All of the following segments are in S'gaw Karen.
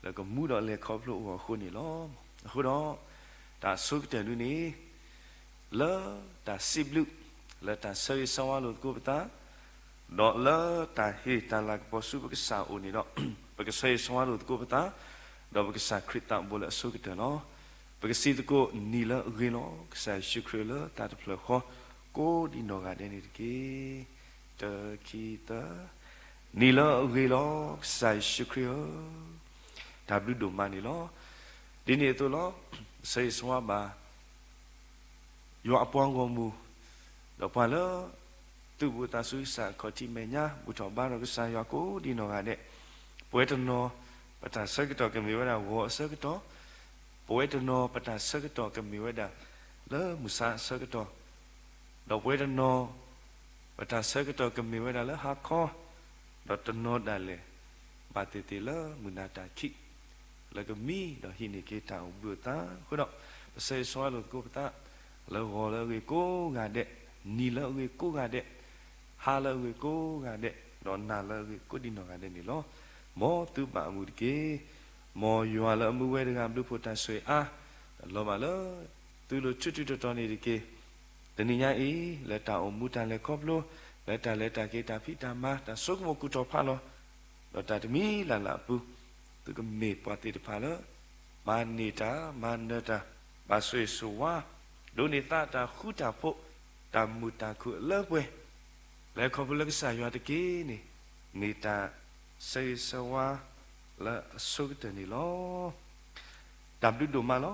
လၢကမူဒီးလဲၤခီဖျိအဂီၢ်အဃိန့ၣ်လီၤ. အဃိဒီး တၢ်အဆိကတၢၢ်ဒုန့ၣ် လၢတၢ်စံးဘျုး လၢတၢ်ဆၢဂ့ၤဆၢဝါလိာ်သကိးပသး, ဒီးလၢတၢ်ဟ့ၣ်တၢ်လၤကပီၤဆူပကစၢ်အအိၣ်န့ၣ်ဒီး ပကဆၢဂ့ၤဆၢဝါလိာ်သကိးပသး ဒီးပကစၢ်ခရံာ်သးဘိလၢအဆိကတၢၢ်လီၤ. ပကစံးသကိး နံၤလၢအဂ့ၤလီၤ ကစၢ်ယ့ၣ်ၡူးခရံာ်လၢတၢ်တဖျၢၣ်ဃီ ကိးဒံနီၢ်ဂၤဒဲးန့ၣ်တက့ၢ်. တခံသၢ, နံၤလၢအဂ့ၤလီၤ ကစၢ်ယ့ၣ်ၡူးခရံာ်ဧၢ. တၢ်ဘျုးဒိၣ်မးန့ၣ်လီၤ. ဒ်န့ၣ်အသိးလီၤ, ဆၢဂ့ၤဆၢဝါဘၣ် ယွၤအပှၤဂီၢ်မုၢ်, ဒီးပှၤလၢ သူၣ်ဘီၣ်သးစူၤကစၢ်အခီၣ်ထံးမဲာ်ညါ ဘူၣ်ထီၣ်ဘါထီၣ်ကစၢ်ယွၤကိးဒံနီၢ်ဂၤဒဲး, ပဝဲတနီၤ ပတၢ်ဆၢကတီၢ်ကမ့ၢ်ဝဲဒၣ်ဂီၤအဆၢကတီၢ်, ပဝဲတနီၤ ပတၢ်ဆၢကတီၢ်ကမ့ၢ်ဝဲဒၣ် လၢမုၢ်ဆါအဆၢကတီၢ်, ဒီးပဝဲတနီၤ ပတၢ်ဆၢကတီၢ်ကမ့ၢ်ဝဲဒၣ်လၢဟါခီ, ဒီးတနီၤဒၣ်လဲာ် ဘၣ်သ့ၣ်သ့ၣ်လၢမုၢ်နၤတၢ်ခံး လၢကမံဒီးဟံးန့ၢ်က့ၤတၢ်အိၣ်ဘှံးအသးအဃိဒီး, ပဆၢဂ့ၤဆၢဝါလိာ်သကိးပသး လၢဂီၤလၢအဂ့ၤကိးဂၤဒဲး, နံၤလၢအဂ့ၤကိးဂၤဒဲး, ဟါလၢအဂ့ၤကိးဂၤဒဲး, ဒီးနၤလၢအဂ့ၤကိးဒံနီၢ်ဂၤဒဲးန့ၣ်လီၤ. မ်သုဘၣ်အမုာ်တက့ၢ်. မ်ယွၤလၢအမူဝဲတဂၤဘျုးဖှိၣ်တၢ်ဆိၣ်ဂ့ၤအါ, လီၤဘၣ်လၢ သုလိၤဆူၣ်ထူတီတီန့ၣ်တက့ၢ်. တနံၤညါအံၤ လၢတၢ်အိၣ်မူတၢ်လဲၤခီဖျိ, လၢတၢ်လဲၤတၢ်က့ၤတၢ်ဖံးတၢ်မၤ တၢ်ဆိကမိၣ်ကူၣ်ထီၣ်ဖးလီၤ, ဒီးတၢ်တမံၤလၢ်လၢ်အပူၤ, သုကမ့ၢ်ပှၤသ့ၣ်တဖၣ်လၢ မၤန့ၢ်တၢ် မၤနၢၤတၢ်, ဘၣ်ဆိၣ်ဂ့ၤဆိၣ်ဝါ, ဒိးန့ၢ်သါတၢ်ဃူတၢ်ဖိး, တၢ်မုာ်တၢ်ခုၣ်အလၢပှဲၤ, လဲၤခီဖျိလၢကစၢ်ယွၤတက့ၢ်န့ၣ်, မ့ၢ်တၢ်ဆၢဂ့ၤဆၢဝါလၢအဆိကတၢၢ်န့ၣ်လီၤ. တၢ်ဘျုးဒိၣ်မးလီၤ.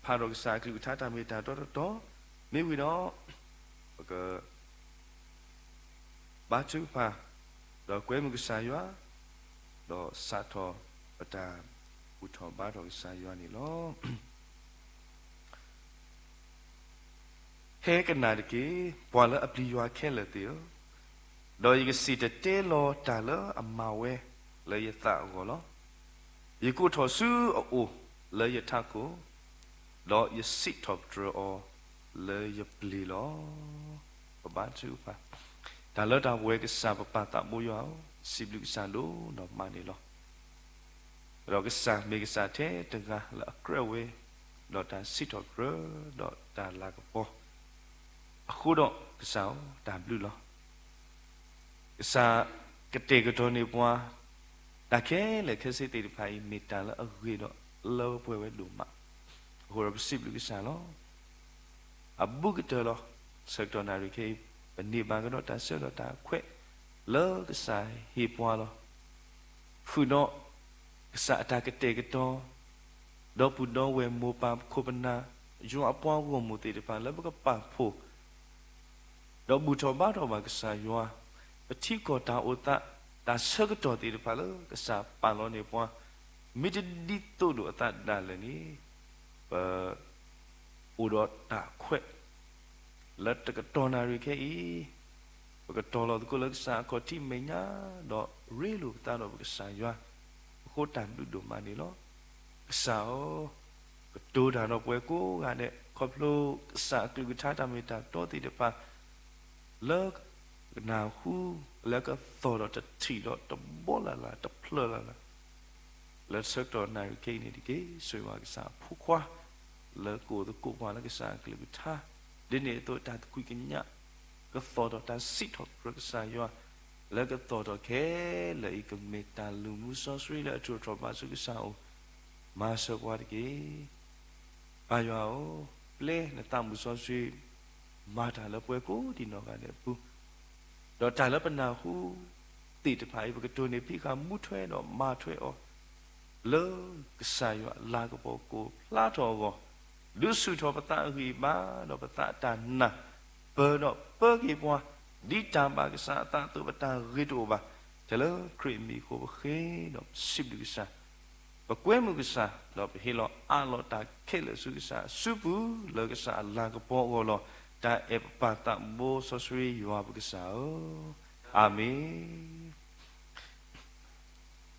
ဖးဒီးကစၢ်အကလုၢ်ကထါတၢ်မ့ၢ်တၢ်တီတီ, မ့ၢ်ဝံၤဒီး ပက ဘါထုကဖၣ်, ဒီးကွဲမုာ်ကစၢ်ယွၤ, ဒီးစးထီၣ်ပတၢ်ဘူၣ်ထီၣ်ဘါထီၣ်ကစၢ်ယွၤန့ၣ်လီၤ. ဟဲကနၣ်တက့ၢ်, ပှၤလၢအပျံၤယွၤခဲလၢာ်သ့ၣ်ဧၢ, ဒီးယကစံၣ်တဲၤတဲလီၤတၢ်လၢအမၤဝဲလၢယသးအဂီၢ်လီၤ. ယကိးထီၣ်ဆူအအိၣ်လၢယထးခိၣ်, ဒီးယစံးထီၣ်ပတြၢၤအီၤလၢယပျ့ၤလီၤ. ပဘါထုကဖၣ်. တၢ်လၢတၢ်ပဝဲကစၢ်ပပၢ်သးဘိယွၤဧၢ, စံးဘျုးကစၢ်ဒိၣ်နီၢ်မးန့ၣ်လီၤ. ဒီးကစၢ်မ့ၢ်ကစၢ်ထဲတဂၤလၢအကြၢးဝဲ, ဒီးတၢ်စံးထီၣ်ပတြၢၤ, ဒီးတၢ်လၤကပီၤ, အဃိဒီးကစၢ်ဧၢ, တၢ်ဘျုးလီၤ. ကစၢ်ကတဲာ်ကတီၤန့ၢ်ပှၤ, တၢ်ခဲလၢာ်ခဲဆ့သ့ၣ်တဖၣ်အံၤ မ့ၢ်တၢ်လၢအဂ့ၤဒီးလၢပှဲၤဝဲဒိၣ်မး, အဃိဒီးပစံးဘျုးကစၢ်လီၤ. အဘူးကတၢၢ်လီၤ. ဆၢကတီၢ်နၣ်ရံၣ်ခဲအံၤ, ပန့ၢ်ဘၣ်ကဒီးတၢ်ဆၢကတီၢ်တၢ်ခွဲးလၢကစၢ်ဟ့ၣ်ပှၤလီၤ. ဃုာ်ဒီး ကစၢ်အတၢ်ကတဲာ်ကတီၤ, ဒီပုၢ်ဒီဝဲၢ်မိၢ်ပၢ်ခိၣ်ပနၢ်, ယွၤအပှၤဂီၢ်မုၢ်သ့ၣ်တဖၣ်လၢပကပာ်ဖှိၣ် ဒီးဘူၣ်ထီၣ်ဘါထီၣ်ဘၣ်ကစၢ်ယွၤ, ပထံကီၢ်တၢ်အိၣ်သး, တၢ်ဆၢကတီၢ်သ့ၣ်တဖၣ်လၢကစၢ်ပာ်လီၤန့ၢ်ပှၤ, မ့ၢ်တဒ်သိးလိာ်အသးဒၣ်လဲာ်န့ၣ်, ပအိၣ်ဒီးတၢ်ခွဲး လၢတကတီၢ်နၣ်ရံၣ်ခဲအံၤ, ပကတီၤလီၤသကိးလၢကစၢ်အခီၣ်ထံးမဲာ်ညါ, ဒီးရ့လိာ်ပသးဒီးပကစၢ်ယွၤ, အဃိတၢ်ဘျုးဒိၣ်မးန့ၣ်လီၤ. ကစၢ်ဧၢ, ကတိၤတၢ်ဒီးပှၤကိးဂၤဒဲး, ခီဖျိကစၢ်အကလုၢ်ကထါတၢ်မ့ၢ်တၢ်တီသ့ၣ်တဖၣ် လၢကနၢ်ဟူ, လၢကသီၣ်ဒီးတထံၣ်ဒီးတဘီလၢ်လၢ် တဖျၢၣ်လၢ်လၢ် လၢဆၢကတီၢ်နၣ်ရံၣ်ခဲအံၤန့ၣ်တက့ၢ်. ဆိၣ်ဂ့ၤဘၣ်ကစၢ်အဖိခွါ လၢကအိၣ်သကိးပှၤလၢကစၢ်အကလုၢ်ကထါ, ဒ်န့ၣ်အသိးတၢ်သကွံာ်ကညး ကသီၣ်ထီၣ်တၢ်စံးထီၣ်ပတြၢၤကစၢ်ယွၤ, လၢကသီၣ်ထီၣ်ခဲလၢာ်အံၤ ကမ့ၢ်တၢ်လုၢ်မူစီဆှံလၢအထုးထီၣ်ဘါထုကစၢ်အအိၣ်, မၤစၢၤပှၤတက့ၢ်. ပၢ်ယွၤဧၢ, ပျဲနသးမုၣ်စီဆှံ မၤတၢ်လၢပှၤကိးဒံးနီၢ်ဂၤဒဲးအပူၤ, ဒီးတၢ်လၢပနၢ်ဟူသ့ၣ်တဖၣ်အံၤ ပကတိၢ်န့ၢ်ဖံးဃာ်မူထွဲဒီးမၤထွဲအီၤ လၢကစၢ်ယွၤအလၤကပီၤကအိၣ်ဖျါထီၣ်အဂီၢ်, ဒုးဆူၣ်ထီၣ်ပသးအဂံၢ်အဘါ ဒီးပသးအတၢ်နာ်, ပၢၤဒီးပၢက့ၤပှၤ, ဒ်တၢ်ဘၣ်ကစၢ်အသးအသိးပတၢ်ဂ့ၤတအိၣ်ဘၣ်, ထဲလၢခရံာ်အမံၤအဃိပဃ့ဒီးစံးဘျုးကစၢ် ပကွဲမုာ်ကစၢ်, ဒီးပဟ့ၣ်လီၤအးလီၤတၢ်ခဲလၢာ်ဆူကစၢ်အစုပူၤ လၢကစၢ်အလၤကပီၤအဂီၢ်လီၤ. တၢ်အဲၣ်ပပၢ်သးဘိစီဆှံယွၤပကစၢ်ဧၢ, အၤမ့ၣ်.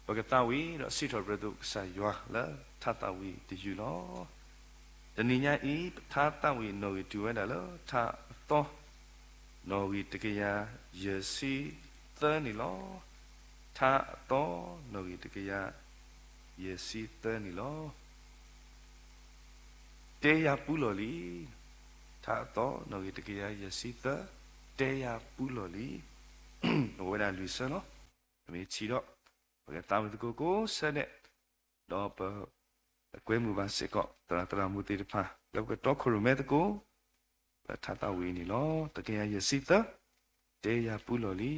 ပကသးဝံၣ်ဒီးစံးထီၣ်ပတြၢၤသကိးကစၢ်ယွၤလၢထါသးဝံၣ်တယုၢ်လီၤ. တနံၤညါအံၤ ပထါသးဝံၣ်နီၣ်ဂံၢ်တုၤဝဲဒၣ်လၢထါအသီ နီၣ်ဂံၢ်တကယၤယဲၢ်ဆံသၢန့ၣ်လီၤ. ထါအသီ နီၣ်ဂံၢ်တကယၤ ယဲၢ်ဆံသၢန့ၣ်လီၤ. တဲယၤပူလီၢ်လံ. ထါအသီ နီၣ်ဂံၢ်တကယၤယဲၢ်ဆံသၢ, တဲယၤပူလီၢ်လံ. အဝဲဒၣ်လွံၢ်ဆၢလီၤ. ပမ့ၢ်ထံၣ်ဒီး ပကသးဝံၣ်သကိးကိးဆၢဒဲး, ဒီးပ ကွဲမုာ်ဘၣ်စ့ၢ်ကီး သရၣ်သရၣ်မုၣ်သ့ၣ်တဖၣ် လၢပကတီခိၣ်ရိၣ်မဲသကိး ပထါသးဝံၣ်န့ၣ်လီၤ. တကယၤယဲၢ်ဆံသၢ, တဲယၤပူလီၢ်လံ.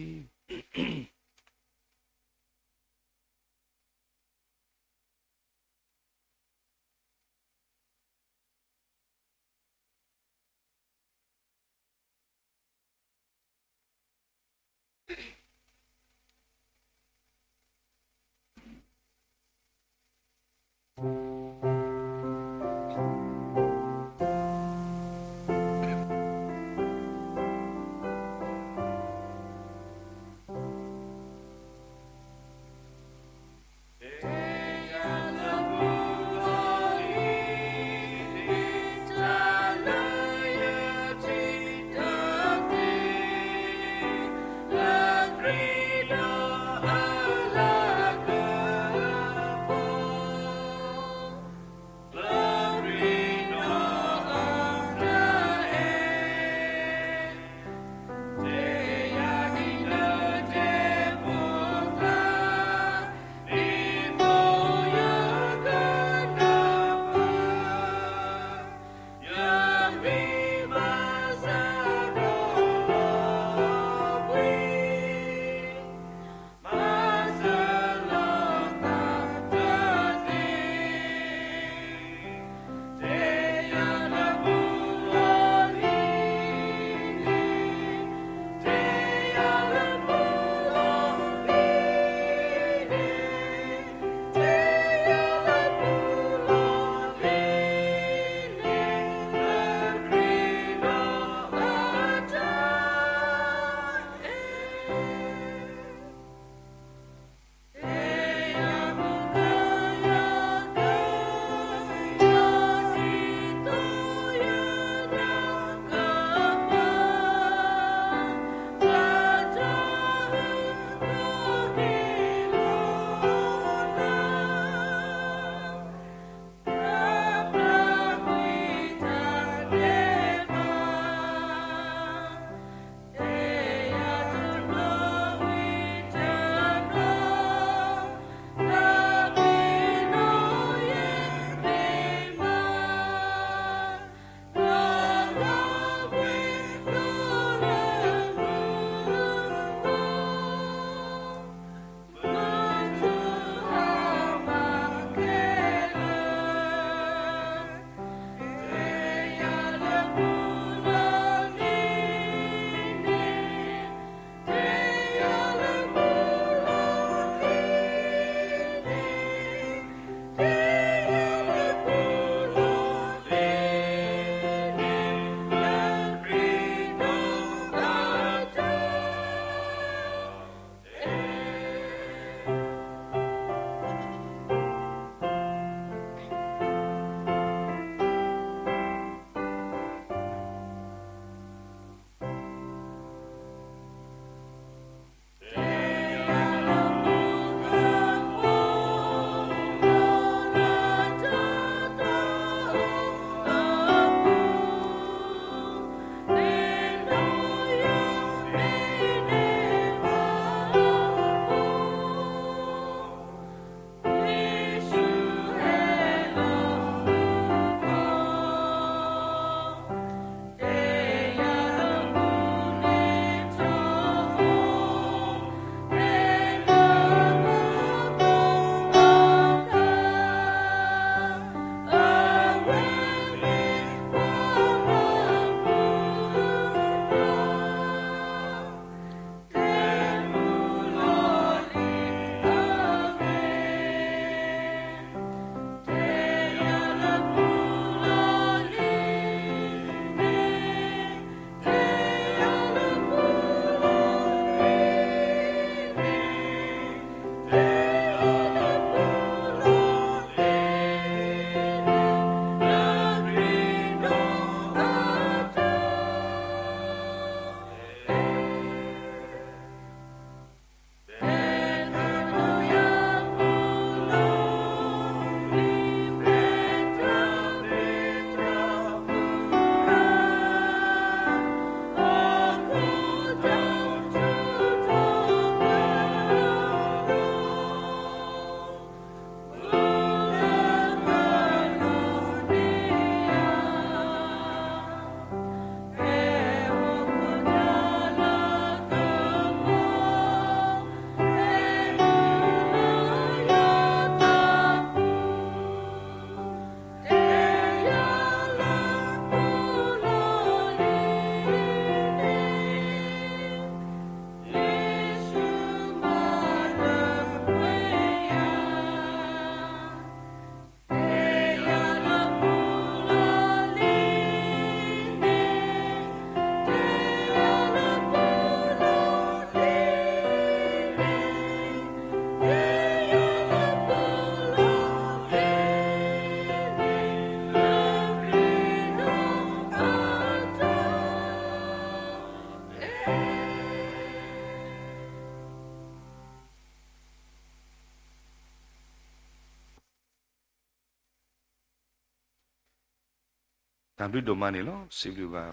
တၢ်ဘျုးဒိၣ်မးန့ၣ်လီၤ. စံးဘျုးဘၣ်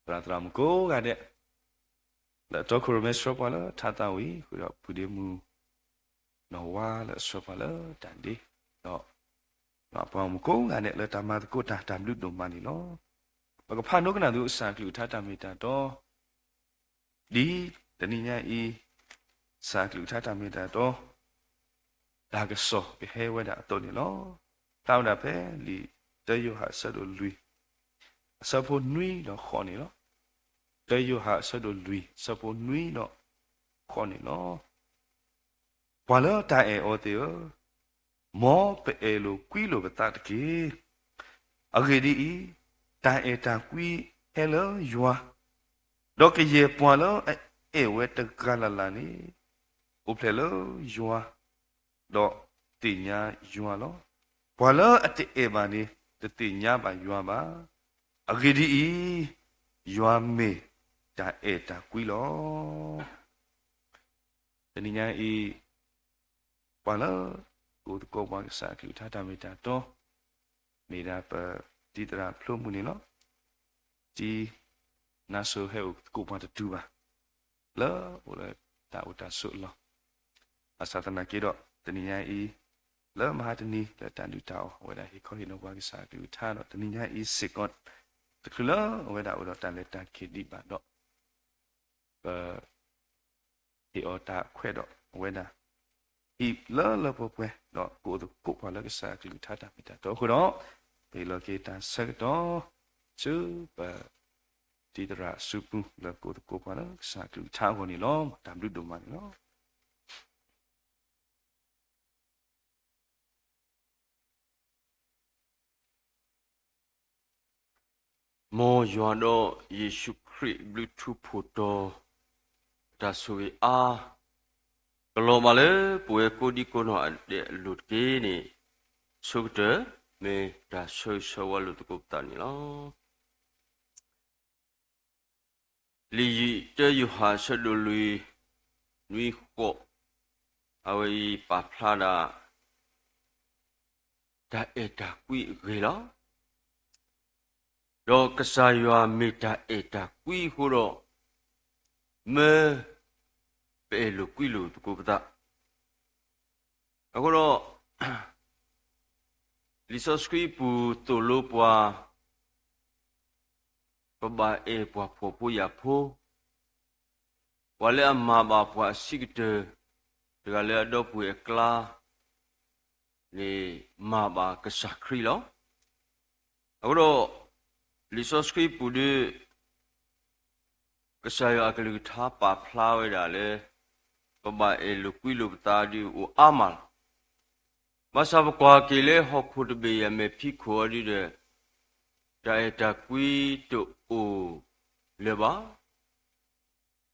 သရၣ်သရၣ်မုၣ်ကိးဂၤဒဲး လၢအတီခိၣ်ရိၣ်မဲဆှၢပှၤလၢထါသးဝံၤ ဃုာ်ဒီးဖုဒ့မုၣ် နီၢ်ဝါလၢအဆှၢပှၤလၢတၢ်ဒ့, ဒီး ပှၤဂီၢ်မုၢ်ကိးဂၤဒဲးလၢတၢ်မၤသကိးတၢ် တၢ်ဘျုးဒိၣ်မးန့ၣ်လီၤ. ပကဖးဒိကနၣ်သုကစၢ်အကလုၢ်ကထါတၢ်မ့ၢ်တၢ်တီ ဒ်တနံၤညါအံၤ ကစၢ်အကလုၢ်ကထါတၢ်မ့ၢ်တၢ်တီ တၢ်ကစီၣ်ကဟဲဝဲဒၣ်အသိးန့ၣ်လီၤ. ဖျါဝဲဒၣ်ဖဲလံာ်တၢယိၤဟၣ်အဆၢဒိၣ်လွံၢ် အဆၢဖိနွံဒီးဃိးန့ၣ်လီၤ. တၢယိၤဟၣ်အဆၢဒိၣ်လွံၢ် အဆၢဖိနွံဒီးဃိးန့ၣ်လီၤ. ပှၤလၢတၢ်အဲၣ်အီၤသ့ၣ်ဧၢ, မ်ပအဲၣ်လိာ်ကွံလိာ်ပသးတက့ၢ်. အဂ့ၢ်ဒ်အံၤ, တၢ်အဲၣ်တၢ်ကွံဟဲလၢယွၤ, ဒီးကယဲၢ်ပှၤလၢအအဲၣ်ဝဲတဂၤလၢ်လၢ်န့ၣ် အိၣ်ဖျဲၣ်လၢယွၤ, ဒီးသ့ၣ်ညါယွၤလီၤ. ပှၤလၢအတအဲၣ်ဘၣ်န့ၣ် တသ့ၣ်ညါဘၣ်ယွၤဘၣ်. အဂ့ၢ်ဒ်အံၤ, ယွၤမ့ၢ်တၢ်အဲၣ်တၢ်ကွံလီၤ. တနံၤညါအံၤ ပှၤလၢကအိၣ်သကိးပှၤကစၢ်အကလုၢ်ကထါတၢ်မ့ၢ်တၢ်တီ မ့ၢ်ဒၣ်ပတံၤသရၣ်ဖျိမုၢ်န့ၣ်လီၤ. တံၤနါစိၤဟဲအိၣ်သကိးပှၤတတုၤဘၣ် လၢအိၣ်လၢတၢ်အိၣ်တၢ်ဆိးအလီၢ်, ဘၣ်ဆၣ်သနာ်က့ဒီး တနံၤညါအံၤ လၢမဟါတနံၤလၢတၢ်ဒုၣ်တၢ်အီၣ် အဝဲဒၣ်ဟ့ၣ်ခီဟ့ၣ်နီၤပှၤကစၢ်အကလုၢ်ကထါဒီး တနံၤညါအံၤစ့ၢ်ကီး တချုးလၢအဝဲဒၣ်အိၣ်ဒီးတၢ်လဲၤတၢ်က့ၤဒံးဘၣ်ဒီး ပ ဟ့ၣ်အီၤတၢ်ခွဲးဒီးအဝဲဒၣ် ဟံၣ်လၢလၢပှဲၤပှဲၤ ဒီးကအိၣ်သကိးပှၤလၢကစၢ်အကလုၢ်ကထါတၢ်မ့ၢ်တၢ်တီအဃိဒီး ပဟ့ၣ်လီၤက့ၤတၢ်ဆၢကတီၢ် ဆူပတံၤသရၣ်အစုပူၤ လၢကအိၣ်သကိးပှၤလၢကစၢ်အကလုၢ်ကထါအဂီၢ်န့ၣ်လီၤ. တၢ်ဘျုးဒိၣ်မးန့ၣ်လီၤ. မ်ယွၤဒီးယ့ၣ်ၡူးခရံာ်ဘျုးထူဖှိၣ်တီၤ တၢ်ဆိၣ်ဂ့ၤအါ ကလီၤဘၣ်လၢပဝဲကိးဒံကိးနီၢ်ဒဲးအလိၤတက့ၢ်န့ၣ် ဆိကတၢၢ် မ့ၢ်တၢ်ဆၢဂ့ၤဆၢဝါလိာ်သကိးပသးန့ၣ်လီၤ. လံာ်ယံာ်တၢယိၤဟၣ်အဆၢဒိၣ်လွံၢ် နွံဃိး အဝဲအံၤပာ်ဖျါဒၣ် တၢ်အဲၣ်တၢ်ကွံအဂ့ၢ်လီၤ. ဒီးကစၢ်ယွၤမ့ၢ်တၢ်အဲၣ်တၢ်ကွံအဃိဒီး မၢပအဲၣ်လိာ်ကွံလိာ်သကိးပသး အဃိဒီး လံာ်စီဆှံပူၤသိၣ်လိပှၤ ပဘၣ်အဲၣ်ပှၤဖှီၣ်ဖိယာ်ဖိ, ပှၤလၢအမၤဘၣ်ပှၤအဆံးကတၢၢ်, တဂၤလၢအဒီပုၢ်ဝဲၢ်အကျါန့ၣ် မၤဘၣ်ကစၢ်ခရံာ်လီၤ. အဃိဒီး လံာ်စီဆှံပူၤဒီး ကစၢ်ယွၤအကလုၢ်ကထါပာ်ဖျါဝဲဒၣ်လၢ ပဘၣ်အဲၣ်လိာ်ကွံလိာ်ပသးဒ်အိၣ်အါမးလီၤ. ဘၣ်ဆၣ်ပကွၢ်က့ၤလၢဟီၣ်ခိၣ်တဘ့ၣ်အံၤအမဲာ်ဖံးခိၣ်အီၤဒ်ဒီး တၢ်အဲၣ်တၢ်ကွံတအိၣ်လၢၤဘၣ်.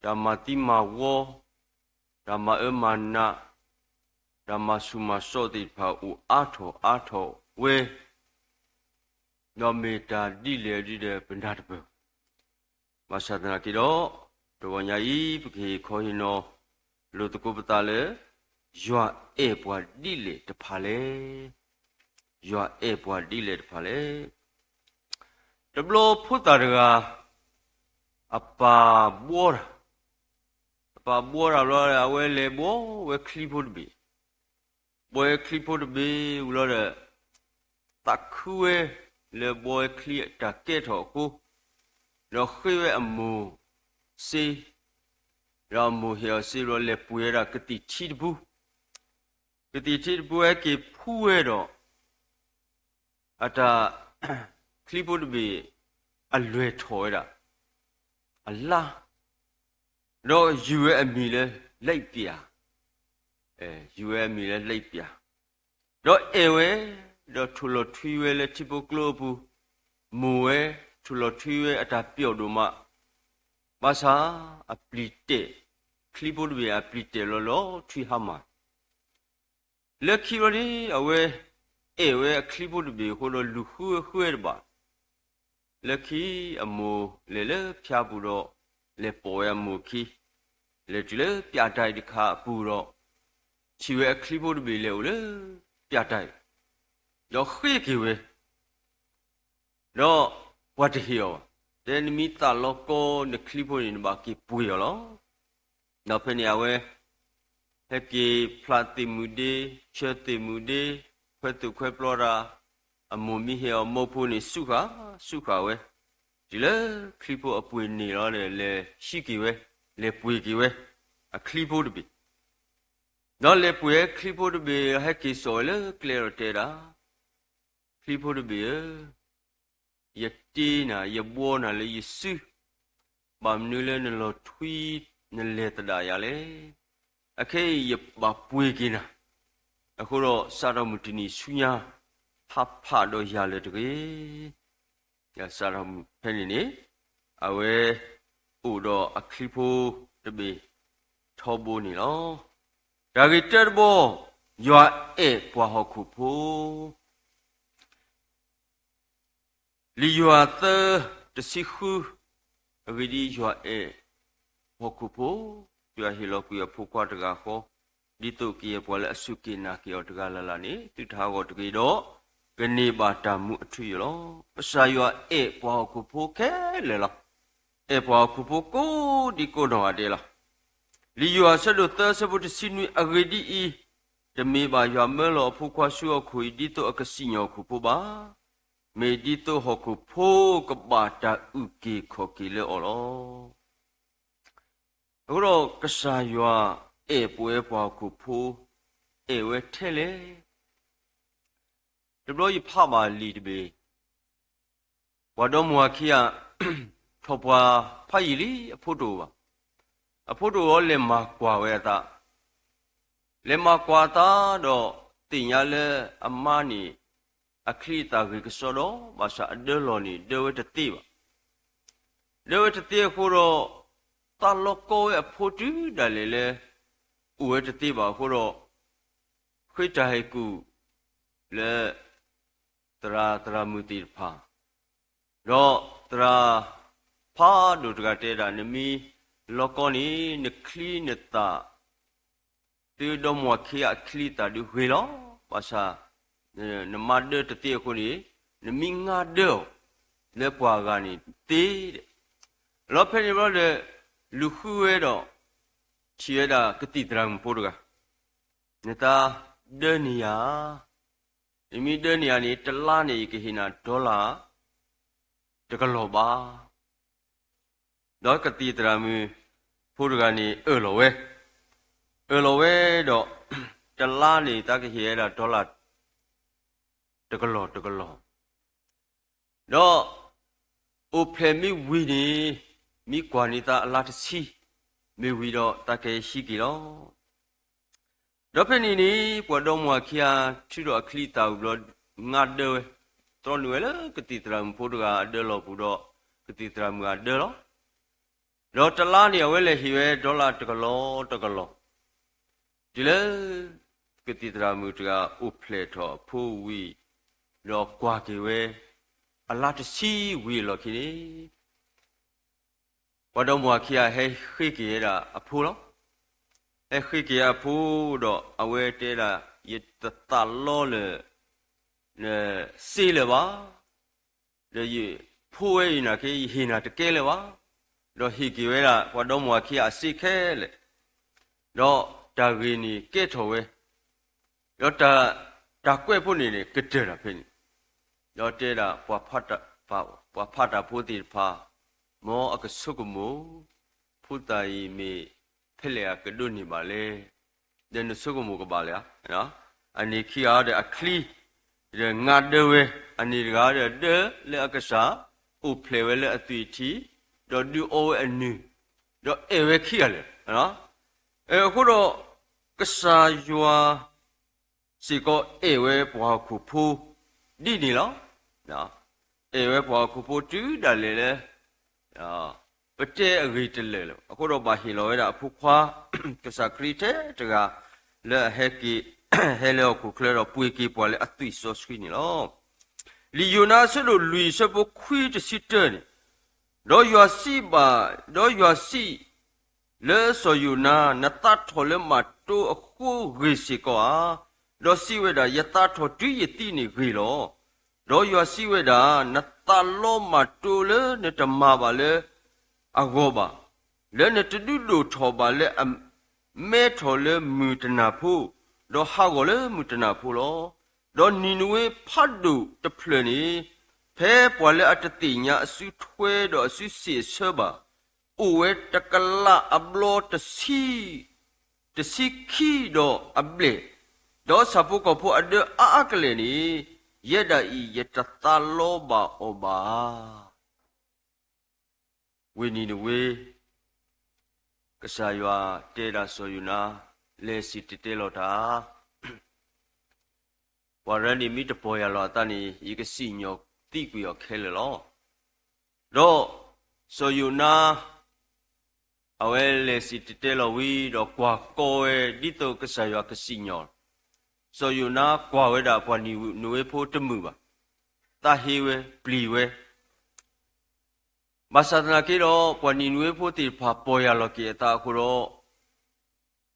တၢ်မၤသံမၤဝီ, တၢ်မၤအၢမၤနး, တၢ်မၤဆူၣ်မၤစိးသ့ၣ်တဖၣ်အိၣ်အါထီၣ်အါထီၣ်ဝဲ, ဒီးမ့ၢ်တၢ်ဒ်လဲၣ်ဒ်ဒီးပနၢ်တပၢၢ် ဘၣ်ဆၣ်သနာ်က့ဒီး တဂီၤညါအံၤ ပကဟ့ၣ်ခီဟ့ၣ်နီၤလိာ်သကိးပသးလၢ ယွၤအဲၣ်ပှၤဒ်လဲၣ်တဖၣ်လဲၣ်. ယွၤအဲၣ်ပှၤဒ်လဲၣ်တဖၣ်လဲၣ်. တဘျီဖိသၣ်တဂၤ အပၢ်ဘှီတၢ်, အပၢ်ဘှီတၢ်ဘျီဒီး အဝဲလဲၤဘှီဝဲချံဖိတဘ့ၣ်, ဘှီဝဲချံဖိတဘ့ၣ်ဝံၤလီၤဒီး သးခုဝဲလၢဘှီဝဲချံအတၢ်ကဲထီၣ်အဃိ, ဒီးဃ့ဝဲအမိၢ်စ့, ဒီးအမိၢ်ဟ့ၣ်အီၤစ့ဘျီ လဲၤပှ့ၤဝဲဒၣ်ကသံၣ်ထံတပူ, ကသံၣ်ထံတပူဟဲက့ၤဖှူဝဲဒီး အတၢ် ချံဖိတဘ့ၣ် အလွဲၢ်ထီၣ်ဝဲဒၣ် အလါ, ဒီးယုၢ်ဝဲအမံၤလၢ လိပ်ပြာ, ယုၢ်ဝဲအမံၤလၢ လိပ်ပြာ, ဒီးအဲၣ်ဝဲ, ဒီးထိၣ်လီၤထွံဝဲလၢထံဖိကျိအပူၤ, မိၢ်ဝဲထိၣ်လီၤထွံဝဲအတၢ်ပျီၣ်ဒိၣ်မး, ဘၣ်ဆၣ်အပျံၤတဲာ်, ချံဖိတဘ့ၣ်အပျံၤတဲာ်လီၤလီၤထွံဟါမၢ် လၢခံဘျီန့ၣ် အဝဲအဲၣ်ဝဲအချံဖိတဘ့ၣ်အဃိဒီး လူၤဃုဝဲဃုဝဲတဘၣ်. လၢခံအမိၢ်လဲၤလၢဖၠါပူၤဒီး လဲၤပိာ်ဝဲအမိၢ်အခံ, လဲၤတုၤလၢပၠးတၢ်အံၤတခါအပူၤဒီး ထံၣ်ဝဲအချံဖိတဘ့ၣ်လဲၤအိၣ်လၢပၠးတၢ်အံၤ, ဒီးဃ့က့ၤဝဲ ဒီးပှၤတဟ့ၣ်အီၤဘၣ်. တဲနမ့ၢ်သးလီကီနချံဖိန့ၣ် နဘၣ်က့ၤပှ့ၤအီၤလီၤ. ဒီးဖဲန့ၣ်အဝဲ ဟဲက့ၤဖျးသ့ၣ်မုၣ်ဒ့, ဆၢသ့ၣ်မုၣ်ဒ့, ခွဲးသူၣ်ခွဲးပျီတၢ်, အမိၢ်မ့ၢ်ဟ့ၣ်အီၤမုၢ်ဖိန့ၣ် စူးဃာ်, စူးဃာ်ဝဲ, တုၤလၢချံဖိအပှ့ၤန့ၢ်လီၤဒီး လဲၤဟံးက့ၤဝဲ, လဲၤပှ့ၤက့ၤဝဲ, အချံဖိတဘ့ၣ် ဒီးလဲၤပှ့ၤဝဲချံဖိတဘ့ၣ် ဟဲက့ၤစိာ်ဝဲလၢကျဲဒီးတဲဒၣ်, ချံဖိတဘ့ၣ်ဧၢ, ယတ့နၤ ယဘှီနၤလၢယစု, ဘၣ်မနုၤလၢနလီၤထွံနလဲၤသဒၣ်ယၤလဲၣ်. အခဲအံၤယဘၣ်ပှ့ၤက့ၤနၤ, အဃိဒီးစးထီၣ်မုၢ်တနံၤဆူညါ ဟးဖးဒီးယၤလၢၤတဂ့ၤ. စးထီၣ်မုၢ်ဖဲန့ၣ်န့ၣ် အဝဲအိၣ်ဒီးအချံဖိတဘ့ၣ်ထီဘိန့ၣ်လီၤ. တၢ်ဂ့ၢ်တၢတဘီ, ယွၤအဲၣ်ပှၤဟီၣ်ခိၣ်ဖိ လံာ်ယိၤဟၣ်သၢ တဆံဃု, အဂ့ၢ်ဒ်အံၤ, ယွၤအဲၣ်ဟီၣ်ခိၣ်ဖိ, တုၤအဟ့ၣ်လီၤကွံာ်အဖိခွါတဂၤဃီ, ဒ်သိးကယဲၢ်ပှၤလၢအစူၢ်က့ၤနာ်က့ၤအီၤတဂၤလၢ်လၢ်န့ၣ် သုတဟးဂီၤတဂ့ၤဒီး ကန့ၢ်ဘၣ်တၢ်မူအထူအယိာ်လီၤ. ကစၢ်ယွၤအဲၣ်ပှၤဟီၣ်ခိၣ်ဖိခဲလၢာ်လီၤ. အဲၣ်ပှၤဟီၣ်ခိၣ်ဖိကိးဒံကိးနီၢ်ဂၤဒဲးလီၤ. လံာ်ယိၤဟၣ်အဆၢဒိၣ်သၢ အဆၢဖိတဆံနွံ, အဂ့ၢ်ဒ်အံၤ, တမ့ၢ်ဘၣ်ယွၤမၢလီၤအဖိခွါဆူဟီၣ်ခိၣ်အံၤ ဒ်သိးအကစံၣ်ညီၣ်ဟီၣ်ခိၣ်ဖိဘၣ်. မ့ၢ်ဒ်သိးဟီၣ်ခိၣ်ဖိကဘၣ်တၢ်အုၣ်က့ၤခီၣ်က့ၤလၢအီၤလီၤ. အဃိဒီးကစၢ်ယွၤအဲၣ်ပဝဲပှၤဟီၣ်ခိၣ်ဖိ, အဲၣ်ဝဲထဲလဲၣ်. တဘျီယဖးဘၣ်လံာ်တဘ့ၣ်, ပှၤဒီမါဝၤခံဂၤ ထီၣ်ပှၢ်ဖးယံာ်လံ အဖိတအိၣ်ဘၣ်. အဖိတအိၣ်ဒီးလဲၤမၤကွၢ်ဝဲအသး, လဲၤမၤကွၢ်အသးဒီးသ့ၣ်ညါလၢအမါန့ၣ် အချံအသၣ်ဂ့ၤကစီဒီ, ဘၣ်ဆၣ်အဒၢလီၢ်န့ၣ် ဒၢဝဲတသ့ဘၣ်. ဒၢဝဲတသ့အဃိဒီး သးလီကီဝဲအဖိတုၤဒၣ်လဲာ်လၢ အိၣ်ဝဲတသ့ဘၣ်အဃိဒီး ဃ့တၢ်ဟ့ၣ်ကူၣ်လၢ သရၣ်သရၣ်မုၣ်သ့ၣ်တဖၣ်, ဒီးသရၣ်ဖးဒိၣ်တဂၤတဲဒၣ်, နမ့ၢ်လီကီန့ၣ် နချံနသၣ် သုဒီမါဝၤခံဂၤအချံအသၣ်ဒုးဂ့ၤလီၤ. ဘၣ်ဆၣ် နမါဒၢတသ့အဃိန့ၣ် နမ့ၢ်ငါဒၢအီၤ လၢပှၤအဂၤန့ၣ်သ့ဒီး, လီၤဖဲန့ၣ်ဘျီဒီး လူၤဃုဝဲဒီး ထံၣ်ဝဲဒၣ်ကသံၣ်သရၣ်မုၣ်ဖိတဂၤ, နသးဒၢန့ၢ်ယၤ, နမ့ၢ်ဒၢန့ၢ်ယၤန့ၣ် တလါန့ၣ် ယကဟ့ၣ်နၤ dollar တကလီၢ်ဘၣ်. ဒီးကသံၣ်သရၣ်မုၣ်ဖိတဂၤန့ၣ် အၢၣ်လီၤဝဲ, အၢၣ်လီၤဝဲဒီး တလါန့ၣ် သးကဟ့ၣ်ဝဲဒၣ် dollar တကလီၢ်တကလီၢ်, ဒီးအိၣ်ဖျဲၣ်မ့ၢ်ဝံၤန့ၣ် မ့ၢ်ကွၢ်န့ၢ်သးအလါတဆံ, မ့ၢ်ဝံၤဒီးသးကဟဲဟံးက့ၤလီၤ. ဒီးဖဲန့ၣ်န့ၣ် ပှၤဒီမါဝၤခံဂၤ ထုးထီၣ်အချံအသၣ်ဝံၤဘျီ ငါဒၢဝဲ, တြီနုာ်ဝဲလၢကသံၣ်သရၣ်မုၣ်ဖိတဂၤအဒၢလီၢ်ပူၤဒီး ကသံၣ်သရၣ်မုၣ်အဒၢလီၤ. ဒီးတလါန့ၣ် အဝဲလဲၤဟ့ၣ်ဝဲ dollar တကလီၢ်တကလီၢ်, တုၤလၢ ကသံၣ်သရၣ်မုၣ်တဂၤအိၣ်ဖျဲၣ်ထီၣ်အဖိဝံၤ, ဒီးကွၢ်က့ၤဝဲ အလါတဆံဝံၤအလီၢ်ခံန့ၣ် ပှၤဒီမါဝၤခံဂၤဟဲဃ့က့ၤဝဲဒၣ်အဖိလီၤ. ဟဲဃ့က့ၤအဖိဒီး အဝဲတဲဒၣ်, ယတသးလီလၢ စ့လၢၤဘၣ်, ဒီးယဖိဝဲအံၤနာ်က့ ယဟ့ၣ်နၤတကဲလၢၤဘၣ်, ဒီးဟ့ၣ်က့ၤဝဲဒၣ် ပှၤဒီမါဝၤခံဂၤအစ့ခဲလၢာ်, ဒီးတၢ်ဂ့ၢ်န့ၣ်ကဲထီၣ်ဝဲ, ဒီးတၢ်ကွဲးဖိန့ၣ်န့ၣ် ကတၢၢ်တၢ်ဖဲန့ၣ်, ဒီးတဲဒၣ် ပှၤဖးတၢ်ဖိသ့ၣ်တဖၣ်, မ်အကဆိကမိၣ်, ဖိသၣ်အံၤမ့ၢ်ဖဲလဲၣ်အကဒိးန့ၢ်ဘၣ်လဲၣ်, ဒီးနဆိကမိၣ်ကဘၣ်လၢၤဧါ. အန့ၣ်ခံဂၤဒီးအချံ ဒီးငါဒၢဝဲ, အန့ၣ်တဂၤဒီးဒၢလၢအကစၢ်, အိၣ်ဖျဲၣ်ဝဲလၢအသွံၣ်အထံ, ဒီးဒုးအီဝဲအနုၢ်, ဒီးအဲၣ်ဝဲခံဂၤလၢာ်. အဃိဒီး ကစၢ်ယွၤစ့ၢ်ကီးအဲၣ်ဝဲပှၤဟီၣ်ခိၣ်ဖိ ဒ်န့ၣ်လီၤ. အဲၣ်ဝဲပှၤဟီၣ်ခိၣ်ဖိတုၤဒၣ်လဲာ်လၢ ပတဲအဂ့ၢ်တလၢာ်လၢၤဘၣ်. အဃိဒီးဘၣ်ဟ့ၣ်လီၤဝဲဒၣ်အဖိခွါ ကစၢ်ခရံာ်ထဲတဂၤ လၢအဟဲက့ၤ ဟဲလၢဟီၣ်ခိၣ်ချၢဒီးပှ့ၤက့ၤပှၤလၢအသွံၣ်စီဆှံန့ၣ်လီၤ. လံာ်ယိၤနါအဆၢဒိၣ်လွံၢ်အဆၢဖိခွံတဆံတၢန့ၣ်, ဒီးယွၤစံးဘၣ်, ဒီးယွၤစံး လၢစီၤယိၤနါ, နသးထီၣ်လၢမၤတိအဃိဂ့ၤစ့ၢ်ကီးဧါ. ဒီးစံးဝဲဒၣ်, ယသးထီၣ်တုၤယသံန့ၣ်ဂ့ၤလီၤ. ဒီးယွၤစံးဝဲဒၣ်, နသးလီမၤတိလၢနတမၤဘၣ်လၢအဂီၢ်ဘၣ်, လၢနတဒုးဒိၣ်ထီၣ်ဘၣ်လၢအမဲထီၣ်လၢမုၢ်တနၤဖိ, ဒီးဟးဂီၤလၢမုၢ်တနၤဖိလီၤ. ဒီးနံၤနဝ့ဖးဒိၣ်တဖျၢၣ်န့ၣ်, ဖဲပှၤလၢအတသ့ၣ်ညါအစုထွဲဒီးအစုစ့ၣ်အဆၢဘၣ်, အိၣ်ဝဲတကလးအဘျီတဆံ တဆံခံဒီးအဘျဲၣ်, ဒီးဆၣ်ဖိကီၢ်ဖိအဒၢအါအါကလဲာ်န့ၣ်, ယဲဒၣ်အံၤယတသးလီဘၣ်အီၤဘၣ်. ဝ့ၢ်နံၤနဝ့, ကစၢ်ယွၤတဲဒၣ်စီၤယိၤနါ, လဲၤစံၣ်တဲၤတဲလီၤတၢ် ပှၤရဲန့ၣ်မ့ၢ်တပီၢ်ယၢ်လီၤအသးန့ၣ် ယကစံၣ်ညီၣ်သံကွံာ်အီၤခဲလၢာ်လီၤ. ဒီးစီၤယိၤနါ အဝဲလဲၤစံၣ်တဲၤတဲလီၤဝံၤဒီးကွၢ်ကီဝဲဒ်သိးကစၢ်ယွၤကစံၣ်ညီၣ်, စီၤယိၤနါကွၢ်ဝဲဒၣ်ပှၤနံၤနဝ့ဖိတမုာ်ဘၣ်, သးဟ့ဝဲပျံၤဝဲ ဘၣ်ဆၣ်သနာ်က့ဒီး ပှၤနံၤနဝ့ဖိသ့ၣ်တဖၣ်ပီၢ်ယၢ်လီၤက့ၤအသးအဃိဒီး,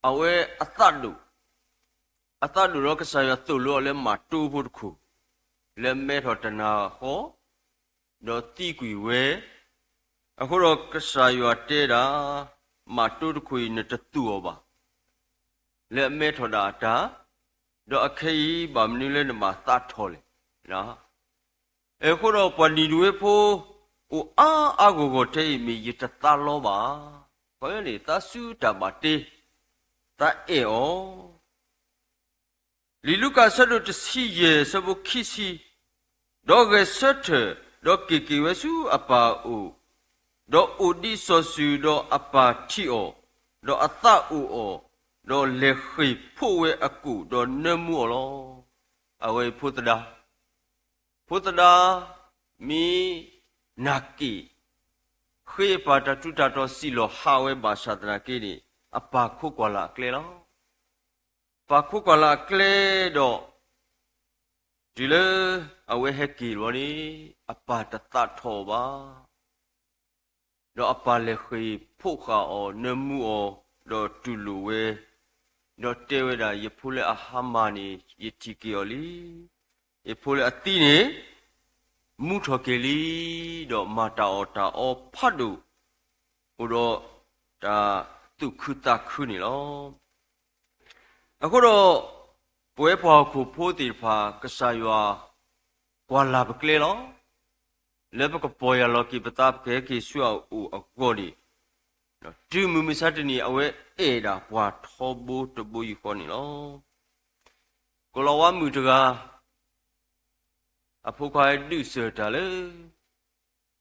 အဝဲအသးဒိၣ်, အသးဒိၣ်ဒီးကစၢ်ယွၤသိၣ်လိအီၤလၢမးတိဖိတခိၣ်, လၢအမဲထီၣ်တနၤဃီ, ဒီးသံကွံာ်ဝဲ, အဃိဒီးကစၢ်ယွၤတဲဒၣ်, မးတိတခိၣ်အံၤနတသူၣ်အီၤဘၣ်, လၢအမဲထီၣ်ဒၣ်အတၢ်, ဒီးအခဲအံၤဘၣ်မနုၤလၢနဘၣ်သးထီၣ်လဲၣ်. အဃိဒီးပှၤနံၤနဝ့ဖိ အိၣ်အါအါဂီၢ်ဂီၢ်ထဲအံၤမ့ၢ်ယတသးလီဘၣ်. ခီန့ၣ် သးစူတၢ်ဘၣ်တ့, သးအဲၣ်အီၤ လံာ်လူၤကၣ်အဆၢဒိၣ်တဆံယဲၢ်အဆၢဖိခံဆံ, ဒီးဂဲၤဆၢထၢၣ်, ဒီးက့ၤက့ၤဝဲဆူအပၢ်အအိၣ်, ဒီးအိၣ်ဒံးစီၤစုၤ, ဒီးအပၢ်ထံၣ်အီၤ, ဒီးအသးအိၣ်အီၤ, ဒီးလဲၤဃ့ၢ်ဖှိၣ်ဝဲအကိာ်, ဒီးနၢမူအီၤလီၤ. အဝဲအံၤဖိသဒါ, ဖိသဒါ မ့ၢ်နာ်က့ၣ်, ဃ့အပၢ်တၢ်ထူးတၢ်တီၤစံၣ်လီၤဟးဝဲဘၣ်ဆၣ်သနာ်က့န့ၣ်, အပၢ်ခိးကွၢ်လၢ်အကျဲလီၤ. ပၢ်ခိးကွၢ်လၢ်အကျဲဒီး, တုၤလၢအဝဲဟဲက့ၤလီၤန့ၣ်, အပၢ်တသးထီၣ်ဘၣ်. ဒီးအပၢ်လဲၤဃ့ၢ်ဖှိၣ်ဃာ်အီၤ, နၢမူအီၤ, ဒီးတူၢ်လိာ်ဝဲ, ဒီးတဲဝဲဒၣ်, ယဖိလၢအဟါမၢ်န့ၣ် ယထံၣ်က့ၤအီၤလံ. ယဖိလၢအသံန့ၣ် မူထီၣ်က့ၤလံ, ဒီးမၤတၢ်အီၣ်တၢ်အီဖးဒိၣ်, အိၣ်ဒီးတၢ်သူၣ်ခုသးခုန့ၣ်လီၤ. အဃိဒီး ပဝဲပှၤဟီၣ်ခိၣ်ဖိသ့ၣ်တဖၣ် ကစၢ်ယွၤကွၢ်လၢ်ပကျဲလီၤ. လၢပကပီၢ်ယၢ်လီၤက့ၤပသးပကဟဲက့ၤဆူအအိၣ်အဂီၢ်န့ၣ်, တုၤမုၢ်မဆါတနံၤ အဝဲအဲၣ်ဒၣ်ပှၤထီဘိတဘိယူၢ်ဃီန့ၣ်လီၤ. ကိၤလၤဝါမုၣ်တဂၤ အဖိခွါဟဲဒုးစၢၤတၢ်လၢ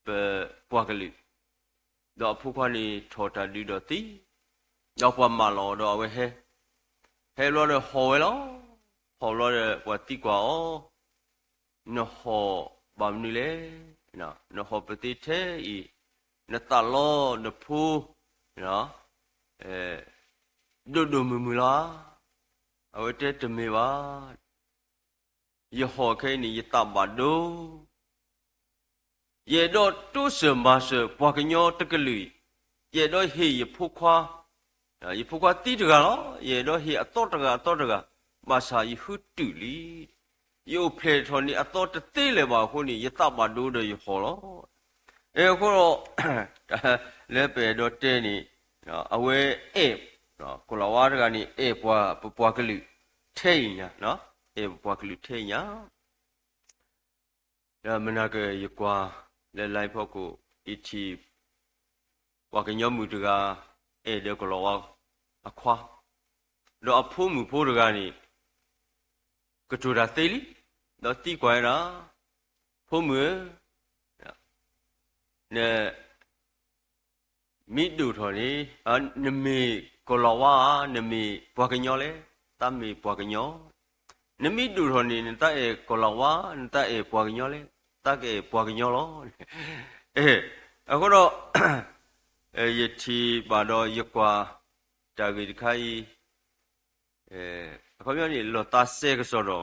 ပပှၤကလုာ်, ဒီးအဖိခွါန့ၣ်ထီၣ်တၢ်ဒုးဒီးသံ, ဒီးပှၤမၢလီၤဒီးအဝဲဟဲ, ဟဲဘျီဒီးဟီၣ်ဝဲလီၤ. ဟီၣ်ဘျီဒီးပှၤသံကွၢ်အီၤ, နဟီၣ်ဘၣ်မနုၤလဲၣ်. နဟီၣ်ပသ့ထဲအံၤ, နသးလီနဖိ ဒိၣ်ဒိၣ်မုၢ်မုၢ်လီၤဧါ. အဝဲတဲတမ့ၢ်ဘၣ်. ယဟီၣ်ခဲအံၤန့ၣ် ယသးဘၣ်ဒိ, ယအဲၣ်ဒိးတိစၢၤမၤစၢၤပှၤကညီတကလုာ်, ယအဲၣ်ဒိးဟ့ၣ်ယဖိခွါ, ယဖိခွါသံတဂၤလီၤ. ယအဲၣ်ဒိးဟ့ၣ်အသီတဂၤအသီတဂၤ, ဘၣ်ဆၣ်ယဟုတုာ်လံ. ယအိၣ်ဖျဲၣ်ထီၣ်န့ၢ်အသီတသ့လၢၤဘၣ်အဃိန့ၣ် ယသးဘၣ်ဒိဒီးယဟီၣ်လီၤ. အဃိဒီး လၢပအဲၣ်ဒိးတဲန့ၣ်, အဝဲအဲၣ်, ကိၤလၤဝါတဂၤန့ၣ် အဲၣ်ပှၤပပှၤကလုာ်ထဲအံၤညါ, အဲၣ်ပပှၤကလုာ်ထဲအံၤညါ. ဒီးမနၤကယကွၢ်လၢ live ဖီခိၣ် အံၤထံၣ် ပှၤကညီမုၣ်တဂၤ အဲၣ်ဒီးကိၤလၤဝါအခွါ, ဒီးအဖိမုၣ်ဖိတဂၤန့ၣ် ကတိၤတၢ်သ့လံ, ဒီးသံကွၢ်ဝဲဒၣ်, ဖိမုၣ်ဧၢ, န မ့ၢ်ဒိၣ်ထီၣ်န့ၣ်, နမ့ၢ်ကိၤလၤဝါဧါ, နမ့ၢ်ပှၤကညီလဲၣ်. သးမ့ၢ်ပှၤကညီ. နမ့ၢ်ဒိၣ်ထီၣ်န့ၣ် နသးအဲၣ်ကိၤလၤဝါ, နသးအဲၣ်ပှၤကညီလဲၣ်. သးကအဲၣ်ပှၤကညီလီၤ. အဃိဒီး ယထံၣ်ဘၣ်ဒီးယကွၢ်တၢ်ဂ့ၢ်တခါအံၤ အခီပညီန့ၣ် လီၤသးစဲကစီဒီး,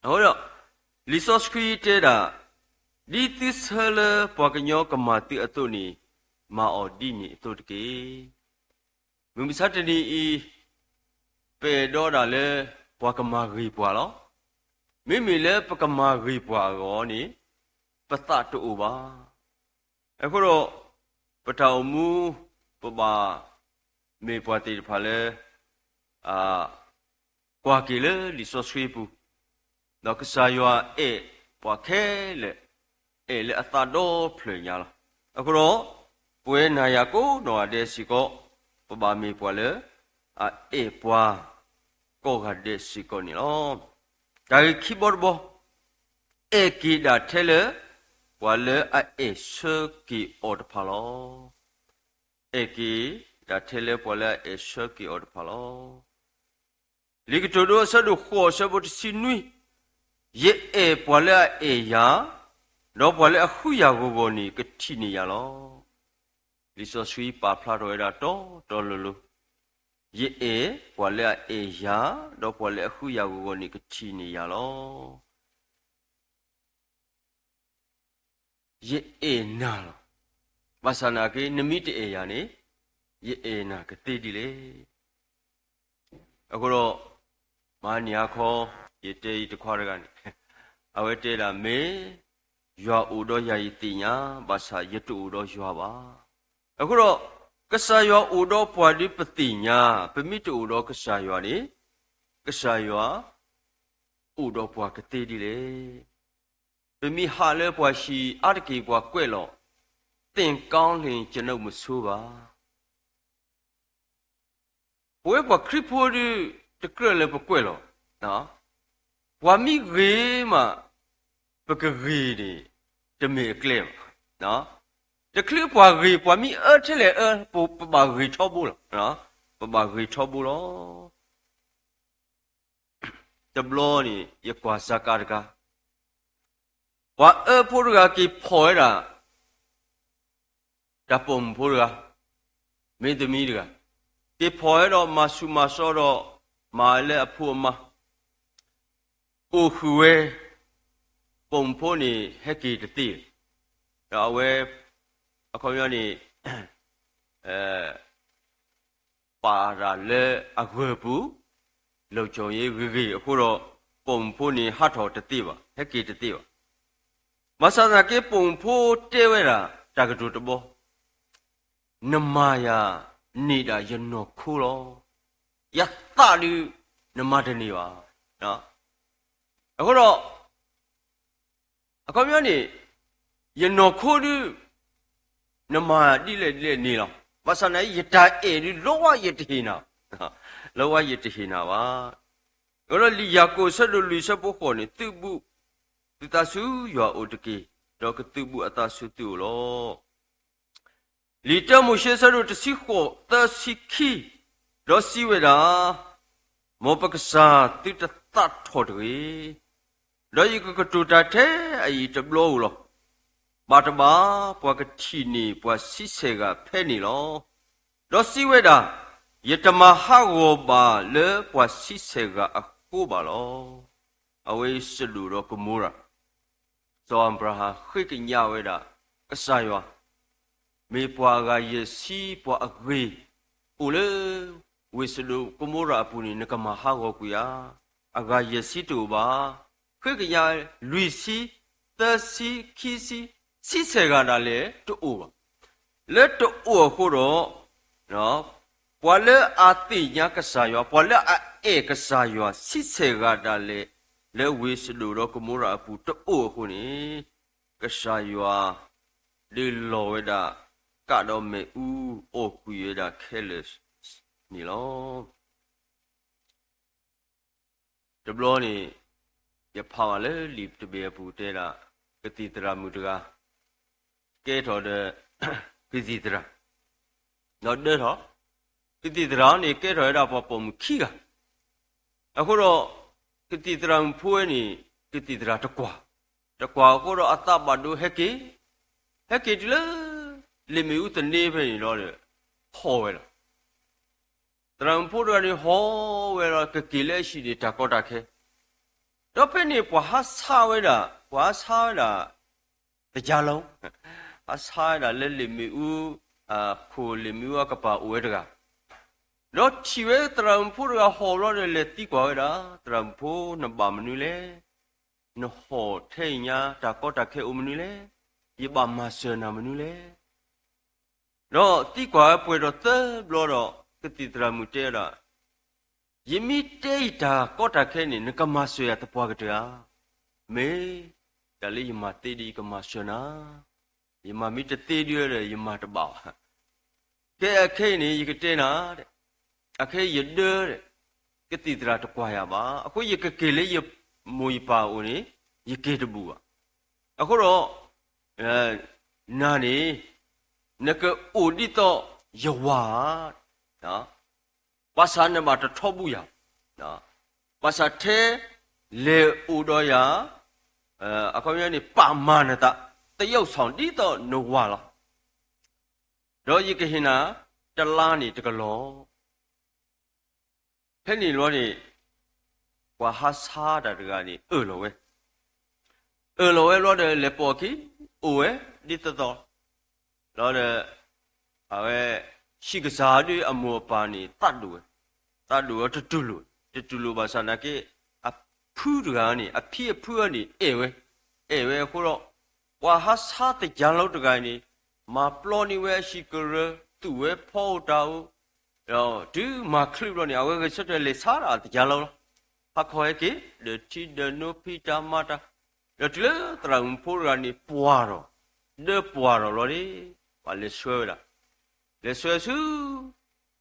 အဃိဒီး လံာ်စီဆှံတဲဒၣ်, ဒ်သုဆၢလၢပှၤကညီကမၤသုအသိးန့ၣ်, မၤအီၤဒ်န့ၣ်အသိးတက့ၢ်. မုၢ်မဆါတနံၤအံၤ, ပအဲၣ်ဒိးဒၣ်လၢ ပှၤကမၤဂ့ၤပှၤလီၤ. မ့မ့ၢ်လၢပကမၤဂ့ၤပှၤအဂီၢ်န့ၣ် ပသးတအိၣ်ဘၣ်. အဃိဒီး ပတၢ်အိၣ်မူ ပဘၣ်မ့ၢ်ပှၤသ့ၣ်တဖၣ်လၢ ကွၢ်က့ၤလၢလံာ်စီဆှံပူၤ, ဒီးကစၢ်ယွၤအဲၣ်ပှၤခဲလၢာ်, အဲၣ်လၢအသးဒီဖျၢၣ်ညါလီၤ. အဃိဒီး ပဝဲနၤယၤကိးနီၢ်ဂၤဒဲးစ့ၢ်ကီး ပဘၣ်မ့ၢ်ပှၤလၢ အအဲၣ်ပှၤ ကိးဂၤဒဲးစ့ၢ်ကီးန့ၣ်လီၤ. တၢ်ဂ့ၢ်ခံဘီတဘီ, အဲၣ်က့ၤဒၣ်ထဲလၢ ပှၤလၢအအဲၣ်ဆၢက့ၤအီၤတဖၣ်လီၤ. အဲၣ်က့ၤဒၣ်ထဲလၢပှၤလၢအအဲၣ်ဆၢက့ၤအီၤတဖၣ်လီၤ. လံာ်ကတိၤဒိအဆၢဒိၣ်ဃိးအဆၢဖိတဆံနွံ, ယအဲၣ်ပှၤလၢအအဲၣ်ယၤ, ဒီးပှၤလၢအဃုယၤဂီၤဂီၤန့ၣ် ကထံၣ်န့ၢ်ယၤလီၤ. လံာ်စီဆှံပာ်ဖျါထီၣ်ဝဲဒၣ်တီတီလိၤလိၤ, ယအဲၣ်ပှၤလၢအအဲၣ်ယၤ, ဒီးပှၤလၢအဃုယၤဂီၤဂီၤန့ၣ် ကထံၣ်န့ၢ်ယၤလီၤ. ယအဲၣ်နၤလီၤ. ဘၣ်ဆၣ်နာ်က့ နမ့ၢ်တအဲၣ်ယၤန့ၣ် ယအဲၣ်နၤကသ့ဒ်လဲၣ်. အဃိဒီး မဟါနံၤဟါခီ ယတဲအံၤတခွါတဂၤန့ၣ် အဝဲတဲဒၣ်မ့ၢ် ယွၤအိၣ်ဒီးယၤယသ့ၣ်ညါ, ဘၣ်ဆၣ်ယတအိၣ်ဒီးယွၤဘၣ်. အဃိဒီး ကစၢ်ယွၤအိၣ်ဒီးပှၤဒ်ပသ့ၣ်ညါ, ပမ့ၢ်တအိၣ်ဒီးကစၢ်ယွၤန့ၣ် ကစၢ်ယွၤ အိၣ်ဒီးပှၤကသ့ဒ်လဲၣ်. ပမ့ၢ်ဟးလၢပှၤဟံၣ်အါတက့ၢ် ပှၤကွဲးလီၤ, သင်ကောင်းလျှင် ကျွန်ုပ်မဆိုးပါ. ပဝဲပှၤခရံာ်ဖိဒီး တကြၢးလၢပကွဲးလီၤ, ပှၤမ့ၢ်ဂ့ၤမး ပကဂ့ၤန့ၣ် တမ့ၢ်အကျဲဘၣ်. တချုးပှၤဂ့ၤ ပှၤမ့ၢ်အၢထဲလဲၣ်အၢ ပဘၣ်ဂ့ၤထီဘိလီၤ. ပဘၣ်ဂ့ၤထီဘိလီၤ. တဘျီန့ၣ် ယကွၢ်စၢ်ကါတဂၤ, ပှၤအၢဖိတဂၤက့ၤဖီၣ်ဝဲဒၣ် တၢ်ပိာ်မုၣ်ဖိတဂၤ, မင်းသမီးတဂၤ, က့ၤဖီၣ်ဝဲဒီးမၤဆူၣ်မၤစီဒီး မၤလၢအဖိအမါ အိၣ်ဃုာ်ဝဲ, ပိာ်မုၣ်ဖိန့ၣ် ဟဲက့ၤတသ့, ဒီးအဝဲ အခီပညီန့ၣ် ပာ်တၢ်လၢအဂၢၢ်ပူၤ, လုံခြုံရေးဂ့ၤဂ့ၤအဃိဒီး ပိာ်မုၣ်ဖိန့ၣ် ဟးထီၣ်တသ့ဘၣ်, ဟဲက့ၤတသ့ဘၣ်. ဘၣ်ဆၣ်သနာ်က့ ပိာ်မုၣ်ဖိတဲဝဲဒၣ် တၢ်ကတိၤတဘီ, နမၤယၤန့ၢ်ဒၣ်ယနီၢ်ခိလီၤ. ယသးဒုး နမၤတန့ၢ်ဘၣ်. အဃိဒီး အခီပညီန့ၣ် ယနီၢ်ခိဒုး နမၤဒ်လဲၣ်ဒ်လဲၣ်န့ၣ်လီၤ. ဘၣ်ဆၣ်သနာ်က့ ယတၢ်အဲၣ်ဒုး လီၤဝါယတဟ့ၣ်နၤ, လီၤဝါယတဟ့ၣ်နၤဘၣ်. အဃိဒီးလံာ်ယၤကိာ်အဆၢဒိၣ်လွံၢ်အဆၢဖိဃိးန့ၣ်, သုးဘူးသုသးဆူယွၤအအိၣ်တက့ၢ်, ဒီးကသုးဘူးအသးဆူသုအိၣ်လီၤ. လံာ်တၢမိၤၡ့အဆၢဒိၣ်တဆံဃိးသၢဆံခံ, ဒီးစံးဝဲဒၣ်, မ်ပကစၢ်သုတသးထီၣ်တဂ့ၤ, ဒီးယကကတိၤတၢ်ထဲအအံၤတဘျီဧိၤလီၤ. ဘၣ်တဘၣ် ပှၤကထံၣ်န့ၢ်ပှၤဆံဆဲၣ်ဂၤဖဲန့ၣ်လီၤ. ဒီးစံးဝဲဒၣ်, ယတမၤဟးဂီၤဘၣ်လၢပှၤဆံဆဲၣ်ဂၤအဃိဘၣ်လီၤ. အဝဲစဒိၣ်ဒီးကမိရၤ စီၤအၤဘြၤဟၣ်ဃ့ကညးဝဲဒၣ် ကစၢ်ယွၤ, မ့ၢ်ပှၤအဂၤယဲၢ်ဆံ ပှၤအဂ့ၤ အိၣ်လၢ ဝ့ၢ်စဒိၣ်ကမိရၤအပူၤန့ၣ် နကမၤဟးဂီၤကွံာ်ဧါ. အဂၤယဲၢ်ဆံတအိၣ်ဘၣ်. ဃ့ကညးလွံၢ်ဆံ, သၢဆံ, ခံဆံ, ဆံဆဲၣ်ဂၤဒၣ်လဲာ်တအိၣ်ဘၣ်. လၢတအိၣ်အဃိဒီး ပှၤလၢအသ့ၣ်ညါကစၢ်ယွၤ, ပှၤလၢအအဲၣ်ကစၢ်ယွၤ ဆံဆဲၣ်ဂၤဒၣ်လဲာ် လၢဝ့ၢ်စဒိၣ်ဒီးကမိရၤအပူၤတအိၣ်အဃိန့ၣ်, ကစၢ်ယွၤ ဒုးလီၤဝဲဒၣ် ကးဒီးမ့ၣ်အူအိၣ်ကွံာ်ဝဲဒၣ်ခဲလၢာ်န့ၣ်လီၤ. တဘျီန့ၣ် ယဖးဘၣ်လၢလံာ်တဘ့ၣ်အပူၤတဲဒၣ် ကသံၣ်သရၣ်မုၣ်တဂၤ ကဲထီၣ်ဒီး ကသံၣ်သရၣ်, ဒီးဒၢထီၣ်, ကသံၣ်သရၣ်န့ၣ် ကဲထီၣ်ဝဲဒၣ်ပှၤပိာ်မုၣ်ခံဂၤ, အဃိဒီး ကသံၣ်သရၣ်မုၣ်ဖိဝဲန့ၣ် ကသံၣ်သရၣ်တကွၢ်, တကွၢ်အဃိဒီးအသးဘၣ်ဒိဟဲက့ၤ, ဟဲက့ၤတုၤလၢ လ့ၣ်မ့ၣ်အူသန့ဖဲန့ၣ်ဒီး ဟီၣ်ဝဲလီၤ. သရၣ်မုၣ်ဖိတဂၤန့ၣ်ဟီၣ်ဝဲလီၤ ကက့ၤလၢအဟံၣ်န့ၣ် တၢ်ကီတၢ်ခဲ, ဒီးဖဲန့ၣ်ပှၤဟးဆါဝဲဒၣ်, ပှၤဟးဆါဝဲဒၣ် တကါလီၤ, ဟးဆါဝဲဒၣ်လၢလ့ၣ်မ့ၣ်အူ, ခိၣ်လ့ၣ်မ့ၣ်အူအကပၤအိၣ်ဝဲတဂၤ, ဒီးထံၣ်ဝဲသရၣ်မုၣ်ဖိတဂၤဟီၣ်ဘျီဒီး လဲၤသံကွၢ်ဝဲဒၣ်, သရၣ်မုၣ်ဖိနဘၣ်မနုၤလဲၣ်. နဟီၣ်ထဲအံၤညါ တၢ်ကီတၢ်ခဲအိၣ်မနုၤလဲၣ်, ယဘၣ်မၤစၢၤနၤမနုၤလဲၣ်. ဒီးသံကွၢ်ဝဲပှဲၤဒီးသၢဘျီဒီး ကသံၣ်သရၣ်မုၣ်တဲဒၣ်, ယမ့ၢ်တဲအံၤတၢ်ကီတၢ်ခဲန့ၣ် နကမၤစၢၤယၤသပှၢ်ကတၢၢ်ဧါ. မ့ၢ်တၢ်လၢယမၤသ့ဒ်ယကမၤစၢၤနၤ, ယမၤမ့ၢ်တသ့ဒ်ဒီး ယမၤတဘၣ်ဘၣ်. ကဲအခဲအံၤန့ၣ် ယကတဲနၤ, အခဲအံၤယဒၢ, ကသံၣ်သရၣ်တကွၢ်ယၤဘၣ်. အဃိယကက့ၤလၢ ယမိၢ်ယပၢ်အအိၣ်န့ၣ် ယက့ၤတဘူၣ်ဘၣ်. အဃိဒီး နၤန့ၣ် နကအိၣ်ဒ်သိးယဝၤဧါ. ဘၣ်ဆၣ်နဘၣ်တထီဘူၣ်ယၤ, ဘၣ်ဆၣ်ထဲလဲၤအိၣ်ဒီးယၤ, အခီပညီန့ၣ် ပာ်မၤနသး, သရုပ်ဆောင် ဒ်သိးနဝၤလီၤ. ဒီးယကဟ့ၣ်နၤ တလါန့ၣ်တကလီၤ. ဖဲန့ၣ်လီၤန့ၣ် ပှၤဟးဆါတၢ်တဂၤန့ၣ် အၢၣ်လီၤဝဲ, အၢၣ်လီၤဝဲလီၤဒီး လဲၤပိာ်အခံ, အိၣ်ဝဲဒ်သိးသိးလီၤဒီး အဝဲ ဟံၣ်ကစၢ်ဒ်အမိၢ်အပၢ်န့ၣ် သးဒိၣ်ဝဲ, သးဒိၣ်ဝဲတတူၢ်လိာ်, တတူၢ်လိာ်ဘၣ်ဆၣ်နာ်က့ အဖုတဂၤန့ၣ် အဖံအဖုန့ၣ် အဲၣ်ဝဲ, အဲၣ်ဝဲအဃိဒီး ပှၤဟးဆါသယၤလီတဂၤန့ၣ် မၤပျီန့ၢ်ဝဲအဟံၣ်ကရၢ, သူၣ်ဝဲဖီအိၣ်တၢ်အိၣ်, ဒီးတုၤမၤချုးဘျီန့ၣ် အဝဲဂဲၤဆၢထၢၣ်လဲၤဆါဒၣ်သယၤလီလီၤ. ဟးခီဟဲက့ၤ ဒီးထံဒီးနိ ဖံးတၢ်မၤတၢ်, ဒီးတုၤလၢသရၣ်မုၣ်ဖိတဂၤန့ၣ် ပှၢ်ထီၣ်, ဒၢပှၢ်ထီၣ်လီၤန့ၣ် ပှၤလဲၤဆှၢဝဲဒၣ်, လဲၤဆှၢဆူ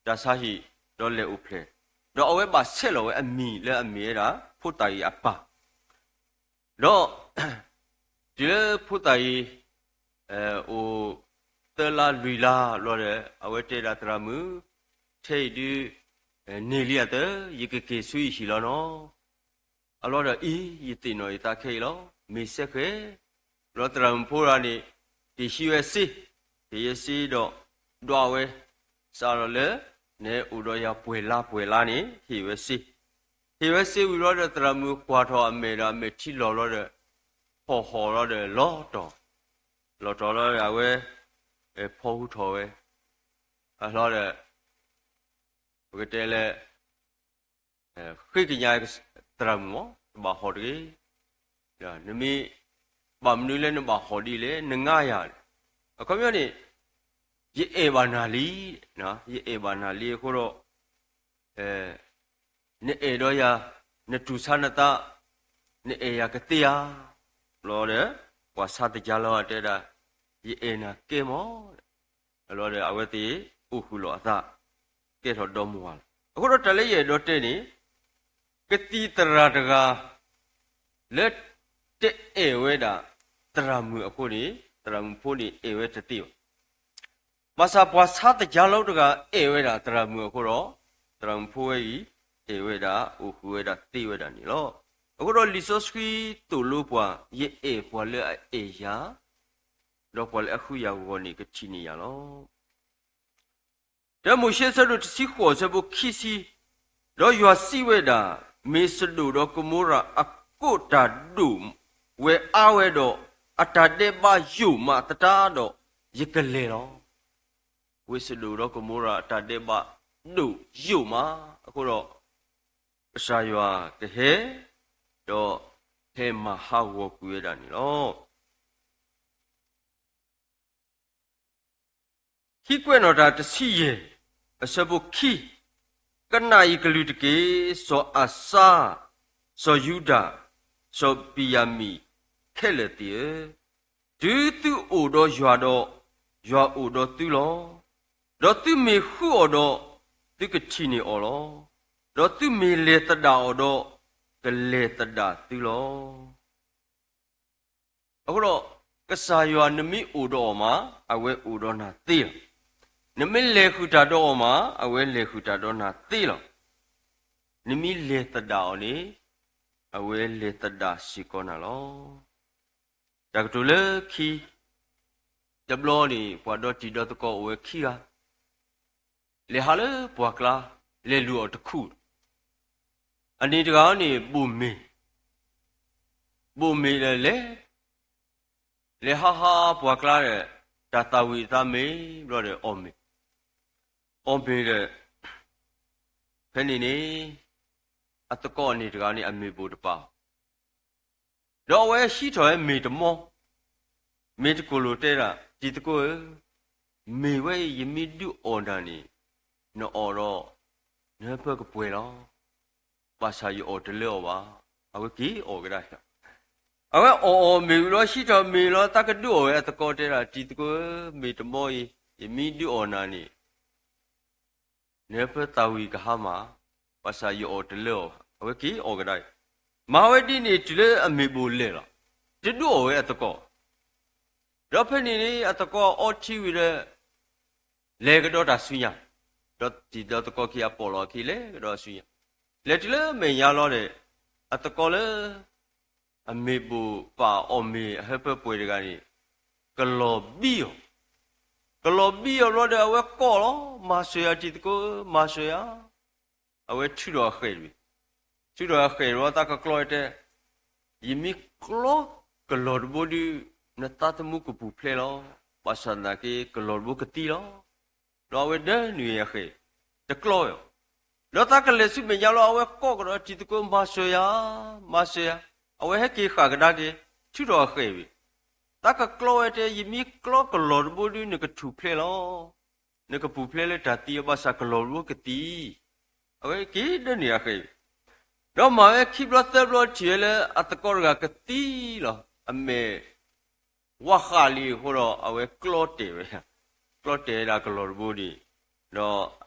တၢ်ဆါဟံၣ် ဒီးလဲၤအိၣ်ဖျဲၣ်, ဒီးအဝဲဘၣ်ဆဲးလီၤဝဲအမံၤလၢအမ့ၢ်ဝဲဒၣ် ဖိသၣ်အံၤအပၢ် ဒီး တုၤလၢဖိသၣ်အံၤ အိၣ် သၢလါလွံၢ်လါဘျီဒီး အဝဲတဲဒၣ်သရၣ်မုၣ်, ထဲအံၤဒုး န့ၢ်လံအသၢ, ယကက့ၤဆူယဟံၣ်လီၤနီၤ. အလီၤဒီးအံၤ ယသ့ၣ်နီၣ်ယသးခဲအံၤလီၤ, မ့ၢ်စဲဃဲ, ဒီးသရၣ်မုၣ်ဖိတဂၤန့ၣ် က့ၤဟံးဝဲစ့, က့ၤဟံးဝဲစ့ဒီး ဒွးဝဲ, စးထီၣ်လၢ နအိၣ်ဒီးယၤပှဲၤလါပှဲၤလါန့ၣ် ဟ့ၣ်ဝဲစ့, ဟ့ၣ်ဝဲစ့ဝံၤလီၤဒီး သရၣ်မုၣ်ကွၢ်ထီၣ်အမဲာ်ဒီး အမဲာ်ထံလီၤလီၤဒီး ဖီၣ်ဟီၣ်လီၤဒီး လီၤတီၢ်, လီၤတီၢ်လီၤဒီး အဝဲ ဖီဟူထီၣ်ဝဲ, အလီၤဒီး ပကတဲလၢ ဃ့ကညးသရၣ်မုၣ်မး တဘၣ်ဟီၣ်တဂ့ၤ, နမ့ၢ် ဘၣ်မနုၤလၢနဘၣ်ဟီၣ်ဒ်လဲၣ် နငါယၤ, အခီပညီန့ၣ် ယအဲၣ်ဘၣ်နၤလံ, ယအဲၣ်ဘၣ်နၤလံအဃိဒီး နအဲၣ်ဒီးယၤ, နတူၢ်ဆါနသး, နအဲၣ်ယၤကသ့ဧါ, ဘျီဒီး ပှၤဆါသယၤလီၤတဲဒၣ်, ယအဲၣ်နၤကဲမး, ဘျီဒီး အဝဲသ့ၣ်အိၣ်ဃုာ်လီၤအသး, ကဲထီၣ်ဒီမါဝၤလီၤ. အဃိဒီးတၢ်လၢယအဲၣ်ဒိးတဲန့ၣ် ကသံၣ်သရၣ်တဂၤ လၢတအဲၣ်ဝဲဒၣ်သရၣ်မုၣ်အဃိန့ၣ် သရၣ်မုၣ်ဖိန့ၣ်အဲၣ်ဝဲတသ့ဘၣ်. ဘၣ်ဆၣ်ပှၤဆါသယၤလီတဂၤအဲၣ်ဝဲဒၣ်သရၣ်မုၣ်အဃိဒီး သရၣ်မုၣ်ဖိဝဲအံၤ အဲၣ်ဝဲဒၣ် အိၣ်ဃုာ်ဝဲဒၣ်သ့ဝဲဒၣ်န့ၣ်လီၤ. အဃိဒီးလံာ်စီဆှံသိၣ်လိပှၤ ယအဲၣ်ပှၤလၢအအဲၣ်ယၤ ဒီးပှၤလၢအဃုယၤဂီၢ်န့ၣ် ကထံၣ်န့ၢ်ယၤလီၤ. တၢမိၤၡ့အဆၢဒိၣ်တဆံဃိးအဆၢဖိခံဆံ, ဒီးယွၤစံးဝဲဒၣ်, မ့ၢ်စဒိၣ်ဒီးကမိရၤအကိးတၢ်ဒိၣ်ဝဲအါဝဲဒီး အတၢ်ဒဲးဘးယိာ်မးသတးဒီး ယကလဲၤလီၤ. ဝ့ၢ်စဒိၣ်ဒီးကမိရၤအတၢ်ဒဲးဘးဒိၣ်ယိာ်မး, အဃိဒီး ကစၢ်ယွၤကဟဲ ဒီးဟဲမၤဟးဂီၤကွံာ်ဝဲဒၣ်န့ၣ်လီၤ. ခံကွဲးနီၣ်တၢ်တဆံယဲၢ် အဆၢဖိခံ, ကနၣ်ယကလုၢ်တက့ၢ်, စီၤအၤစါ, စီၤယူဒၤ, စီၤဘံၣ်ယၤမံၣ်ခဲလၢာ်သ့ၣ်ဧၢ, တုၤသုအိၣ်ဒီးယွၤဒီး ယွၤအိၣ်ဒီးသုလီၤ. ဒီးသုမ့ၢ်ဃုအီၤဒီး သုကထံၣ်န့ၢ်အီၤလီၤ. ဒီးသုမ့ၢ်လဲၤသဒၣ်အီၤဒီး ကလဲၤသဒၣ်သုလီၤ. အဃိဒီး ကစၢ်ယွၤနမ့ၢ်အိၣ်ဒီးအီၤမး အဝဲအိၣ်ဒီးနၤသ့လီၤ. နမ့ၢ်လဲၤဃုာ်တၢ်ဒီးအီၤမး အဝဲလဲၤဃုာ်တၢ်ဒီးနၤသ့လီၤ. နမ့ၢ်လဲၤသဒၣ်အီၤန့ၣ် အဝဲလဲၤသဒၣ်စ့ၢ်ကီးနၤလီၤ. တၢ်ကတိၤလၢခံ, တဘျီန့ၣ် ပှၤဒီတံၤဒီသကိးအိၣ်ဝဲခံဂၤ လဲၤဟးလၢပှၢ်ကျါ လဲၤလူၤအီၣ်တခူၣ်, အန့ၣ်တဂၤန့ၣ် ဘိၣ်မ့ၤ, ဘိၣ်မ့ၤဒီးလဲၤ, လဲၤဟးဟးပှၢ်ကျါဒီး တၢ်သၣ်ဝံၤအသးမ့ၢ်ဘျီဒီးအီၣ်မ့ၤ, အီၣ်မ့ၤဒီး ဖဲန့ၣ်န့ၣ် အသကိးန့ၣ်တဂၤန့ၣ် အမ့ၢ်ဘိၣ်တပၢ် ဒီးအဝဲဟံးထီၣ်ဝဲမ့ၤတမီ, မ့ၤတကိၢ်လိာ်တဲဒၣ်, တံၤသကိးဧၢ, မ့ၤဝဲအံၤယမ့ၢ်ဒုးအီၣ်နၤန့ၣ်, နအီၣ်ဒီး နဟၢဖၢကပှဲၤလီၤ. ဘၣ်ဆၣ်ယအီၣ်တလၢအီၤဘၣ်. အဝဲက့ၤအီၣ်ကဒါ. အဝဲအီၣ်အီၣ်မ့ၤဝံၤလီၤ ဟံးထီၣ်မ့ၤလီၤ သးကဒုးအီၣ်ဝဲအသကိးတဲဒၣ်, တံၤသကိးဧၢ, မ့ၤတမီအံၤ ယမ့ၢ်ဒုးအီၣ်နၤန့ၣ် နဟၢဖၢသးဝံၣ်ကဟါမၢ်, ဘၣ်ဆၣ်ယအီၣ်တလၢအီၤဘၣ်. အဝဲက့ၤအီၣ်ကဒါ. မၤဝဲဒ်န့ၣ် တုၤလၢအမ့ၢ်ဘိးလဲၢ်လီၤ, တဒုးအီၣ်ဝဲအသကိး. ဒီးဖဲန့ၣ်န့ၣ် အသကိးအီထံဝံၤဒီး လဲၤကဒီးတၢ်ဆူညါ, ဒီးတံၤဒီးသကိးခံ အပိာ်လီၤအခံ လဲၤကဒီးဆူညါ, လဲၤတုၤလၢမဲာ်ညါလီၤဒီး အသကိးလၢ အမ့ၢ်ဘိးပာ်အီၣ်မ့ၤအဟၢဖၢပှဲၤတဂၤန့ၣ် ကလီၤဘံအီၤ, ကလီၤဘံအီၤဘျီဒီး အဝဲကိးလီၤ, မၤစၢၤယၤတံၤသကိးဧၢ, မၤစၢၤယၤ. အဝဲထုးထီၣ်အဃဲၣ်တဘ့ၣ်, ထုးထီၣ်အဃဲၣ်တဘျီ သးကကျီဝဲတဲ, ယမ့ၢ်ကျီကလီၤတဘိဒုး နသးသမူကပူၤဖျဲးလီၤ. ဘၣ်ဆၣ်သနာ်က့ ကလီၤတဘိကသံလီၤ. ဒီးအဝဲဒၢနုာ်အဃဲၣ် တကျီဝဲဘၣ်. ဒီးသးကလဲၤဆူမဲာ်ညါလီၤ အဝဲကိးကဒီးတံၤသကိး မၤစၢၤယၤ, မၤစၢၤယၤ. အဝဲဟဲက့ၤဃၣ်ကဒါက့ၤ ထုးထီၣ်အဃဲၣ်ဝံၤ, သးကကျီဝဲတဲ, ယမ့ၢ်ကျီကလီၤတဘိဒုး နကထူၣ်ဖျဲးလီၤ. နကပူၤဖျဲးလီၤ တၢ်သံအီၤ ဘၣ်ဆၣ်ကလီၤတဘိကသံ. အဝဲက့ၤဒၢနုာ်အဃဲၣ်ဝံၤ, ဒီးမၤဝဲခံဘျီသၢဘျီထံၣ်ဝဲလၢအသကိးတဂၤကသံလီၤ. အမဲာ် ဝးဃးလံအဃိဒီး အဝဲကျီတဲာ်ဝဲ, ကျီတဲာ်ဝဲဒၣ်ကလီၤတဘိန့ၣ်, ဒီး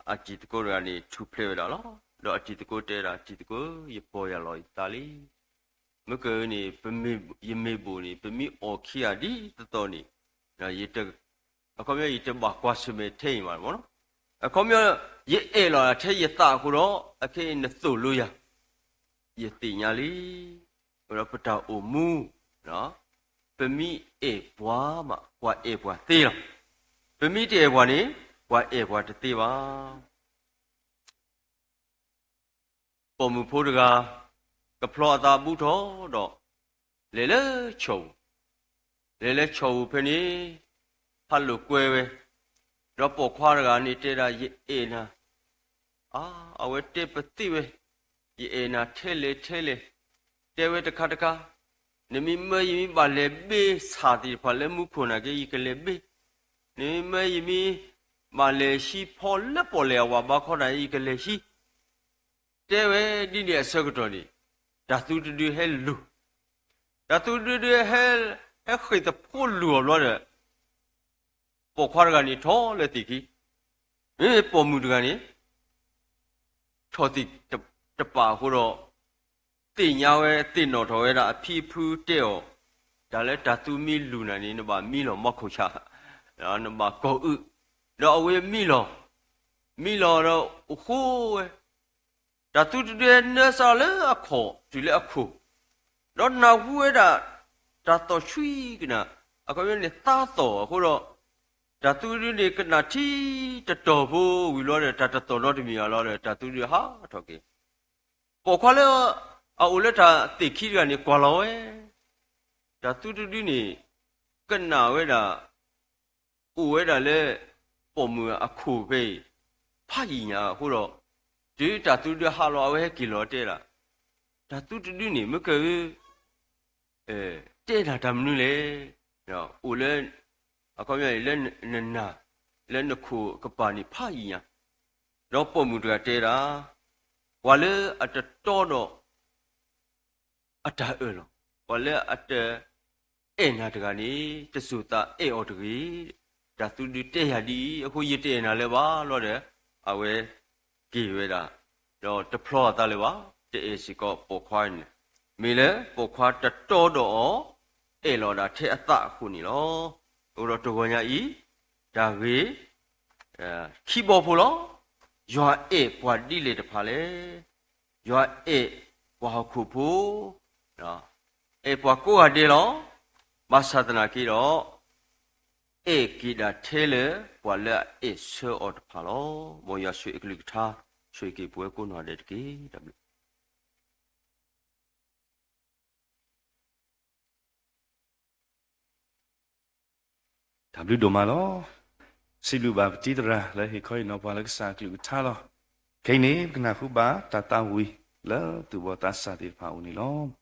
အတံၤသကိးတဂၤန့ၣ် ထူၣ်ဖျဲးဝဲဒၣ်လီၤ. ဒီးအတံၤသကိးတဲဒၣ်, တံၤသကိး, ယပီၢ်ယၢ်လီၤယသးလံ. မ့ၢ်ကန့ၣ် ယမ့ၢ်ဘိးန့ၣ် ပမ့ၢ်အီၣ်ခံဂၤဒ်သိးသိးန့ၣ်, အခီပညီ ယတဘၣ်ကွၢ်ဆၢၣ်မဲာ်ထဲအံၤမးမ့ၢ်နီၤ. အခီပညီ ယအဲၣ်လီၤထဲယသးအဃိဒီး အခဲအံၤနသိၣ်လိယၤ ယသ့ၣ်ညါလံ. အဃိဒီးပတၢ်အိၣ်မူ, ပမ့ၢ်အဲၣ်ပှၤမး ပှၤအဲၣ်ပှၤသ့လီၤ. ပမ့ၢ်တအဲၣ်ပှၤန့ၣ် ပှၤအဲၣ်ပှၤတသ့ဘၣ်. ပိာ်မုၣ်ဖိတဂၤ ကဖျီအသးဘူးထီၣ်ဒီး လဲၤလၢဆီၣ်ပူၤ, လဲၤလၢဆီၣ်ပူၤဖဲန့ၣ် ဟးလိာ်ကွဲဝဲ, ဒီးပိာ်ခွါတဂၤန့ၣ်တဲဒၣ် ယအဲၣ်နၤ, အါ, အဝဲတဲပသ့ၣ်ဝဲ, ယအဲၣ်နၤထဲလဲၣ်ထဲလဲၣ်, တဲဝဲတခါတခါ, နမ့ၢ်မၢယမ့ၢ်ဘၣ်လဲၤဘ့ဆၣ်သ့ၣ်တဖၣ်လၢမူခိၣ်နာ်က့ ယကလဲၤဘ့, နမ့ၢ်မၢယမ့ၢ်ဘၣ်လဲၤဟံးဖီလၢပီၣ်လဲၣ်အဝၤဘါခီနာ်က့ ယကလဲၤဟံး တဲဝဲဒ်န့ၣ်အဆၢကတီၢ်န့ၣ်, တၢ်သူတဒုဟဲလူၤ, တၢ်သူတဒုဟဲ, ဟဲဃ့ၢ်သဖိလူၤအီၤဘျီဒီး, ပိာ်ခွါတဂၤန့ၣ်ထီၣ်လၢသ့ၣ်ခံ, မ့မ့ၢ်ပိာ်မုၣ်တဂၤန့ၣ် ထီၣ်သ့ၣ်တပာ်အဃိဒီး, သ့ၣ်ညါဝဲ သ့ၣ်နီၣ်ထီၣ်ဝဲဒၣ်အဖံအဖုတဲအီၤ, တၢ်လၢတၢ်သူမ့ၢ်လူၤနၤန့ၣ် နဘၣ်မံလီၤမီခိၣ်ဆၣ်, နဘၣ်ကိာ်အုး, ဒီးအဝဲမံလီၤ, မံလီၤဒီးအိၣ်ဃိဝဲ တၢ်သူတဒုဟဲနၢစးလၢအခီၣ်တုၤလၢအခိၣ်, ဒီးနၢ်ဟူဝဲဒၣ် တၢ်သီၣ်ဆှံကနၣ်, အခီပညီန့ၣ်သးသီၣ်အဃိဒီး, တၢ်သူတဒုန့ၣ်ကနၣ်ထံတတီၤဖိဝံၤလီၤဒီး တၢ်တသီၣ်နီတမံၤဘၣ်လီၤဒီး တၢ်သူတဒုဟးထီၣ်က့ၤ, ပိာ်ခွါလၢအအိၣ်လၢတၢ်သ့ၣ်ခံတဂၤန့ၣ် ကွၢ်လီၤဝဲ, တၢ်သူတဒုန့ၣ် ကနၣ်ဝဲဒၣ် အိၣ်ဝဲဒၣ်လၢ ပိာ်မုၣ်အခိၣ်ဖဲအံၤ ဖးယံာ်ညါအဃိဒီး, တုၤတၢ်သူတဒုဟးလီၤ အဝဲဟဲက့ၤလီၤတဲဒၣ်, တၢ်သူတဒုန့ၣ် မ့ၢ်က, တဲနၤတၢ်မနုၤလဲၣ်, အိၣ်လၢ, အခီပညီန့ၣ်လၢနနၢ်, လၢနခိၣ်ကပၤန့ၣ်ဖးယံာ်ညါ, ဒီးပိာ်မုၣ်တဂၤတဲဒၣ်, ပှၤလၢအတတီဒီး အတၢ်အၢၣ်လီၤ, ပှၤလၢအတအဲၣ်နၤတဂၤန့ၣ် တစိၤသးအဲၣ်အီၤတဂ့ၤ, တၢ်သူတဒုတဲယၤဒ်အံၤ, အဃိယတအဲၣ်နၤလၢၤဘၣ်လီၤဒီး, အဝဲက့ၤဝဲဒၣ်, ဒီးတဖျီအသးလၢၤဘၣ်, တအဲၣ်စ့ၢ်ကီးပိာ်ခွါန့ၣ်, မ့ၢ်လၢပိာ်ခွါတတီဒီးအီၤ, အဲၣ်လီၤဒၣ်ထဲအသးအဃိန့ၣ်လီၤ. အဃိဒီးတဂီၤညါအံၤ, တၢ်ဂ့ၢ် ခံဘီဖိလီၤ. ယွၤအဲၣ်ပှၤဒ်လဲၣ်တဖၣ်လဲၣ်. ယွၤအဲၣ်ပှၤဟီၣ်ခိၣ်ဖိ, အဲၣ်ပှၤကိးဂၤဒဲးလီၤ. ဘၣ်ဆၣ်သနာ်က့ဒီး, အဲၣ်က့ၤဒၣ်ထဲလၢပှၤလၢအအဲၣ်ဆၢအီၤတဖၣ်လီၤ. မ်ယွၤဆိၣ်ဂ့ၤအကလုၢ်ကထါ, ဆိၣ်ဂ့ၤက့ၤပဝဲကိးနီၢ်ဒဲးတက့ၢ်. တၢ်ဘျုး တၢ်ဘျုးဒိၣ်မးလီၤ. စံးဘျုးဘၣ်ပတံၤသရၣ်လၢဟ့ၣ်ခီဟ့ၣ်နီၤပှၤလၢကစၢ်အကလုၢ်ကထါလီၤ. ခဲအံၤန့ၣ် ပကနၢ်ဟူဘၣ်တၢ်သးဝံၤလၢသူၣ်ဘီၣ်သးစၢ်သ့ၣ်တဖၣ်အအိၣ်န့ၣ်လီၤ.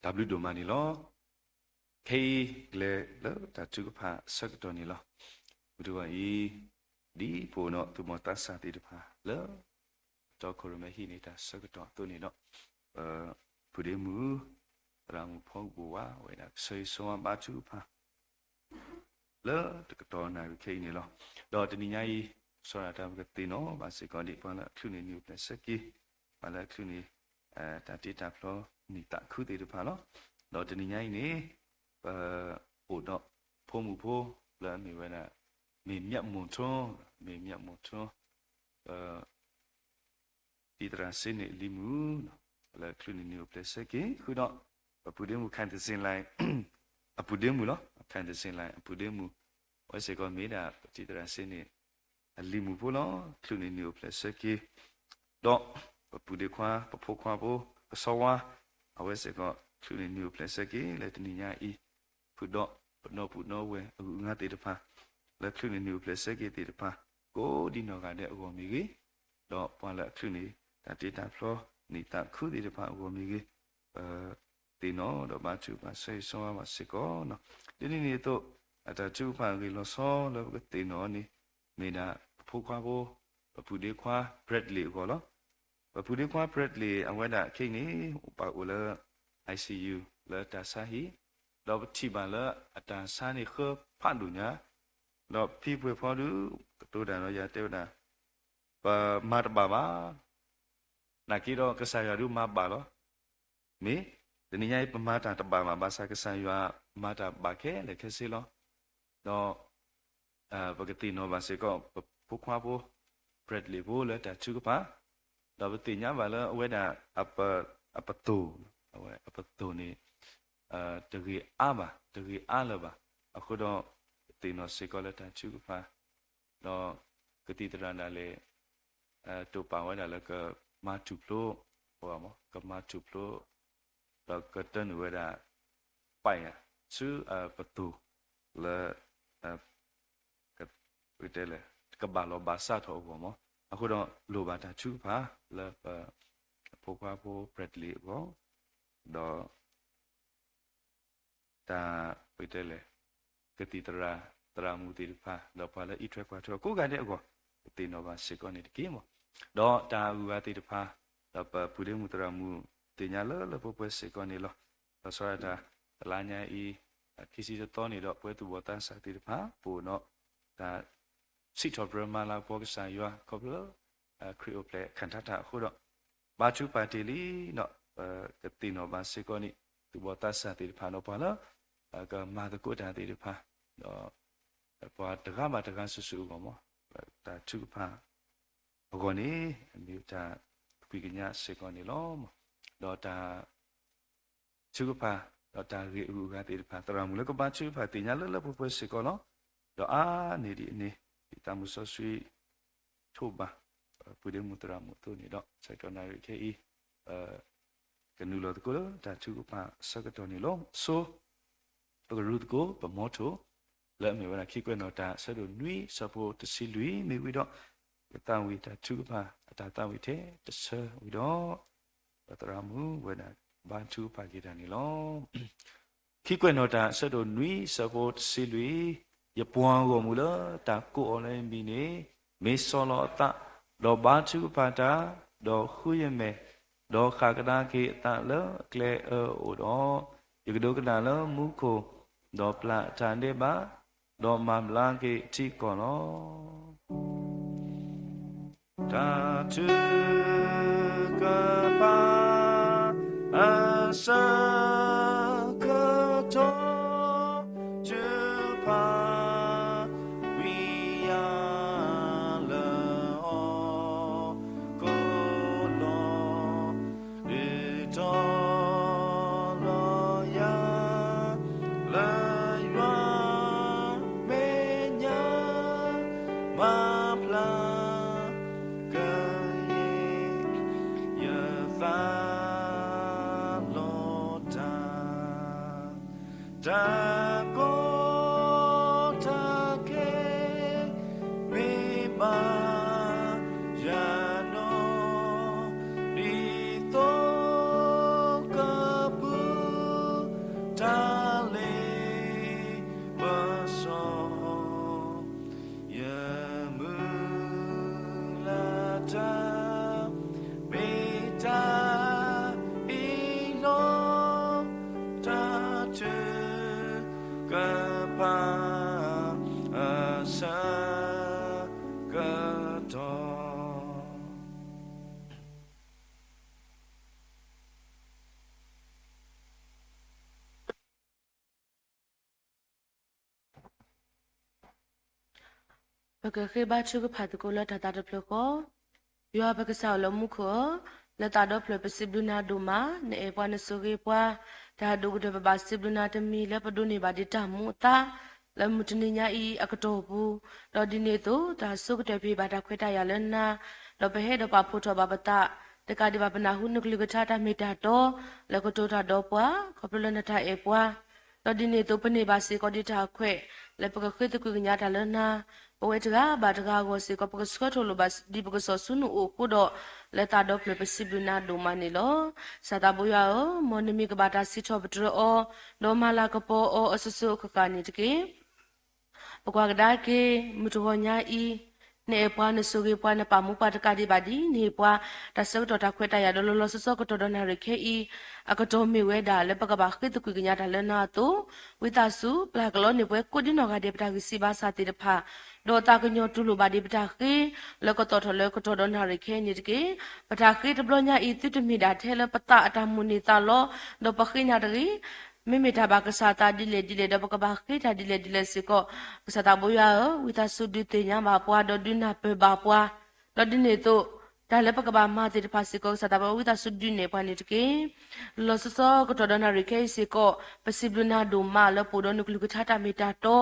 တၢ်ဘျုးဒိၣ်မးန့ၣ်လီၤ. ခဲအံၤကလဲၤလၢတၢ်ထုကဖၣ်အဆၢကတီၢ်န့ၣ်လီၤ. မုၢ်တဂီၤအံၤ ဒ်ပအိၣ်ဒီးသူၣ်ဘီၣ်သးစၢ်သ့ၣ်တဖၣ်လၢ တီခိၣ်ရိၣ်မဲဟံးန့ၢ်တၢ်ဆၢကတီၢ်အသိးန့ၣ်ဒီး ပပုၢ်ဒ့မုၣ် သရၣ်မုၣ်ဖီကပိာ်ဝါ အဝဲဒၣ်ကဆၢဂ့ၤဆၢဝါဘါထုကဖၣ် လၢတကတီၢ်နၣ်ရံၣ်ခဲအံၤန့ၣ်လီၤ. ဒီးတနံၤညါအံၤ စီၤရၣ်တၢ်ပကသ့ၣ်နီၣ်ဘၣ်စ့ၢ်ကီးဒ်ပှၤလၢအချုးန့ၢ်နံၣ်အိၣ်ဖျဲၣ်ဆၢက့ၤ, ပှၤလၢအချုးန့ၢ် တၢ်တ့တၢ်ဖျီနံၣ်သးခုသ့ၣ်တဖၣ်လီၤ. ဒီးတနံၤညါအံၤန့ၣ် ပအိၣ်ဒီးဖိမုၣ်ဖိ လၢအမ့ၢ်ဝဲဒၣ် မ့ၢ်မျးမိၢ်ထူ, မ့ၢ်မျးမိၢ်ထူ တံၤသရၣ်စ့န့ၣ်အလံၤမုၣ် လၢချုးန့ၢ်နံၣ်အိၣ်ဖျဲၣ်ဆၢက့ၤ ဃုာ်ဒီး ပပုၢ်ဒ့မုၣ် ခၣ်သစ့လၢ အပုၢ်ဒ့မုၣ်လီၤ. ခၣ်သစ့လၢ အပုၢ်ဒ့မုၣ် အဝဲစ့ၢ်ကီးမ့ၢ်ဒၣ် ပတံၤသရၣ်စ့န့ၣ် အလံၤမုၣ်ဖိလီၤ. ချုးန့ၢ်နံၣ်အိၣ်ဖျဲၣ်ဆၢက့ၤ ဒီးပပုၢ်ဒ့ခွါ ပဖိခွါဖိ ကဆီဝါ အဝဲစ့ၢ်ကီး ချုးန့ၢ်နံၣ်အိၣ်ဖျဲၣ်ဆၢက့ၤ လၢတနံၤညါအံၤ ဃုာ်ဒီးပနီၢ်ပူၣ်နီၢ်ဝဲၢ်အဂုၤအဂၤသ့ၣ်တဖၣ် လၢချုးန့ၢ်နံၣ်အိၣ်ဖျဲၣ်ဆၢက့ၤသ့ၣ်တဖၣ် ကိးဒံနီၢ်ဂၤဒဲးအဂီၢ်မ့ၢ်ဂ့ၤ, ဒီးပှၤလၢအချုးန့ၢ် တၢ်တ့တၢ်ဖျီ နံၣ်သးခုသ့ၣ်တဖၣ်အဂီၢ်မ့ၢ်ဂ့ၤ, ပသ့ၣ်နီၣ်ဒီးဘါထုကဖၣ်ဆၢဂ့ၤဆၢဝါဘၣ်စ့ၢ်ကီးလီၤ. ဒ်န့ၣ်အသိး အတၢ်ထုကဖၣ်ဂ့ၢ်လီၤဆီလၢပကသ့ၣ်နီၣ်န့ၣ် မ့ၢ်ဒၣ်ပဖိခွါဖိ ပပုၢ်ဒ့ခွါ Bradley အဂီၢ်လီၤ. ပပုၢ်ဒ့ခွါ Bradley အဝဲဒၣ်ခဲအံၤန့ၣ် ပာ်အိၣ်လၢ ICU လၢတၢ်ဆါဟံၣ်, ဒီးပထံၣ်ဘၣ်လၢအတၢ်ဆါန့ၣ်ဃၢဖးဒိၣ်ညါ, ဒီးဖံပှဲၤဖီဒုး ကတိၤတၢ်ဒီးယၤတဲဝဲဒၣ် ပမၤတဘၣ်ဘၣ်, နာ်က့ဒီးကစၢ်ယွၤဒုးမၤဘၣ်လီၤ. မ့ၢ်တနံၤညါအံၤ ပမၤတၢ်တဘၣ်ဘၣ် ဘၣ်ဆၣ်ကစၢ်ယွၤမၤတၢ်ဘၣ်ခဲလၢာ်ခဲဆ့လီၤ. ဒီး ပကသ့ၣ်နီၣ်ဘၣ်စ့ၢ်ကီး ပဖိခွါဖိ Bradley ဖိလၢတၢ်ထုကဖၣ်, ဒီးပသ့ၣ်ညါဘၣ်လၢအဝဲဒၣ် အပသိၣ်, အဝဲအပသိၣ်န့ၣ် တဂ့ၤအါဘၣ်, တဂ့ၤအါလၢၤဘၣ်. အဃိဒီး ပသ့ၣ်နီၣ်စ့ၢ်ကီးလၢတၢ်ထုကဖၣ်, ဒီးကသံၣ်သရၣ်ဒၣ်လဲာ် တိာ်ပာ်ဝဲဒၣ်လၢကမၤထူၣ်ဖျိ, ကမၤထူၣ်ဖျိ ဒီးကတၢၢ်နုာ်ဝဲဒၣ် ပာ်ယၤ ဆူအပသိၣ်လၢ ပတဲလဲၣ် ကဘၣ်လီၤဘၣ်စးထီၣ်အဂီၢ်မး. အဃိဒီးလိၣ်ဘၣ်တၢ်ထုကဖၣ်လၢပဖိခွါဖိ Bradley အဂီၢ်, ဒီး တၢ်ပတဲလဲၣ် ကသံၣ်သရၣ် သရၣ်မုၣ်သ့ၣ်တဖၣ် ဒီးပှၤလၢအအံးထွဲကွၢ်ထွဲကိးဂၤဒဲးအဂီၢ် ပသ့ၣ်နီၣ်ဘၣ်စ့ၢ်ကီးန့ၣ်တက့ၢ်မး. ဒီးတၢ်အဂုၤအဂၤသ့ၣ်တဖၣ် ဒီးပပုၢ်ဒ့မုၣ်သရၣ်မုၣ်သ့ၣ်ညါလၢလၢပှဲၤပှဲၤစ့ၢ်ကီးန့ၣ်လီၤ. ဒီးစီၤရၣ်တၢ် တလါညါအံၤ ခံဆံတသီန့ၣ်ဒီး ပဝဲသူၣ်ဘီၣ်သးစၢ်သ့ၣ်တဖၣ် ပအိၣ်ဒီး တၢ် စံးထီၣ်ပတြၢၤမၤလၤကပီၤကစၢ်ယွၤ ခီဖျိလၢ ခရံာ်အိၣ်ဖျဲၣ်ခၣ်ထါတၢ်အဃိဒီး ဘါထုကဖၣ်တ့ၢ်လံဒီး ပကသ့ၣ်နီၣ်ဘၣ်စ့ၢ်ကီးန့ၣ် သူၣ်ဘီၣ်သးစၢ်သ့ၣ်တဖၣ်ဒီးပှၤလၢ ကမၤသကိးတၢ်သ့ၣ်တဖၣ် ဒီး ပှၤတဂၤဘၣ်တဂၤစုာ်စုာ်အဂီၢ်မး တၢ်ထုကဖၣ်အဂီၢ်န့ၣ် အမ့ၢ်တၢ်ဖှံကညးစ့ၢ်ကီးန့ၣ်လီၤ. ဒီးတၢ် ထုကဖၣ် ဒီးတၢ်ဂ့ၢ်အဂုၤအဂၤသ့ၣ်တဖၣ် သရၣ်မုၣ်လၢကဘါထုကဖၣ်သ့ၣ်ညါလၢလၢပှဲၤပှဲၤစ့ၢ်ကီးလီၤ. ဒီးအါန့ၢ်ဒ်အန့ၣ် ဒ်သးမုၢ်စီဆှံ ထိးဘၣ် ပုၢ်ဒ့မုၣ်သရၣ်မုၣ်အသိးန့ၣ်ဒီး ဆၢကတီၢ်နၣ်ရံၣ်ခဲအံၤ ကနုာ်လီၤသကိးလၢတၢ်ထုကဖၣ်အဆၢကတီၢ်န့ၣ်လီၤ. ဆိ ပကရူၢ်သကိး ပမီထိၣ် လၢအမ့ၢ်ဝဲဒၣ်ခံကွဲးနီၣ်တၢ်အဆၢဒိၣ်နွံဆၢဖိတဆံလွံၢ်မ့ၢ်ဝံၤဒီး ကသးဝံၣ်တၢ်ထုကဖၣ်အတၢ်သးဝံၣ်ထဲတဆၢဝံၤဒီး ပသရၣ်မုၣ်ဝဲဒၣ်ဘါထုကဖၣ်က့ၤတၢ်န့ၣ်လီၤ. ခံကွဲးနီၣ်တၢ်အဆၢဒိၣ်နွံဆၢဖိတဆံလွံၢ်, ယပှၤဂီၢ်မုၢ်လၢတၢ်ကိးအီၤလၢယမံၤန့ၣ် မ့ၢ်ဆီၣ်လီၤအသး, ဒီးဘါထုကဖၣ်တၢ်, ဒီးဃုယမဲာ်, ဒီးဃၣ်ကဒါက့ၤအသးလၢအကျဲအၢအအိၣ်ဒီး, ယကဒိကနၣ်လၢမူခိၣ်, ဒီးပျၢ်အတၢ်ဒဲးဘး, ဒီးမၤဘျါက့ၤထံကီၢ်လီၤ. တၢ်ထုကဖၣ်အဆၢကတီၢ် ထုကဖၣ်ဝံယၤလၢဟီၣ်ခိၣ်ဒီး ဒုးတီၤလီၤယၤ လၢယွၤမဲာ်ညါ မၤဖျါကယဲၢ် ယသးလီၤတၢ် တၢ်ကီတၢ်ခဲ မ့ၢ်ဘၣ်ယၤနီၢ် ဒ်သိကပူၤ ဆၢကတီၢ် ပကဃ့ဘါထုကဖၣ်သကိးလၢတၢ်သးတဖျၢၣ်ဃီ, ယွၤပကစၢ်အိၣ်လၢမူခိၣ်ဧၢ, လၢသးဒီဖျၢၣ်ပစံးဘျုးနၤဒိၣ်မး, နအဲၣ်ပှၤနဆိၣ်ဂ့ၤပှၤ, တၢ်ဒိၣ်ကတၢၢ်ပဘၣ်စံးဘျုးနၤတမံၤလၢပဒိးန့ၢ်ဘၣ်ဒံးတၢ်မူအသါ လၢမုၢ်တနံၤညါအံၤအကတီၢ်ပူၤ, ဒီးဒ်န့ၣ်အသိး တၢ်ဆိကတၢၢ်ပဟ့ၣ်ဘၣ်တၢ်ခွဲးတၢ်ယာ်လၢနၤ, ဒီးပဟဲဒီးပာ်ဖှိၣ်ထီၣ်ဘၣ်ပသး, တကးဒံးဘၣ်ပနၢ်ဟူနကလုၢ်ကထါတၢ်မ့ၢ်တၢ်တီ လၢကတိၤတၢ်ဒီးပှၤ, ခီဖျိလၢနတၢ်အဲၣ်ပှၤ, ဒီးဒ်န့ၣ်အသိးပန့ၢ်ဘၣ်စ့ၢ်ကီးဒံးတၢ်ခွဲး လၢပကဃ့သကွံာ်ကညးတၢ်လၢနၤ, ပဝဲတဂၤဘၣ်တဂၤအဂီၢ်စ့ၢ်ကီး ပကဆှၢထီၣ်လိာ်ဘၣ်ဒံးပကစီၣ်ဆူနအိၣ်အဃိဒီး, လၢသးဒီဖျၢၣ်ပစံးဘျုးနၤဒိၣ်မးန့ၣ်လီၤ. ကစၢ်သးဘိယွၤဧၢ, မ်နမံၤကဘၣ်တၢ်စံးထီၣ်ပတြၢၤအီၤ, ဒီးမၤလၤကပီၤအီၤအစိၤစိၤအဃၣ်ဃၣ်န့ၣ်တက့ၢ်. ပကွၢ်ကဒါက့ၤ မုၢ်တဂီၤညါအံၤ, နအဲၣ်ပှၤနဆိၣ်ဂ့ၤပှၤနပာ်မူပှၤတကးဒံးဘၣ်ဒ်န့ၣ်ပှၤ, တၢ်ဆၢကတီၢ်တၢ်ခွဲးတၢ်ယာ်ဒီးလီၤလီၤဆီဆီကတီၢ်ဒီးနၣ်ရံၣ်ခဲအံၤ, အကတီၢ်မ့ၢ်ဝဲဒၣ်လၢပကဘၣ်ဃ့သကွံာ်ကညးတၢ်လၢနၤအသိး, ဝံသးစူၤ ပျၢ်ကလီန့ၢ်ပှၤကိးဒံနီၢ်ဂၤဒဲးပတၢ်ဂံၢ်စၢ်ဘါစၢ်သ့ၣ်တဖၣ်, ဒီးသးကညီၤတူၢ်လိာ်ဘၣ်ဒံးပတၢ်ဃ့ လၢကသီၣ်ထီၣ်လၢကတီၢ်ဒီးနၣ်ရံၣ်ခဲအံၤန့ၣ်တက့ၢ်. ပတၢ်ဃ့တဘျီညါအံၤ သုတမ့ၢ်ဒၣ်ထဲလၢပသးအတၢ်မိၣ်န့ၢ်သးလီ, ဒီးပဃ့နၤတဂ့ၤ မ့မ့ၢ်တၢ်ဘၣ်ကစၢ်သးဒ်လဲၣ်ဒ်လဲၣ်ဒီးပကဘၣ်ဃ့တၢ်ဒ်လဲၣ်ဒ်လဲၣ်စ့ၢ်ကီး, ကစၢ်သးဘိယွၤဧၢ, ဝံသးစူၤဒုးသ့ၣ်ညါဘၣ်ပှၤ ဒီးဒုးနၢ်ပၢၢ်ဘၣ်ပှၤ, ဒီးဒ်န့ၣ်အသိး တၢ်လၢပကဘၣ်မၤသ့ၣ်တဖၣ်စ့ၢ်ကီး ကစၢ်သးဘိဝံသးစူၤဒုးနဲၣ်ပှၤန့ၣ်တက့ၢ်. လီၤဆီဆီကတီၢ်ဒီးနၣ်ရံၣ်ခဲအံၤစ့ၢ်ကီး ပစံးဘျုးနၤဒိၣ်မးလၢပအိၣ်ဒီးနကလုၢ်ကထါတၢ်မ့ၢ်တၢ်တီ,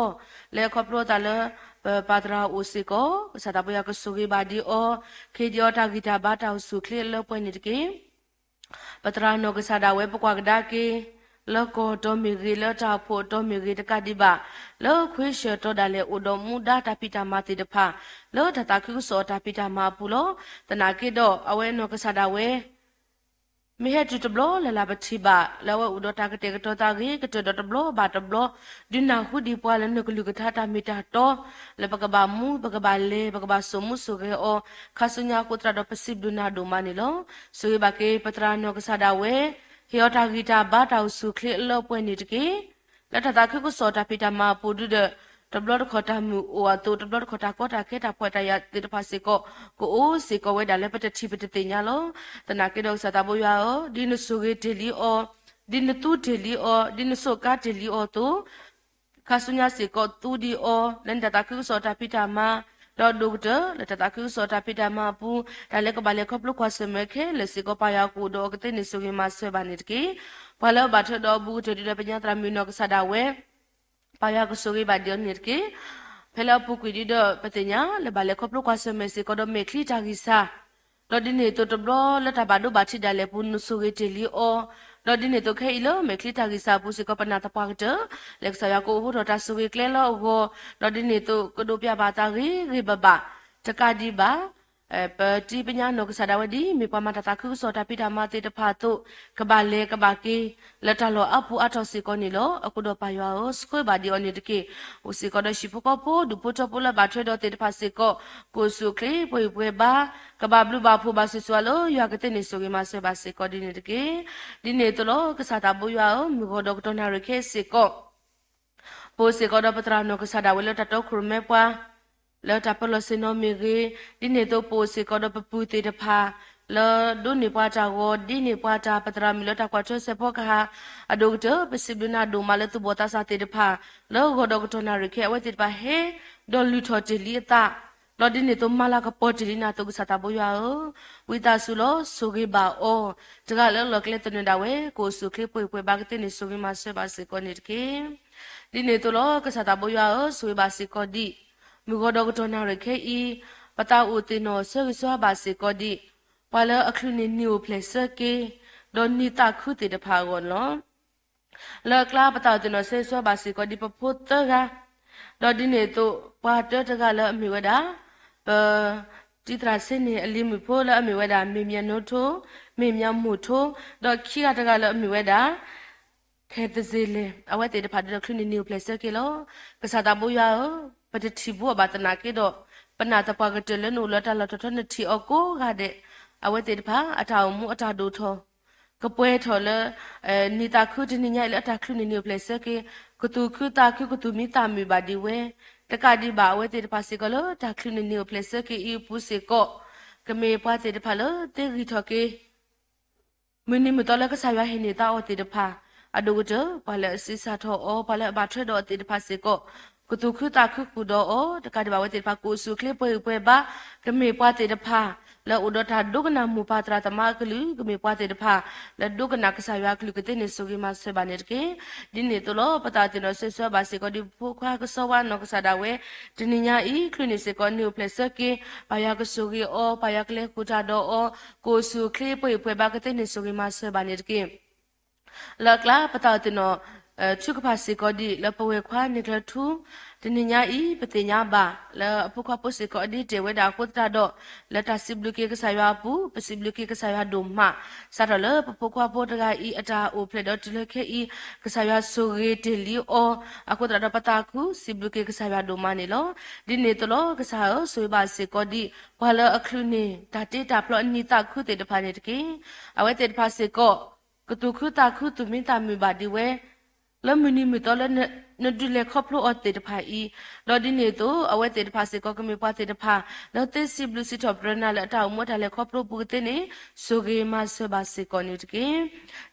လၢခီဖျိသးလၢ ပပၢ်သရၣ်အိၣ်စ့ၢ်ကီး ကစၢ်သးဘိယွၤကဆိၣ်ဂ့ၤဘၣ်ဒံးအီၤ, ခ့ဒံးအီၤတၢ်ဂံၢ်တၢ်ဘါတၢ်အိၣ်ဆူၣ်အိၣ်ချ့လၢပှဲၤန့ၣ်တက့ၢ်. ပသရၣ်နီၢ်ကစၢ်ဒၣ်ဝဲ ပကွၢ်ကဒါက့ၤ လၢကီၢ်တီမ့ၢ်ဂ့ၤ လၢတၢ်အိၣ်ဖှိၣ်အတီမ့ၢ်ဂ့ၤတကးဒံးဘၣ်, လၢခွ့ဆၢၣ်တီဒၣ်လဲာ်အိၣ်ဒီးမူဒါတၢ်ဖံးတၢ်မၤသ့ၣ်တဖၣ် လၢတၢ်သးခုကစီၣ်အတၢ်ဖံးတၢ်မၤအပူၤလီၤ. သနာ်က့ဒီး အဝဲနီၢ်ကစၢ်ဒၣ်ဝဲ မ့ၢ်ဟဲတုၤတဘျီလၢ်လၢ်ပထံၣ်ဘၣ် လၢအဝဲအိၣ်ဒီးတၢ်ကတဲာ်ကတီၤသးဂ့ၤကတၢၢ်ဒီးတဘျီဘၣ်တဘျီ, ဒုးနၢ်ဟူဒံးပှၤလၢနကလုၢ်ကထါတၢ်မ့ၢ်တၢ်တီ, လၢပကဘၣ်မူ ပကဘၣ်လဲၤ ပကဘၣ်စိာ်မူစိာ်ဂဲၤအီၤ, ခါဆူညါအဃိသတးဒီးပစံးဘျုးနၤဒိၣ်မးန့ၣ်လီၤ. ဆိၣ်ဂ့ၤဘၣ်က့ၤ ပသရၣ်နီၢ်ကစၢ်ဒၣ်ဝဲ, ဟ့ၣ်အီၤတၢ်ဂံၢ်တၢ်ဘါတၢ်အိၣ်ဆူၣ်အိၣ်ချ့လၢပှဲၤန့ၣ်တက့ၢ်. လၢတၢ်သးခုကစီၣ်တၢ်ဖံးတၢ်မၤအပူၤဒုဒီး တဘျီတခီၣ်တၢ်မုာ်အိၣ်အသိး တဘျီတခီၣ်တၢ်ကီတၢ်ခဲတၢ်ဖှီၣ်တၢ်ယာ်သ့ၣ်တဖၣ်စ့ၢ်ကီး ကအိၣ်စ့ၢ်ကီးဝဲဒၣ်လၢပတထံၣ်ပတသ့ၣ်ညါလီၤ. သနာ်က့ဒီးကစၢ်သးဘိယွၤဧၢ, ဒ်နဆိၣ်ဂ့ၤတ့ၢ်လံအီၤ, ဒ်နသူတ့ၢ်လံအီၤ, ဒ်နစူးကါတ့ၢ်လံအီၤအသိး ခါဆူညါစ့ၢ်ကီးသူဒံးအီၤ လၢနတၢ်သးခုကစီၣ်တၢ်ဖံးတၢ်မၤ, ဒီးဒိၣ်ကတၢၢ် လၢတၢ်သးခုကစီၣ်တၢ်ဖံးတၢ်မၤအပူၤ တၢ်လၢကဘၣ်လဲၤခီဖျိကွၢ်ဆၢၣ်မဲာ်ခဲလၢာ်စ့ၢ်ကီး ပၢ်ယွၤကအိၣ်ဒီးအီၤကသ့န့ၣ် ဆိၣ်ဂ့ၤမၤစၢၤဘၣ်န့ၣ်တက့ၢ်. ပှၤလၢအဘၣ်ထွဲဒီးအဘူးကတၢၢ်ဒုဒီးပညါသရၣ်မုၣ်နီၢ်ကစၢ်ဒၣ်ဝဲ ပၢ်ယွၤကဆိၣ်ဂ့ၤဘၣ်ဒံးအီၤန့ၣ်တက့ၢ်. ဖဲလၢအပူၤကွံာ်ဒုဒီးပသ့ၣ်ညါလၢဘၣ်လဲၤခီဖျိကွၢ်ဆၢၣ်မဲာ်စ့ၢ်ကီးဒီးမဲာ်ချံတၢ်ဂံၢ်စၢ်, ဒီးဒ်န့ၣ်အသိးတဘျီလၢတၢ်ဘၣ်ဒိဘၣ်ထံးဒၣ်လဲာ်ပူၤ နဆိၣ်ဂ့ၤတ့ၢ်လံအီၤ, ဒီးဒ်န့ၣ်အသိးခဲအံၤလၢမဲာ်ချံတၢ်ဂံၢ်စၢ်အပူၤစ့ၢ်ကီး ပနာ်သပှၢ်ကတၢၢ် လၢကစၢ်ယွၤကအိၣ်ဖှိၣ်ထီၣ်တၢ်ဆိၣ်ဂ့ၤကျဲလၢအဂီၢ်, ဒီးဒ်န့ၣ်အသိးကဒိးပျၢ်ဘၣ်သးဂ့ၤဂ့ၤဘၣ်ဘၣ် တကးဒံးဘၣ် ပတံၤပညါနီၢ်ကစၢ်ဒၣ်ဝဲဒ်မ့ၢ်ပှၤမၤတၢ်သးခုကစီၣ်တၢ်ဖံးတၢ်မၤသ့ၣ်တဖၣ်အသိး ကဘၣ်လဲၤကဘၣ်က့ၤ လၢတၢ်လီၢ်အါပူၤအါထီၣ်စ့ၢ်ကီးန့ၣ်လီၤ. အဃိဒီးပၢ်ယွၤဧၢ ဆှၢဘၣ်ဒံးအီၤန့ၣ်တက့ၢ်. အိၣ်စ့ၢ်ကီးဒီးဟံၣ်ဖိဃီဖိ ဒူၣ်ဖိထၢဖိလၢအဘၣ်ထွဲဒီးသ့ၣ်တဖၣ်စ့ၢ်ကီး ကအိၣ်ဆူၣ်အိၣ်ချ့ ပှဲၤဂံၢ်ပှဲၤဘါ ကဘၣ်ဘျုးဘၣ်ဖှိၣ်ဘၣ်ဆူၣ်ဆူၣ်အလၢ ယွၤကသ့န့ၣ် ဆိၣ်ဂ့ၤမၤစၢၤဘၣ်စ့ၢ်ကီးဒ်န့ၣ်တက့ၢ်. ဒ်န့ၣ်အသိးလီၤ ကစၢ်သးဘိယွၤဧၢ, မုၢ်ဂီၤဒီးကတီၢ်နၣ်ရံၣ်ခဲအံၤစ့ၢ်ကီး ပအိၣ်စ့ၢ်ကီးဒီးပသရၣ်နီၢ်ကစၢ်ဒၣ်ဝဲလၢတၢ်တီခိၣ်ရိၣ်မဲပှၤ လၢတၢ်ပၢလီၢ်ဆ့ၣ်နီၤမ့ၢ်ဂ့ၤ, ဒ်န့ၣ်အသိးပအိၣ်စ့ၢ်ကီးဒီးပပုၢ်သ့ၣ်တဖၣ် လၢဒိးန့ၢ်ပှၤတၢ်ဂီၤ ဒ်န့ၢ်ပှၤတၢ် ပသရၣ်မုၣ်လၢတၢ်ကွၢ်ထွဲစဲးဖီကဟၣ် အဒိၣ်ကတၢၢ် ပစံးဘျုးနၤဒိၣ်မးလၢသူၣ်ဘီၣ်သးစၢ်သ့ၣ်တဖၣ် လၢဂီၤဒီးကတီၢ်နၣ်ရံၣ်ခဲ အဝဲသ့ၣ်တဖၣ်ဟဲဒီးလုၢ်ထီၣ်တ့ၢ်လံအသး ဒီးဒ်န့ၣ်အသိးမၤလၤကပီၤတ့ၢ်လံနၤအသိး ကစၢ်သးဘိယွၤဧၢ, ဝံသးစူၤလီၤ ဆိၣ်ဂ့ၤဘၣ်အီၤ, တဂၤလၢလီၢ်ကျဲသနၢၣ်ဒၣ်ဝဲ ကအိၣ်ဆူၣ်အိၣ်ချ့ပှဲၤဂံၢ်ပှဲၤဘါကသ့န့ၣ် ဆိၣ်ဂ့ၤမၤစၢၤဘၣ်စ့ၢ်ကီးန့ၣ်တက့ၢ်. ဒ်န့ၣ်အသိးလီၤ ကစၢ်သးဘိယွၤဧၢ, ဆိၣ်ဂ့ၤဘၣ်စ့ၢ်ကီးဒံး မုၢ်ဂီၤဒီးကတီၢ်နၣ်ရံၣ်ခဲအံၤ ပသးအိၣ်သ့ၣ်နီၣ်ဆၢဂ့ၤဆၢဝါဘၣ်စ့ၢ်ကီးဒံး ပှၤလၢအချုးန့ၢ်နံၤအိၣ်ဖျဲၣ်ဆၢက့ၤ ဒီးနံၤသးခုသ့ၣ်တဖၣ်အဂီၢ်န့ၣ်လီၤ. လၢအကျါပသးအိၣ်သ့ၣ်နီၣ်ဆၢဂ့ၤဆၢဝါဘၣ်စ့ၢ်ကီးဒံးပဖိသၢဂၤ, ဒီးဒ်န့ၣ်အသိး ပှၤတၢတဂၤလၢအမ့ၢ်ဝဲဒၣ် ပတံၤသရၣ်ဆ့န့ၣ်အလံၤမုၣ်ဖိလၢအမ့ၢ်ဝဲဒၣ် မ့ၢ်မၠၣ်နိထိ, မ့ၢ်မၠၣ်မိၢ်ထိ, ဒီးခံဂၤတဂၤလၢအမ့ၢ်ဝဲဒၣ် ခဲသစ့လဲၣ်, အဝဲသ့ၣ်တဖၣ်ဒုးဒီးချုးန့ၢ်နံၤအိၣ်ဖျဲၣ်ဆၢက့ၤလီၤ. ကစၢ်သးဘိယွၤဧၢ, ပတထံၣ်ဘူးအီၤဘၣ်သနာ်က့ဒီး ပနာ်သပှၢ်ကတၢၢ်လၢနအိၣ်လၢတၢ်လီၢ်ထီၣ်ထီနထံၣ်အီၤကိးဂၤဒဲး, အဝဲသ့ၣ်တဖၣ် အတၢ်အိၣ်မူအတၢ်ဒိၣ်ထီၣ် ကပှဲၤထီၣ်လၢ နံၤသးခုတနံၤညါအံၤလၢအတၢ်ချုးန့ၢ်နံၤအိၣ်ဖျဲၣ်ဆၢက့ၤ, ကသူၣ်ခုသးခုကသူၣ်မံသးမုာ်ဘၣ်ဒံးဝဲ, တကးဒံးဘၣ် အဝဲသ့ၣ်တဖၣ်စ့ၢ်ကီးလၢတၢ်ချုးန့ၣ် န့ၢ်အိၣ်ဖျဲၣ်ဆၢက့ၤအံၤအပူၤစ့ၢ်ကီး ကမ့ၢ်ပှၤသ့ၣ်တဖၣ်လၢသ့ဂံၢ်ထီၣ်က့ၤ မုၢ်နံၤမုၢ်သီလၢကစၢ်ယွၤဟ့ၣ်န့ၢ်သးအီၤသ့ၣ်တဖၣ်, အဒိၣ်ကတၢၢ် ပှၤလၢအဆံးစၢ်ထီၣ်အီၤ ပှၤလၢအဘၣ်ထွဲဒီးအီၤသ့ၣ်တဖၣ်စ့ၢ်ကီး ကသူၣ်ခုသးခုဃုာ်ဒီးအီၤ, တကးဒံးဘၣ် အဝဲသ့ၣ်တဖၣ် ကအိၣ်ဆူၣ်အိၣ်ချ့ပှဲၤဂံၢ်ပှဲၤဘါ, ကမ့ၢ်ပှၤသ့ၣ်တဖၣ် လၢအအိၣ်ဒီးတၢ်ဒိကနၣ်မိၢ်ပၢ်သရၣ်သမါအကလုၢ်, ကမ့ၢ်ပှၤသ့ၣ်တဖၣ် လၢဒိကနၣ်ကစၢ်ယွၤအကလုၢ်ကသ့န့ၣ် ဆိၣ်ဂ့ၤမၤစၢၤဘၣ်န့ၣ်တက့ၢ်. ဒ်န့ၣ်အသိးလီၤ ပသးသ့ၣ်နီၣ်ဆၢဆၢဘၣ်စ့ၢ်ကီး ဒ်ဖိခွါကစီဝါနီၢ်ကစၢ်ဒၣ်ဝဲ တနံၤညါအံၤ ချုးန့ၣ်စ့ၢ်ကီး န့ၢ်အိၣ်ဖျဲၣ်ဆၢက့ၤ ပၢ်ယွၤကဆိၣ်ဂ့ၤအီၤ, ပၢ်ယွၤကလဲၤဃုာ်တၢ်ဒီးအီၤ, ကအိၣ်ဆူၣ်အိၣ်ချ့ပှဲၤဂံၢ်ပှဲၤဘါကသ့န့ၣ် ဆိၣ်ဂ့ၤမၤစၢၤဘၣ်န့ၣ်တက့ၢ်. လၢအကျါ ပသးအၢသ့ၣ်နီၣ် ထုကဖၣ်စ့ၢ်ကီးဒံး လၢပဝဲၢ်ခွါန့ၢ်ကျၢၤထူ တနံၤညါအံၤ ပသ့ၣ်ညါဘၣ် လၢအဖိခွါဖိစ့ၢ်ကီးအဒ့တဲာ်ဝဲဒၣ်အဃိသတးဒီး လၢတၢ်စံးဘျုးက့ၤကစၢ်ယွၤအပူၤ ပစံးဘျုးက့ၤကစၢ်ယွၤဒိၣ်မး, စးထီၣ်လၢပဖိခွါဖိတဂၤအံၤ အတၢ်အိၣ်ဖျဲၣ်ဒီးတုၤလၢခဲအံၤ ကစၢ်ယွၤဆိၣ်ဂ့ၤတ့ၢ်လံအီၤ, အဃိသတးဒီးပသးခု စံးဘျုးက့ၤကစၢ်ယွၤဒိၣ်မးန့ၣ်လီၤ. ဒ်န့ၣ်အသိးလီၤ ကစၢ်ဧၢ ဆိၣ်ဂ့ၤဘၣ်စ့ၢ်ကီးဒံး ပှၤလၢအချုးန့ၢ် တၢ်တ့တၢ်ဖျီအနံၤသးခုသ့ၣ်တဖၣ်န့ၣ်တက့ၢ်. အဝဲသ့ၣ်တဖၣ်စ့ၢ်ကီး ကသူၣ်ခုသးခု သူၣ်မံသးမုာ်ဘၣ်ဒံးဝဲ လၢမုၢ်နံၤမုၢ်သီလၢ နဒုးလဲၤခီဖျိအီၤသ့ၣ်တဖၣ်အံၤ, ဒီးဒ်န့ၣ်အသိး အဝဲသ့ၣ်တဖၣ်စ့ၢ်ကီး ကမ့ၢ်ပှၤသ့ၣ်တဖၣ် လၢသ့စံးဘျုးစံးထီၣ်ပတြၢၤနၤ လၢအတၢ်အိၣ်မူအတၢ်လဲၤခီဖျိပူၤကသ့န့ၣ် ဆိၣ်ဂ့ၤမၤစၢၤဘၣ်စ့ၢ်ကီးန့ၣ်တက့ၢ်.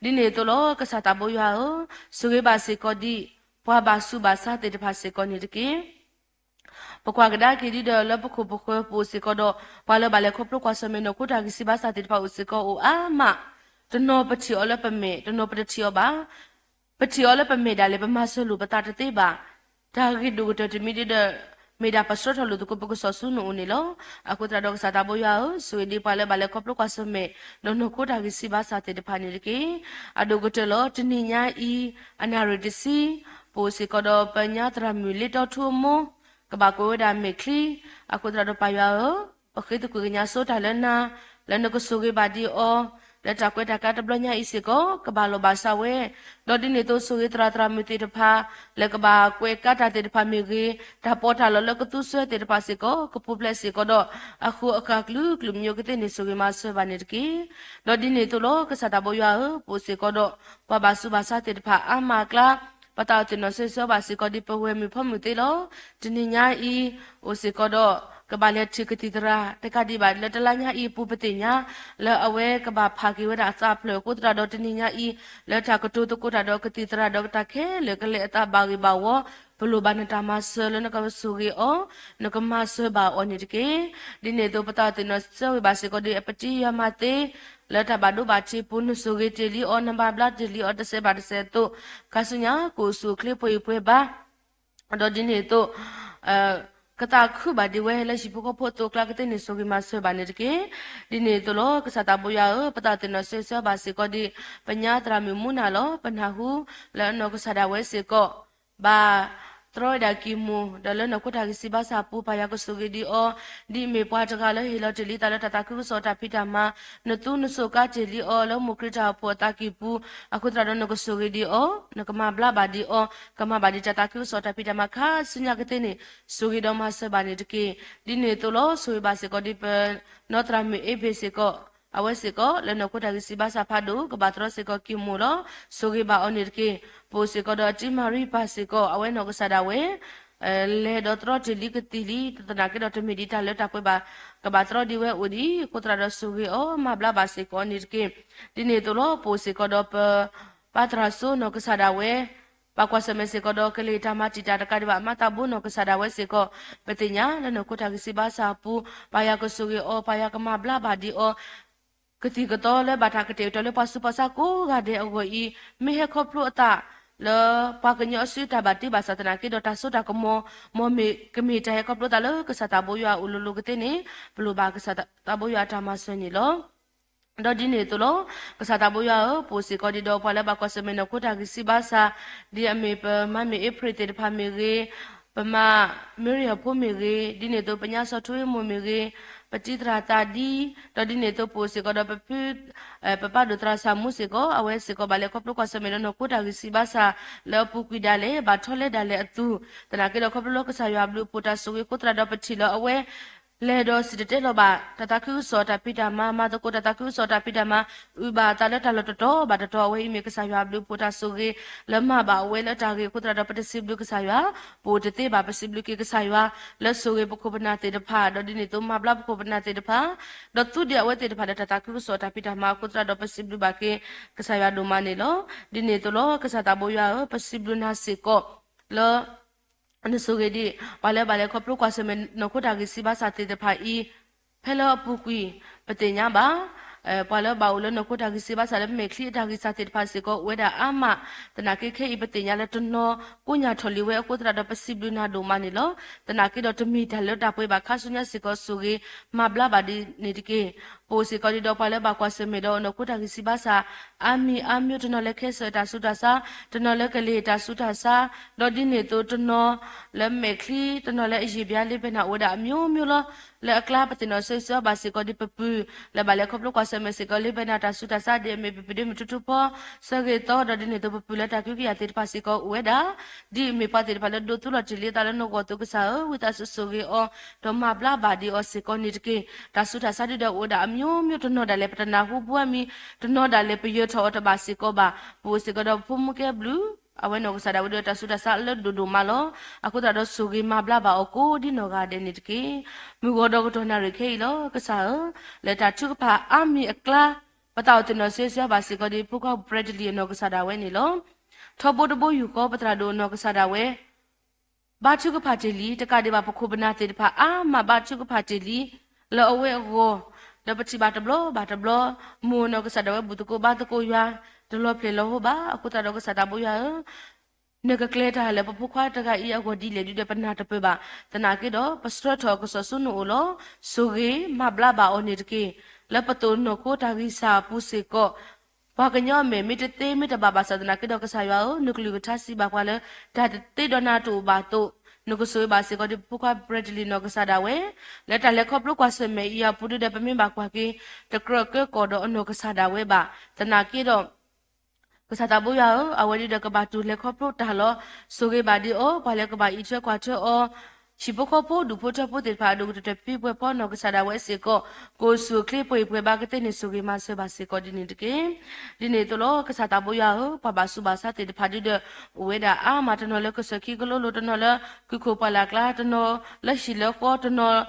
ဒ်န့ၣ်အသိးလီၤ ကစၢ်သးဘိယွၤဧၢ, ဆိၣ်ဂ့ၤဘၣ်စ့ၢ်ကီးဒံး ပှၤဘၣ်ဆူးဘၣ်ဆါသ့ၣ်တဖၣ်စ့ၢ်ကီးန့ၣ်တက့ၢ်. ပကွၢ်ကဒါက့ၤဒ်ဒီးလၢပခိၣ်ပဃၢၤပူၤစ့ၢ်ကီးဒီး ပှၤလၢဘၣ်လဲၤခီဖျိကွၢ်ဆၢၣ်မဲာ်နီၢ်ခိတၢ်ဂံၢ်စၢ်ဘါစၢ်သ့ၣ်တဖၣ်အိၣ်စ့ၢ်ကီးအိၣ်အါမး, တနီၤပထံၣ်အီၤလၢပမဲာ် တနီၤပတထံၣ်အီၤဘၣ်. ပထံၣ်အီၤလၢပမဲာ်ဒၣ်လဲာ် ပမၤစၢၤလိာ်ပသးတသ့ဘၣ်. တၢ်ဂ့ၢ်ဒိၣ်ကတၢၢ်တမံၤဒ်ဒီး မ့ၢ်ဒၣ်ပဆှၢထီၣ်လိာ်သကိးပကစီၣ်ဆူနအိၣ်န့ၣ်လီၤ. အဃိသတးဒီးကစၢ်သးဘိယွၤဧၢ, ဆိၣ်ဂ့ၤဒံးပှၤလၢဘၣ်လဲၤခီဖျိကွၢ်ဆၢၣ်မဲာ် ဒီးနီၢ်ခိတၢ်ဂံၢ်စၢ်ဘါစၢ်သ့ၣ်တဖၣ်န့ၣ်တက့ၢ်. အဒိၣ်ကတၢၢ်လီၤ တနံၤညါအံၤ အနၣ်ရံၣ်တဆံ ပအိၣ်စ့ၢ်ကီးဒီးပညါသရၣ်မုၣ်လ့တီထူအမိၢ် ကဘၣ်ကွဲးဝဲဒၣ်မဲာ်ချံ, အဃိသတးဒီးပၢ်ယွၤဧၢ, ပဃ့သကွံၢ်ကညးစိတၢ်လၢနၤ, လၢနကဆိၣ်ဂ့ၤဘၣ်ဒံးအီၤ, လၢတၢ်ကွဲးတၢ်ကါတဘျီညါအံၤစ့ၢ်ကီး ကဘၣ်လိာ်ဘၣ်စးဝဲ, ဒီးဒ်န့ၣ်အသိးဆိၣ်ဂ့ၤသရၣ်သရၣ်မုၣ်သ့ၣ်တဖၣ် လၢကဘၣ်ကွဲးကါတၢ်သ့ၣ်တဖၣ်မ့ၢ်ဂ့ၤ, တၢ်ပီးတၢ်လီလၢကသူစၢၤသ့ၣ်တဖၣ်စ့ၢ်ကီး ကပူၤဖျဲးစ့ၢ်ကီးဒီး အဃိအဃၢ်ကလုာ်ကလုာ်မံၤကသ့န့ၣ် ဆိၣ်ဂ့ၤမၤစၢၤဘၣ်န့ၣ်တက့ၢ်. ဒီးဒ်န့ၣ်အသိးလီၤ ကစၢ်သးဘိယွၤဧၢ, ပအိၣ်စ့ၢ်ကီးဒီး ပှၤဘၣ်ဆူးဘၣ်ဆါသ့ၣ်တဖၣ်အါမးအကျါ ပသးအၢသ့ၣ်နီၣ်ဆၢဆၢဘၣ်စ့ၢ်ကီးဒ်ပဝဲၢ်မုၣ်ဖိမုၣ်သ့လီၤ. တနံၤညါအံၤ အိၣ်စ့ၢ်ကီးဒီး ကဘၣ်လဲၤထံၣ်ကသံၣ်သရၣ် တကးဒံးဘၣ်လၢတလါညါအံၤအပူၤပသ့ၣ်ညါ လၢအဝဲကဘၣ်ဖးက့ၤဝဲဒၣ်အသးဖျၢၣ်အဃိသတးဒီးတနံၤညါအံၤ လၢတၢ်ကတိၤသကိးတၢ်ဒီးကသံၣ်သရၣ်ဒီးတၢ်ခဲလၢာ်ကလဲၤအသးဘၣ်ဂ့ၤဘၣ်ဝီ ပလိၣ်ဘၣ်နတၢ်မၤစၢၤလၢနကဆိၣ်ဂ့ၤအီၤ နကမၤစၢၤဘၣ်အီၤန့ၣ်တက့ၢ်. ဒ်န့ၣ်အသိးပသးအၢသ့ၣ်နီၣ်ဆၢဂ့ၤဘၣ်စ့ၢ်ကီးဒီး အပတံယွၤမၤသ့ လၢတၢ်ဘၣ်ဒိဘၣ်ထံးပူၤ နဆိၣ်ဂ့ၤတ့ၢ်လံအီၤ နဘၣ်ဘျါတ့ၢ်လံအီၤတစဲးဘၣ်တစဲးအသိး ခါဆူညါကအိၣ်ဆူၣ်အိၣ်ချ့ပှဲၤဂံၢ်ပှဲၤဘါ ဒီးဒ်န့ၣ်အသိး ကသးခုဘၣ်ဒံးဝဲလၢဟံၣ်ဖိဃီဖိအသိးအကျါကသ့န့ၣ် ဆိၣ်ဂ့ၤမၤစၢၤဘၣ်န့ၣ်တက့ၢ်. ဒ်န့ၣ်အသိးလီၤ ကစၢ်သးဘိယွၤဧၢ, ပသးအၢသ့ၣ်နီၣ်ဆၢဆၢဘၣ်စ့ၢ်ကီးဒီး ပညါသရၣ်မုၣ်မူနၤလီၤ ပနၢ်ဟူ လၢအနီၢ်ကစၢ်ဒၣ်ဝဲစ့ၢ်ကီး ဘၣ်တြီဝဲဒၣ်ကံၢ်မူၣ် ဒီးလၢနီၢ်ခိတၢ်ဂံၢ်စၢ်ဘါစၢ်အပူၤ ပၢ်ယွၤကဆိၣ်ဂ့ၤဒံးအီၤ ဒ်အမ့ၢ်ပှၤတဂၤလၢဟ့ၣ်လီၤတ့ၢ်လံသးလၢတၢ်သးခုကစီၣ်တၢ်ဖံးတၢ်မၤ နသူနစိၤကါတ့ၢ်လံအီၤလၢမိၢ်ခရံာ်တၢ်အိၣ်ဖှိၣ်အသးကံၢ်ပူၤ အဃိသတးဒီးနကဆိၣ်ဂ့ၤဒံးအီၤ နကမၤဘျါဘၣ်ဒံးအီၤ ကမၤဘၣ်ဒံးတၢ်သးခုကစီၣ်တၢ်ဖံးတၢ်မၤခါဆူညါကသ့န့ၣ် ဆိၣ်ဂ့ၤဒီးမၤစၢၤဘၣ်န့ၣ်တက့ၢ်. ဒ်န့ၣ်အသိးလီၤ ဆိၣ်ဂ့ၤဘၣ်စ့ၢ်ကီးဒီးပနီၢ်သရၣ်မုၣ်အ့ဘ့ၣ်စ့ၢ်ကီး အဝဲစ့ၢ်ကီး လၢနီၢ်ခိတၢ်ဂံၢ်စၢ်ဘါစၢ်ဖးဒိၣ် ကဘၣ်တြီစ့ၢ်ကီးကံၢ်မူၣ်လီၤ. ဆိၣ်ဂ့ၤဘၣ်အီၤန့ၣ်တက့ၢ်. ပအိၣ်စ့ၢ်ကီးဒီးအတံမၤရံပၢ်စ့ၢ်ကီး အဝဲနီၢ်ကစၢ်ဒၣ်ဝဲ လဲၤဒီးတြီတ့ၢ်လံကသံၣ်လံ သနာ်က့ဒီးတမ့ၢ်ဒံးတၢ်လၢတၢ်ပှဲၤဘၣ် ကဘၣ်တြီဒံးဝဲအိၣ်ဒံး အဃိသတးဒီးဆိၣ်ဂ့ၤအီၤ မၤဘျါဘၣ်စ့ၢ်ကီးန့ၣ်တက့ၢ်. ဒ်န့ၣ်အသိးလီၤ ပအိၣ်စ့ၢ်ကီးဒီးပ ပၢ်သရၣ်စိနီၢ်ကစၢ်ဒၣ်ဝဲ ပှၤကွၢ်ဆၢၣ်မဲာ်စ့ၢ်ကီးဒီးကလံၤတၢ်မၤတံာ်တာ်တကးဒံးဘၣ် မၤသးဘိနီၢ်ကစၢ်ဒၣ်ဝဲစ့ၢ်ကီး ပသ့ၣ်ညါလၢနီၢ်ခိတၢ်ဂံၢ်စၢ်ဘါစၢ်အပူၤ ပၢ်ယွၤကဆိၣ်ဂ့ၤအီၤ ပၢ်ယွၤကမၤဘျါဘၣ်ဒံးအီၤ ကသံၣ်ကသီလၢဘၣ်တၢ်ကတဲာ်ကတီၤလၢပှၤဆူးပှၤဆါကိးဂၤဒဲးအဂီၢ်အံၤ မ့ၢ်ဟဲခီဖျိအသးလၢပှၤကညီအစုတၢ်ဘၣ်တ့ဘၣ်စၢ်သနာ်က့ဒီးတၢ်စိတၢ်ကမီၤ မ်မ့ၢ်ကမ့ၢ်တၢ်ဟဲခီဖျိသးလၢကစၢ်သးဘိယွၤအအိၣ်လိၤလိၤကသ့န့ၣ် ပလိၣ်ဘၣ်ကစၢ်သးဘိယွၤအတၢ်မၤစၢၤန့ၣ်လီၤ. ဒီးဒ်န့ၣ်အသိးလီၤ ကစၢ်သးဘိယွၤဧၢ, ပအိၣ်စ့ၢ်ကီးဒံးဒီးပှၤလၢဘၣ်ကွၢ်ဆၢၣ်မဲာ်နီၢ်ခိတၢ်ဂံၢ်စၢ်ဘါစၢ် ဒ်အမ့ၢ်ပမါမ့ၢ်အ့ဖြ့ၣ်သ့ၣ်တဖၣ်မ့ၢ်ဂ့ၤ, ပမါမ့ရံယၤဖိမ့ၢ်ဂ့ၤ, ဒ်န့ၣ်အသိးပညါစီၤထူအ့မိၢ်မ့ၢ်ဂ့ၤ, ပတံၤသရၣ်သးဒံ, ဒီးဒ်န့ၣ်အသိးပအိၣ်စ့ၢ်ကီးဒီးပဖု ပပၢ်ဒိၣ်သရၣ်စၢ်မူစ့ၢ်ကီး အဝဲစ့ၢ်ကီးဘၣ်လဲၤခီဖျိကွၢ်ဆၢၣ်မဲာ်ဒီးနီၢ်ခိတၢ်ဂံၢ်စၢ်ဘါစၢ် လၢအပူၤကွံာ်ဒၣ်လဲာ် ဘၣ်ထီလဲဒၣ်လဲာ်အသိး, သနာ်က့ဒီးခီဖျိလၢကစၢ်ယွၤဘျုးအဖှိၣ်တၢ်ဆိၣ်ဂ့ၤအဃိသတးဒီးပထံၣ်လၢအဝဲ လဲၤဒီးစံၣ်တဲၤတဲလီၤဘၣ် တၢ်သးခုကစီၣ်တၢ်ဖံးတၢ်မၤ, မၤသကိးတၢ်သးခုကစီၣ်တၢ်ဖံးတၢ်မၤ, အုၣ်ဘၣ်အသးလၢတၢ်လီၢ်တတီၤဘၣ်တတီၤ, အဝဲအံၤမ့ၢ်ကစၢ်ယွၤအဘျုးအဖှိၣ်တၢ်ဆိၣ်ဂ့ၤလၢမၤဘၣ်အဝဲလၢတၢ်ဂ့ၤအဃိသတးဒီး ပတစံးဘျုးကစၢ်ယွၤ, ပအိၣ်တသ့ဘၣ်, ပစံးဘျုးက့ၤကစၢ်ယွၤ လၢဆိၣ်ဂ့ၤပခိၣ်ပနၢ်သ့ၣ်တဖၣ်, ဒီးဒ်န့ၣ်အသိးမၤဘျါပခိၣ်ပနၢ်သ့ၣ်တဖၣ်, ဒီးသူဒံးအဝဲသ့ၣ်တဖၣ်လၢတၢ်သးခုကစီၣ်တၢ်ဖံးတၢ်မၤအဃိသတးဒီးပစံးဘျုးဘၣ်က့ၤကစၢ်ယွၤဒိၣ်မးန့ၣ်လီၤ. ဒ်န့ၣ်အသိးလီၤ ကစၢ်သးဘိယွၤဧၢ, ပစံးဘျုးနၤစ့ၢ်ကီး လၢ နဆိၣ်ဂ့ၤဒံး ပှၤလၢဘၣ်လဲၤခီဖျိကွၢ်ဆၢၣ်မဲာ်နီၢ်ခိတၢ်ဂံၢ်စၢ်ဘါစၢ်သ့ၣ်တဖၣ်အံၤ, ဖဲလၢအပူၤကွံာ် ပသ့ၣ်ညါဘၣ်, ပှၤလၢဘၣ်အိၣ်လၢနီၢ်ခိတၢ်ဂံၢ်စၢ်ဘါစၢ်လၢမဲာ်ချံအတၢ်ဂံၢ်စၢ်သ့ၣ်တဖၣ်စ့ၢ်ကီး အိၣ်ဝဲဒၣ်အါမး, သနာ်က့ခဲအံၤပသ့ၣ်ညါလၢတနီၤကိးညၣ်ထီၣ်လံဝဲအဃိသတးဒီး ပစံးဘျုးနၤဒိၣ်မးန့ၣ်လီၤ. သနာ်က့ဒီးတမ့ၢ်တၢ်လၢတၢ်ပှဲၤဘၣ်ခါဆူညါစ့ၢ်ကီး ဆိၣ်ဂ့ၤမၤဘျါဘၣ်ဒ်န့ၣ်တက့ၢ်. ပအိၣ်စ့ၢ်ကီးဒံးဒီးပှၤလၢဘၣ်ကွၢ်ဆၢၣ်မဲာ်ဒီးနီၢ်ခိတၢ်ဂံၢ်စၢ်ဘါစၢ် အါမံၤအါမျိုး, တနီၤလၢခဲစၢၣ်တၢ်ဆူးတၢ်ဆါ, တနီၤလၢကလံၤတၢ်ဆူးတၢ်ဆါ, ဒီးဒ်န့ၣ်အသိးတနီၤလၢမဲာ်ချံ, တနီၤလၢအယံာ်ဘျါလ့ဖဲန့ၣ် အိၣ်ဝဲဒၣ်အမျိုးမျိုးလီၤ. လၢအကျါပသ့ၣ်နီၣ်ဆၢဂ့ၤဆၢဝါဘၣ်စ့ၢ်ကီးဒ်ပပုၢ်လၢဘၣ်လဲၤခီဖျိကွၢ်ဆၢၣ်မဲာ်စ့ၢ်ကီးလ့ဖဲန့ၣ် တၢ်ဆူးတၢ်ဆါဒ်အမ့ၢ်ပပဒ့မုၣ်ထူထူဖီ ဆၢဂ့ၤသီ, ဒီးဒ်န့ၣ်အသိးပပုၢ်လၢတၢ်ကဟုကယာ်သ့ၣ်တဖၣ်စ့ၢ်ကီးအိၣ်ဝဲဒၣ် ဒ်အမ့ၢ်ပှၤသ့ၣ်တဖၣ်လၢဒိးသူလီၤတ့ၢ်လံအသးလၢနဂီၢ်အသိးကစၢ်ဧၢ, ဝံသးစူၤဆိၣ်ဂ့ၤအီၤ, ဒီးမၤဘျါဘၣ်ဒံးအီၤစ့ၢ်ကီးန့ၣ်တက့ၢ်. တၢ်ဆူးတၢ်ဆါဒ်ဒီးအိၣ်ဝဲဒၣ်အမျိုးမျိုး, တနီၤဒၣ်လဲာ်ပတနၢ်ဟူဘၣ်မံၤ, တနီၤဒၣ်လဲာ်ပယၢၤထီၣ်အီၤတဘၣ်စ့ၢ်ကီးဘၣ်. ပအိၣ်စ့ၢ်ကီးဒီးပဖိမုၣ်ကဲဘျုး, အဝဲနီၢ်ကစၢ်ဒၣ်ဝဲဒီးတၢ်ဆူးတၢ်ဆါလၢဒိၣ်ဒိၣ်မးလီၤ. အဃိသတးဒီးဆိၣ်ဂ့ၤမၤဘျါဘၣ်အီၤကိးဒ်နီၢ်ဂၤဒဲးန့ၣ်တက့ၢ်. မုၢ်ဂီၤဒီးကတီၢ်နၣ်ရံၣ်ခဲအံၤလီၤကစၢ်ဧၢ, လၢတၢ်ထုကဖၣ်အါမံၤအကျါ ပသးအိၣ်သ့ၣ်နီၣ်ဆၢဂ့ၤဆၢဝါဘၣ်စ့ၢ်ကီးဒ်ဖိခွါပှဲၤတလံၤအနီၢ်ကစၢ်ဒၣ်ဝဲန့ၣ်လီၤ. ထီဘိတဘိယူၢ်ဃီပသရၣ်ဒိၣ်အနီၢ်ကစၢ်ဒၣ်ဝဲ ဘါထုကဖၣ်တ့ၢ်လံ, တကးဒံးဘၣ်ပခိၣ်ပနၢ်သ့ၣ်တဖၣ်အါမးဘါထုကဖၣ်တ့ၢ်လံ, လၢအဝဲအဂီၢ်, ဒီးပထံၣ်ဘၣ်တဘျီဘၣ်တဘျီ, မိၢ်အနီၢ်ကစၢ်ဒၣ်ဝဲဘူၣ်သကိးဘါသကိးယွၤ, တလီၤဖျဲၣ်လီၤဟိဘၣ်. အဃိသတးဒီးကစၢ်သးဘိယွၤဧၢ, နကကျဲၤတၢ်လၢပဖိခွါတဂၤအံၤအဂီၢ်ဒ်လဲၣ်ဒ်ဒီးပနၢ်တပၢၢ်ဘၣ်. သနာ်က့ဒီးပဆှၢထီၣ်အကစီၣ်ဆူနအိၣ်လီၤ. ဆိၣ်ဂ့ၤမၤဘျါဘၣ်အီၤန့ၣ်တက့ၢ်. လၢပသိၣ်နီၢ်ခိတၢ်ဂံၢ်စၢ်အပူၤစ့ၢ်ကီး ပှၤကညီအမဲာ်မ့ၢ်တသ့မ့ၢ်တဘၣ်ဘၣ်ဆၣ်သနာ်က့ဒီးကစၢ်ယွၤဧၢ, နကလုၢ်ကထါစံးဘၣ်ပှၤလၢ တၢ်တသ့ဒီးနၤတအိၣ်ဘၣ်အသိး, နကဆိၣ်ဂ့ၤဘၣ်စ့ၢ်ကီးဒ်ပဖိခွါပှဲၤတလံၤနီၢ်ကစၢ်ဒၣ်ဝဲ, လၢတၢ်လဲၤခီဖျိကွၢ်ဆၢၣ်မဲာ်အံၤအပူၤဒ်ဒီးပမ့ၢ်ဘၣ်ကွၢ်က့ၤ တကြၢးကၢကီၢ်ဒီးအနီၢ်ကစၢ်ဒၣ်ဝဲဘၣ်. သနာ်က့ဒီး ကစၢ်သးဘိယွၤဧၢ, အဝဲဒ်ဒီးကဘၣ်တူၢ်လဲၤခီဖျိတၢ်လီၤ. ဆိၣ်ဂ့ၤဘၣ်ဒံးအီၤ, ပှၤလၢကဘၣ်အံးထွဲကွၢ်ထွဲအီၤ, ဟံၣ်ဖိဃီဖိဒူၣ်ဖိထၢဖိသ့ၣ်တဖၣ်အဒိၣ်ကတၢၢ်တဖုပှဲၤဖီနီၢ်ကစၢ်ဒၣ်ဝဲစ့ၢ်ကီး, ကအိၣ်ဆူၣ်အိၣ်ချ့ပှဲၤအံၤပှဲၤဘါကသ့န့ၣ် ဆိၣ်ဂ့ၤမၤစၢၤဘၣ်စ့ၢ်ကီးဒ်န့ၣ်တက့ၢ်. ဒ်န့ၣ်အသိးလီၤ ကစၢ်သးဘိယွၤဧၢ, ပှၤဘၣ်ဆူးဘၣ်ဆါသ့ၣ်တဖၣ်ဒ်ဒီး အိၣ်ဝဲဒၣ်အါမး, တနီၤလၢကစၢၢ်ခံကလိလိၤ, တနီၤလၢကုၢ်ခိၣ်ပှၢ်လၢ်ကျါ, တနီၤလၢဟံၣ်လၢဃီ, တနီၤ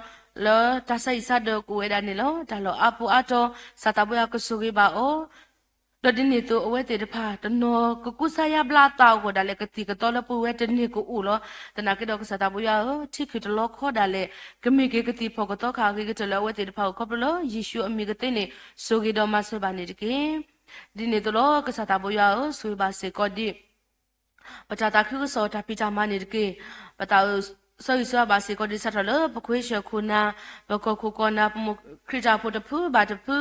လၢတၢ်ဆါဟံၣ်ဆါဒၢးကအိၣ်ဝဲဒၣ်န့ၣ်လီၤ. တၢ်လီၢ်အါပူၤအါတီၤ ကစၢ်သးဘိယွၤကဆိၣ်ဂ့ၤဘၣ်အီၤ ဒီးဒ်န့ၣ်အသိးအဝဲသ့ၣ်တဖၣ် တနီၤကကူစါယါဘျါအသးအဂီၢ်ဒၣ်လဲာ် ကသံၣ်ကသီလၢပဝဲတန့ၢ်ကအိၣ်လီၤ. သနာ်က့ဒီးကစၢ်သးဘိယွၤဧၢ, ထံခုၣ်တလီခီဒၣ်လဲာ် ကမ့ၢ်က့ၤကသံၣ်ဖီၣ်ကသီခါအဂ့ၤကတၢၢ်လၢအဝဲသ့ၣ်တဖၣ်အဂီၢ်ခီဖျိလၢယ့ၣ်ၡူးအမံၤကသ့န့ၣ် ဆိၣ်ဂ့ၤဒီးမၤစၢၤဘၣ်န့ၣ်တက့ၢ်. ဒ်န့ၣ်အသိးလီၤ ကစၢ်သးဘိယွၤဧၢ, ဆိၣ်ဂ့ၤဘၣ်စ့ၢ်ကီးဒ် ပတၢ်သးခုကစီၣ်တၢ်ဖံးတၢ်မၤန့ၣ်တက့ၢ်. ပသးအိၣ်ဆၢဂ့ၤဆၢဝါဘၣ်စ့ၢ်ကီးဒ်စးထီၣ်လၢပခွ့ဆၢၣ်ခိၣ်နၢ်, ပကီၢ်ခိၣ်ကီၢ်နၢ်, ပမိၢ်ခရံာ်တၢ်အိၣ်ဖှိၣ်တဖုဘၣ်တဖု,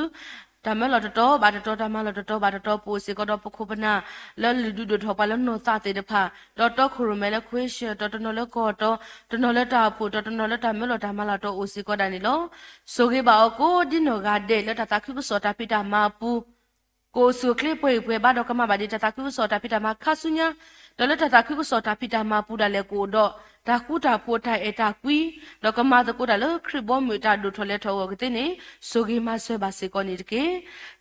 တၢ်မၢလီၤတတီၤဘၣ်တတီၤ, တၢ်မၤလီၤတတီၤဘၣ်တတီၤ, ပအိၣ်စ့ၢ်ကီးဒီးပခိၣ်ပနၢ် လၢလုၢ်ဒုးဒိၣ်ထီၣ်ပှၤလၢနီၢ်သးသ့ၣ်တဖၣ်, ဒီးတီခိၣ်ရိၣ်မဲလၢခွ့ဆၢၣ်တီၤ, တနီၤလၢကီၢ်တီၤ, တနီၤလၢတၢ်အိၣ်ဖှိၣ်တီၤ, တနီၤလၢတၢ်မၢလီၤတၢ်မၤလီၤတတီၤအိၣ်စ့ၢ်ကီးဒၣ်န့ၣ်လီၤ. ဆိၣ်ဂ့ၤဘၣ်အီၤကိးဒ်နီၢ်ဂၤဒဲးလၢတၢ်သးခုကစီၣ်တၢ်ဖံးတၢ်မၤအပူၤ ကအိၣ်ဆူၣ်အိၣ်ချ့ပှဲၤအံၤပှဲၤဘါဒီးကမၤဘၣ်ဒံးတၢ်သးခုကစီၣ်တၢ်ဖံးတၢ်မၤခါဆူညါ, ဒီးလၢတၢ်သးခုကစီၣ်တၢ်ဖံးတၢ်မၤပူၤဒၣ်လဲာ်ကအိၣ်ဒီး တၢ်ဃူတၢ်ဖိးတၢ်အဲၣ်တၢ်ကွံ, ဒီးကမၤသကိးတၢ်လၢခရံာ်ဘီမုၢ်တၢ်ဒိၣ်ထီၣ်လဲၤထီၣ်အဂီၢ်ကသ့န့ၣ် ဆိၣ်ဂ့ၤမၤစၢၤဘၣ်စ့ၢ်ကီးန့ၣ်တက့ၢ်.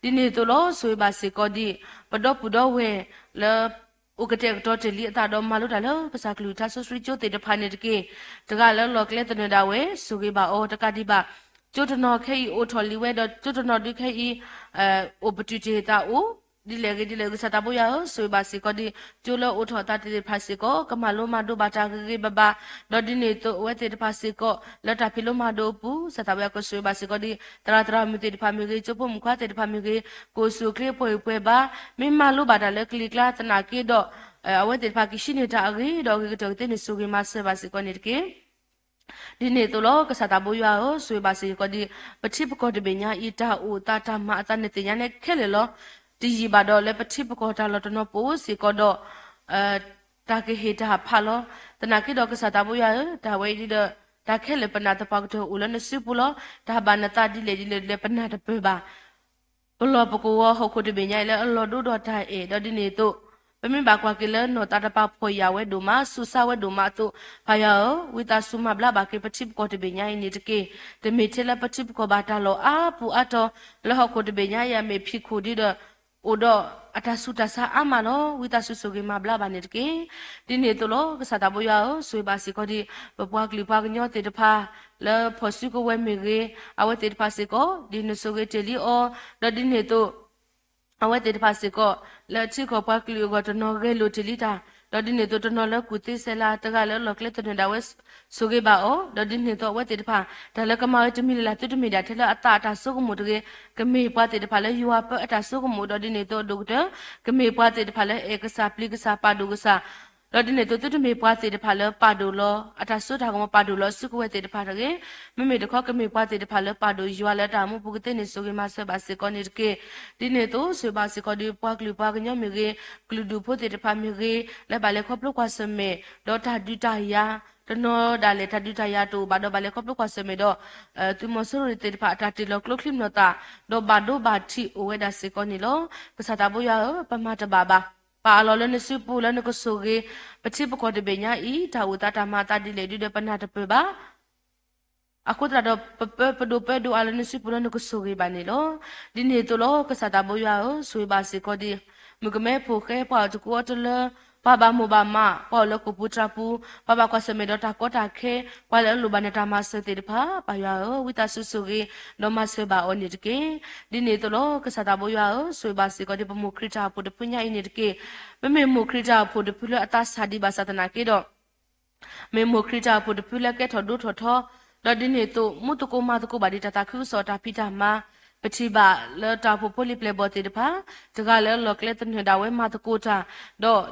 ဒ်န့ၣ်အသိးလီၤ ဆိၣ်ဂ့ၤဘၣ်စ့ၢ်ကီးဒ် ပဒီပုၢ်ဒီဝဲၢ်လၢ အိၣ်ကတဲာ်ကတီၤတ့ၢ်လံအသးဒီးမၤလိတၢ်လၢကစၢ်ကလုၢ်ကထါစီဆှံကၠိသ့ၣ်တဖၣ်န့ၣ်တက့ၢ်. တဂၤလၢလီၢ်ကျဲသနၢၣ်ဒၣ်ဝဲ ဆိၣ်ဂ့ၤဘၣ်အီၤ, တကးဒံးဘၣ် ကၠိတနီၤခဲအံၤအိၣ်ထီၣ်လံဝဲဒီး ကၠိတနီၤဒုးခဲအံၤ အိၣ်ပတုာ်တ့ၢ်အသးအိၣ် ဒ်လဲၣ်ဂ့ၤဒ်လဲၣ်ဂ့ၤ ကစၢ်သးဘိယွၤဧၢ, ဆိၣ်ဂ့ၤဘၣ်စ့ၢ်ကီးဒ် ကၠိလၢအိၣ်ထီၣ်အသးသ့ၣ်တဖၣ်စ့ၢ်ကီး ကမၤလိမၤဒိးဘၣ်တၢ်ဂ့ၤဂ့ၤဘၣ်ဘၣ်, ဒီးဒ်န့ၣ်အသိးအဝဲသ့ၣ်တဖၣ်စ့ၢ်ကီး လၢတၢ်ဖံးလိမၤဒိးအပူၤ ကစၢ်သးဘိယွၤကဆိၣ်ဂ့ၤဘၣ်စ့ၢ်ကီးဒ် သရၣ်သရၣ်မုၣ်သ့ၣ်တဖၣ်မ့ၢ်ဂ့ၤ, ကၠိဖိမုၣ်ခွါသ့ၣ်တဖၣ်မ့ၢ်ဂ့ၤ, ကအိၣ်ဆူၣ်အိၣ်ချ့ပှဲၤအံၤပှဲၤဘါ, မ့ၢ်မၤလိဘၣ်တၢ်လၢကလံၤကျါသနာ်က့ဒီး အဝဲသ့ၣ်တဖၣ်ကဟံးန့ၢ်တၢ်အဂ့ၤဒီးအဂ့ၤကတၢၢ်ကသ့န့ၣ် ဆိၣ်ဂ့ၤမၤစၢၤဘၣ်စ့ၢ်ကီးန့ၣ်တက့ၢ်. ဒ်န့ၣ်အသိးလီၤ ကစၢ်သးဘိယွၤဧၢ, ဆိၣ်ဂ့ၤဘၣ်စ့ၢ်ကီးဒ် ပထံပကီၢ်တဘ့ၣ်ညါအံၤ တၢ်အိၣ်သးတၢ်မၤအသးနသ့ၣ်ညါနဲခဲလၢာ်လီၤ. တယံာ်ဘၣ်ဒီးလၢပထံပကီၢ်တၢ်လီၢ်တနီၤပအိၣ်စ့ၢ်ကီးဒီး တၢ်ကဟ့ၣ်တၢ်ဖးလီၤ. သနာ်က့ဒီးကစၢ်သးဘိယွၤဧၢ, တၢ်ဝဲအံၤဒ်ဒီး တၢ်ခဲလၢာ်ပနၢ်သပှၢ်ကတၢၢ်အိၣ်လၢနစုပူၤလီၤ. တၢ်ဘၣ်နသးဒ်လဲၣ်ဒ်လဲၣ်ဒ်လဲၣ်ပနၢ်တပၢၢ်ဘၣ်. ပလီၢ်ပကဝီၤဟီၣ်ခိၣ်တဘ့ၣ်ညါအံၤလၢအလီၤဒိဒီးတၢ်အဲၣ်ဒီးဒ်န့ၣ်အသိး ပမ့ၢ်ဘၣ်ကွၢ်က့ၤလၢနီၢ်သးတပာ်ဖှီၣ်ယာ်ဝဲဒိၣ်မး ဆူးစၢ်ဝဲဒိၣ်မးအသိး, ပၢ်ယွၤဧၢ, ဝံသးစူၤမၤဘျါဘၣ်က့ၤပထံပကီၢ်တဘ့ၣ်ညါအံၤန့ၣ်တက့ၢ်. တမ့ၢ်ထဲလၢပထံပကီၢ်ဘၣ်တၢ်လီၢ်အါပူၤအါတီၤ, လၢဟီၣ်ခိၣ်တဘ့ၣ်ညါအံၤအမ့ၢ်ဖံးခိၣ်ဒ်ဒီး အိၣ်ဒီးအတၢ်ဆူးတၢ်ဆါအါမးလီၤ. ဝံသးစူၤဆိၣ်ဂ့ၤမၤဘျါဘၣ်န့ၣ်တက့ၢ်. ဒ်န့ၣ်အသိးလီၤ ကစၢ်သးဘိယွၤဧၢ, ဆိၣ်ဂ့ၤဘၣ်စ့ၢ်ကီးဒ် ပပှၤကလုာ်ပှၤကညီသ့ၣ်တဖၣ် လၢဖီၣ်စုကဝဲၤမ့ၢ်ဂ့ၤ, အဝဲသ့ၣ်တဖၣ်စ့ၢ်ကီး ဒ်နဆိၣ်ဂ့ၤတ့ၢ်လံအီၤ, ဒီးဒ်န့ၣ်အသိး အဝဲသ့ၣ်တဖၣ်စ့ၢ်ကီး လၢထံကီၢ်ပှၤကလုာ်အဂီၢ်တနီၤဂဲၤလိာ်တ့ၢ်လံတၢ်, ဒီးဒ်န့ၣ်အသိးတနီၤလၢကူၣ်သ့စဲးလၤ တဂၤလၢအလီၢ်ကျဲသနၢၣ်ဒၣ်ဝဲ ဆိၣ်ဂ့ၤဘၣ်အီၤ, ဒီးဒ်န့ၣ်အသိးအဝဲသ့ၣ်တဖၣ် တၢ်လၢကမၤဝဲတမံၤလၢ်လၢ် သုတမ့ၢ်ဒၣ်ထဲလၢအသးအတၢ်ဆိကမိၣ်တဂ့ၤ, ကမ့ၢ်ပှၤသ့ၣ်တဖၣ်လၢယွၤပၢအတၢ်ဆိကမိၣ်, ဒီးဒ်န့ၣ်အသိးအဒိၣ်ကတၢၢ် ကမ့ၢ်ပှၤသ့ၣ်တဖၣ်လၢအဲၣ်ကစၢ်ပျံၤကစၢ်ပာ်ဒိၣ်ကစၢ်, ဒီးဒ်န့ၣ်အသိးသုတမ့ၢ်ပှၤသ့ၣ်တဖၣ်လၢပာ်ဒိၣ်လီၤ အတၢ်စိတၢ်ကမီၤပာ်ဒိၣ်လီၤစုကဝဲၤသ့ၣ်တဖၣ်တဂ့ၤ, မ့မ့ၢ်တခီကမ့ၢ်ပှၤသ့ၣ်တဖၣ်လၢပာ်ဒိၣ်ယွၤလၢတၢ်အိၣ်မူပူၤကသ့န့ၣ် ဆိၣ်ဂ့ၤမၤစၢၤဘၣ်စ့ၢ်ကီးန့ၣ်တက့ၢ်. ဒ်န့ၣ်အသိး ဆိၣ်ဂ့ၤဘၣ်စ့ၢ်ကီးဒ်ပှၤကလုာ်ပှၤကညီမ့ၢ်ဂ့ၤ, ကလုာ်ဒူၣ်ဖိသ့ၣ်တဖၣ်မ့ၢ်ဂ့ၤ, လၢဘၣ်လဲၤခီဖျိကွၢ်ဆၢၣ်မဲာ် ဒီးတၢ်ဒုးတၢ်ယၤ, တနီၤဒၣ်လဲာ်တၢ်ဒုးတၢ်ယၤတအိၣ်ဘၣ်ဒီးဘၣ်လဲၤခီဖျိကွၢ်ဆၢၣ်မဲာ်ဒီး သုးမီၤစိရိၤသ့ၣ်တဖၣ် အတၢ်တ့ၢ်လီၤကျိချံမျိာ်သၣ် ဒီးဘၣ်ဒိဘၣ်ထံးအိၣ်ဝဲဒၣ်စ့ၢ်ကီးန့ၣ်လီၤ. ကစၢ်သးဘိယွၤဧၢ, ပမၤတဘၣ်ဘၣ်. ပာ်အလီၢ်လၢနစုပူၤလၢနကဆိၣ်ဂ့ၤ ပထံပကီၢ်တဘ့ၣ်ညါအံၤ တၢ်အိၣ်သးတၢ်မၤအသးဒ်လဲၣ်ဒ်ဒီး ပနၢ်တပၢၢ်ဘၣ်. အဃိသတးဒီး ပပၢပဒိၣ်ပၢဒိၣ်အါလၢနစုပူၤလၢနကဆိၣ်ဂ့ၤဘၣ်န့ၣ်လီၤ. ဒ်န့ၣ်အသိးလီၤ ကစၢ်သးဘိယွၤဧၢ, ဆိၣ်ဂ့ၤဘၣ်စ့ၢ်ကီးဒ် မုၣ်ကမဲဖိဃဲ ပှၤအိၣ်တကူအီတလၢ, ပှၤဘၣ်မိၢ်ဘၣ်မး, ပှၤအိၣ်လၢကိၣ်ပူၤတြၢ်ပူၤ, ပှၤဘၣ်ကွၢ်ဆၢၣ်မဲာ်ဒီးတၢ်ကီတၢ်ခဲ, ပှၤလၢအလိၣ်ဘၣ်နတၢ်မၤစၢၤသ့ၣ်တဖၣ်, ပၢ်ယွၤဧၢ, ဝံသးစူၤဆိၣ်ဂ့ၤ ဒီးမၤစၢၤဘၣ်အီၤန့ၣ်တက့ၢ်. ဒ်န့ၣ်အသိးလီၤ ကစၢ်သးဘိယွၤဧၢ, ဆိၣ်ဂ့ၤဘၣ်စ့ၢ်ကီးဒ်ပမိၢ်ခရံာ်တၢ်အိၣ်ဖှိၣ်တဖုညါအံၤန့ၣ်တက့ၢ်. ပမ့ၢ်မိၢ်ခရံာ်တၢ်အိၣ်ဖှိၣ်တဖုလၢအသးစၢ်ဒံးဘၣ်ဆၣ်သနာ်က့ဒီး မ့ၢ်မိၢ်ခရံာ်တၢ်အိၣ်ဖှိၣ်တဖုလၢကဲထီၣ်ဒိထီၣ်ထီ, ဒီးဒ်န့ၣ်အသိး မူသကိးမၤသကိးဘၣ်ဒ်တၢ်သးခုကစီၣ်တၢ်ဖံးတၢ်မၤ, ပထံၣ်ဘၣ်လၢတၢ်အိၣ်ဖှိၣ်ဖိလံၤပျဲၢ်ဘီၣ်သ့ၣ်တဖၣ်, တဂၤလၢအလီၢ်ကျဲသနၢၣ်ဒၣ်ဝဲမၤသကိးတၢ်,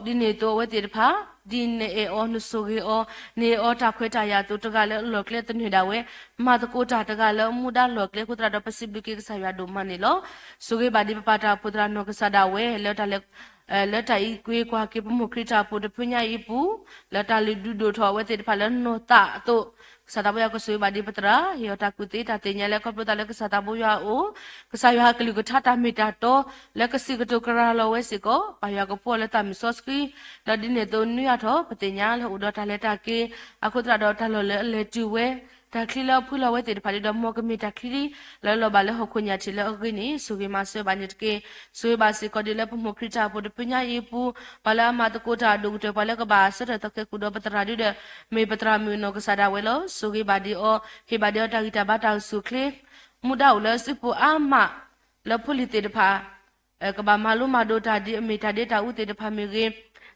ဒီးဒ်န့ၣ်အသိးအဝဲသ့ၣ်တဖၣ် ဒ်နအဲၣ်အီၤနဆိၣ်ဂ့ၤအီၤ, နအဲၣ်အီၤတၢ်ခွဲးတၢ်ယာ်အသိး တဂၤလၢအလီၢ်ကျဲသနၢၣ်ဒၣ်ဝဲ မၤသကိးတၢ် တဂၤလၢအမူဒါလီၢ်ကျဲအဃိသတးဒီး ပစံးဘျုးက့ၤကစၢ်ယွၤဒိၣ်မးန့ၣ်လီၤ. ဆိၣ်ဂ့ၤဘၣ်ဒ်ပပၢ်တၢ်အိၣ်ဖှိၣ်သရၣ်နီၢ်ကစၢ်ဒၣ်ဝဲ လၢတၢ်လဲၤ လၢတၢ်အံးကွံာ်ကွၢ်က့ၤပမိၢ်ခရံာ်တၢ်အိၣ်ဖှိၣ်တဖုညါအံၤအပူၤ, လၢတၢ်လုၢ်ဒိၣ်ဒိၣ်ထီၣ်အဝဲသ့ၣ်တဖၣ်လၢနီၢ်သးအသိး, ကစၢ်သးဘိယွၤကဆိၣ်ဂ့ၤဘၣ်ဒ်ပသရၣ်, ဟ့ၣ်အီၤတၢ်ကူၣ်သ့တၢ်သ့ၣ်ညါလၢခီဖျိသးလၢကစၢ်သးဘိယွၤအအိၣ်, ကစၢ်ယွၤအကလုၢ်ကထါတၢ်မ့ၢ်တၢ်တီ လၢကစံးကတိၤကရၤလီၤဝဲစ့ၢ်ကီး, ပၢ်ယွၤကဖှီလၢသးမုၢ်စီဆှံ, ဒီးဒ်န့ၣ်အသိးနွံအါထီၣ် ပသ့ၣ်ညါလၢအိၣ်ဒီးတၢ်လဲၤတၢ်က့ၤ, အဃိသတးဒီးတၢ်လီၢ်လၢအလဲၤတုၤဝဲ တၢ်ချံလၢအဖှံလီၤဝဲသ့ၣ်တဖၣ်ဒ်ဒီး မ်ကမ့ၢ်တၢ်ချံလၢလီၤဘၣ်လၢဟီၣ်ခိၣ်ညါထံးလၢအဂ့ၤန့ၣ် ဆိၣ်ဂ့ၤမၤစၢၤဘၣ်န့ၣ်တက့ၢ်. ဆိၣ်ဂ့ၤဘၣ်စ့ၢ်ကီးဒ်လၢပမိၢ်ခရံာ်တၢ်အိၣ်ဖှိၣ်တဖုညါအံၤအပူၤ, ပှၤလၢအမၤသကိးတၢ်အဒိၣ်ကတၢၢ် ပှၤလၢကဘၣ်ဆၢထၢၣ်သီခဲကိာ်ဒီးပသရၣ်ဒ်ဒီး မ့ၢ်ပသရၣ်မုၣ်အနီၢ်ကစၢ်ဒၣ်ဝဲလီၤ. ဆိၣ်ဂ့ၤဘၣ်ဒ်အီၤ, ဟ့ၣ်ဘၣ်ဒ်အီၤတၢ်ဂံၢ်တၢ်ဘါတၢ်အိၣ်ဆူၣ်အိၣ်ချ့, မူဒါအိၣ်လၢစုပူၤအါမး လၢဖိလံၤသ့ၣ်တဖၣ် ကဘၣ်မၤလိမၤဒိးတၢ်ဒ်အမ့ၢ်တၢ်ဒဲးတၢ်အူသ့ၣ်တဖၣ်မ့ၢ်ဂ့ၤ,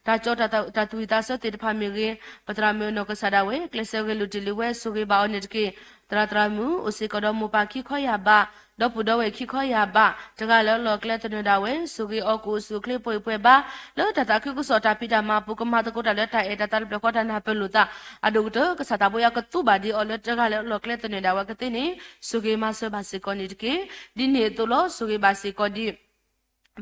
တၢ်ကၠီတၢ်သူၣ်ဝံၣ်သးဆၢသ့ၣ်တဖၣ်မ့ၢ်ဂ့ၤ, ပသရၣ်မုၣ်အနီၢ်ကစၢ်ဒၣ်ဝဲ ကျဲးစၢးဂဲၤလိာ်တ့ၢ်လံဝဲ ဆိၣ်ဂ့ၤဘၣ်အီၤန့ၣ်တက့ၢ်. သရၣ်သရၣ်မုၣ် အိၣ်စ့ၢ်ကီးဒီးမိၢ်ပၢ်ခံခီယၢ်ဘး, ဒီပုၢ်ဒီဝဲၢ်ခံခီယၢ်ဘး, တဂၤလၢအလီၢ်ကျဲသနၢၣ်ဒၣ်ဝဲ ဆိၣ်ဂ့ၤအီၤကအိၣ်ဆူၣ်အိၣ်ချ့ပှဲၤပှဲၤဘါ, လၢတၢ်သးခုကစီၣ်တၢ်ဖံးတၢ်မၤအပူၤ ကမၤသကိးတၢ်လၢတၢ်အဲၣ်တၢ်သးတဖျၢၣ်ဃီတၢ်နၢ်ပၢၢ်လိာ်သး အဒိၣ်ကတၢၢ် ကစၢ်သးဘိယွၤကသူဘၣ်ဒံးအီၤလၢတဂၤလၢအလီၢ်ကျဲသနၢၣ်ဒၣ်ဝဲကသ့န့ၣ် ဆိၣ်ဂ့ၤမၤစၢၤဘၣ်စ့ၢ်ကီးန့ၣ်တက့ၢ်. ဒ်န့ၣ်အသိးလီၤ ဆိၣ်ဂ့ၤဘၣ်စ့ၢ်ကီးဒ်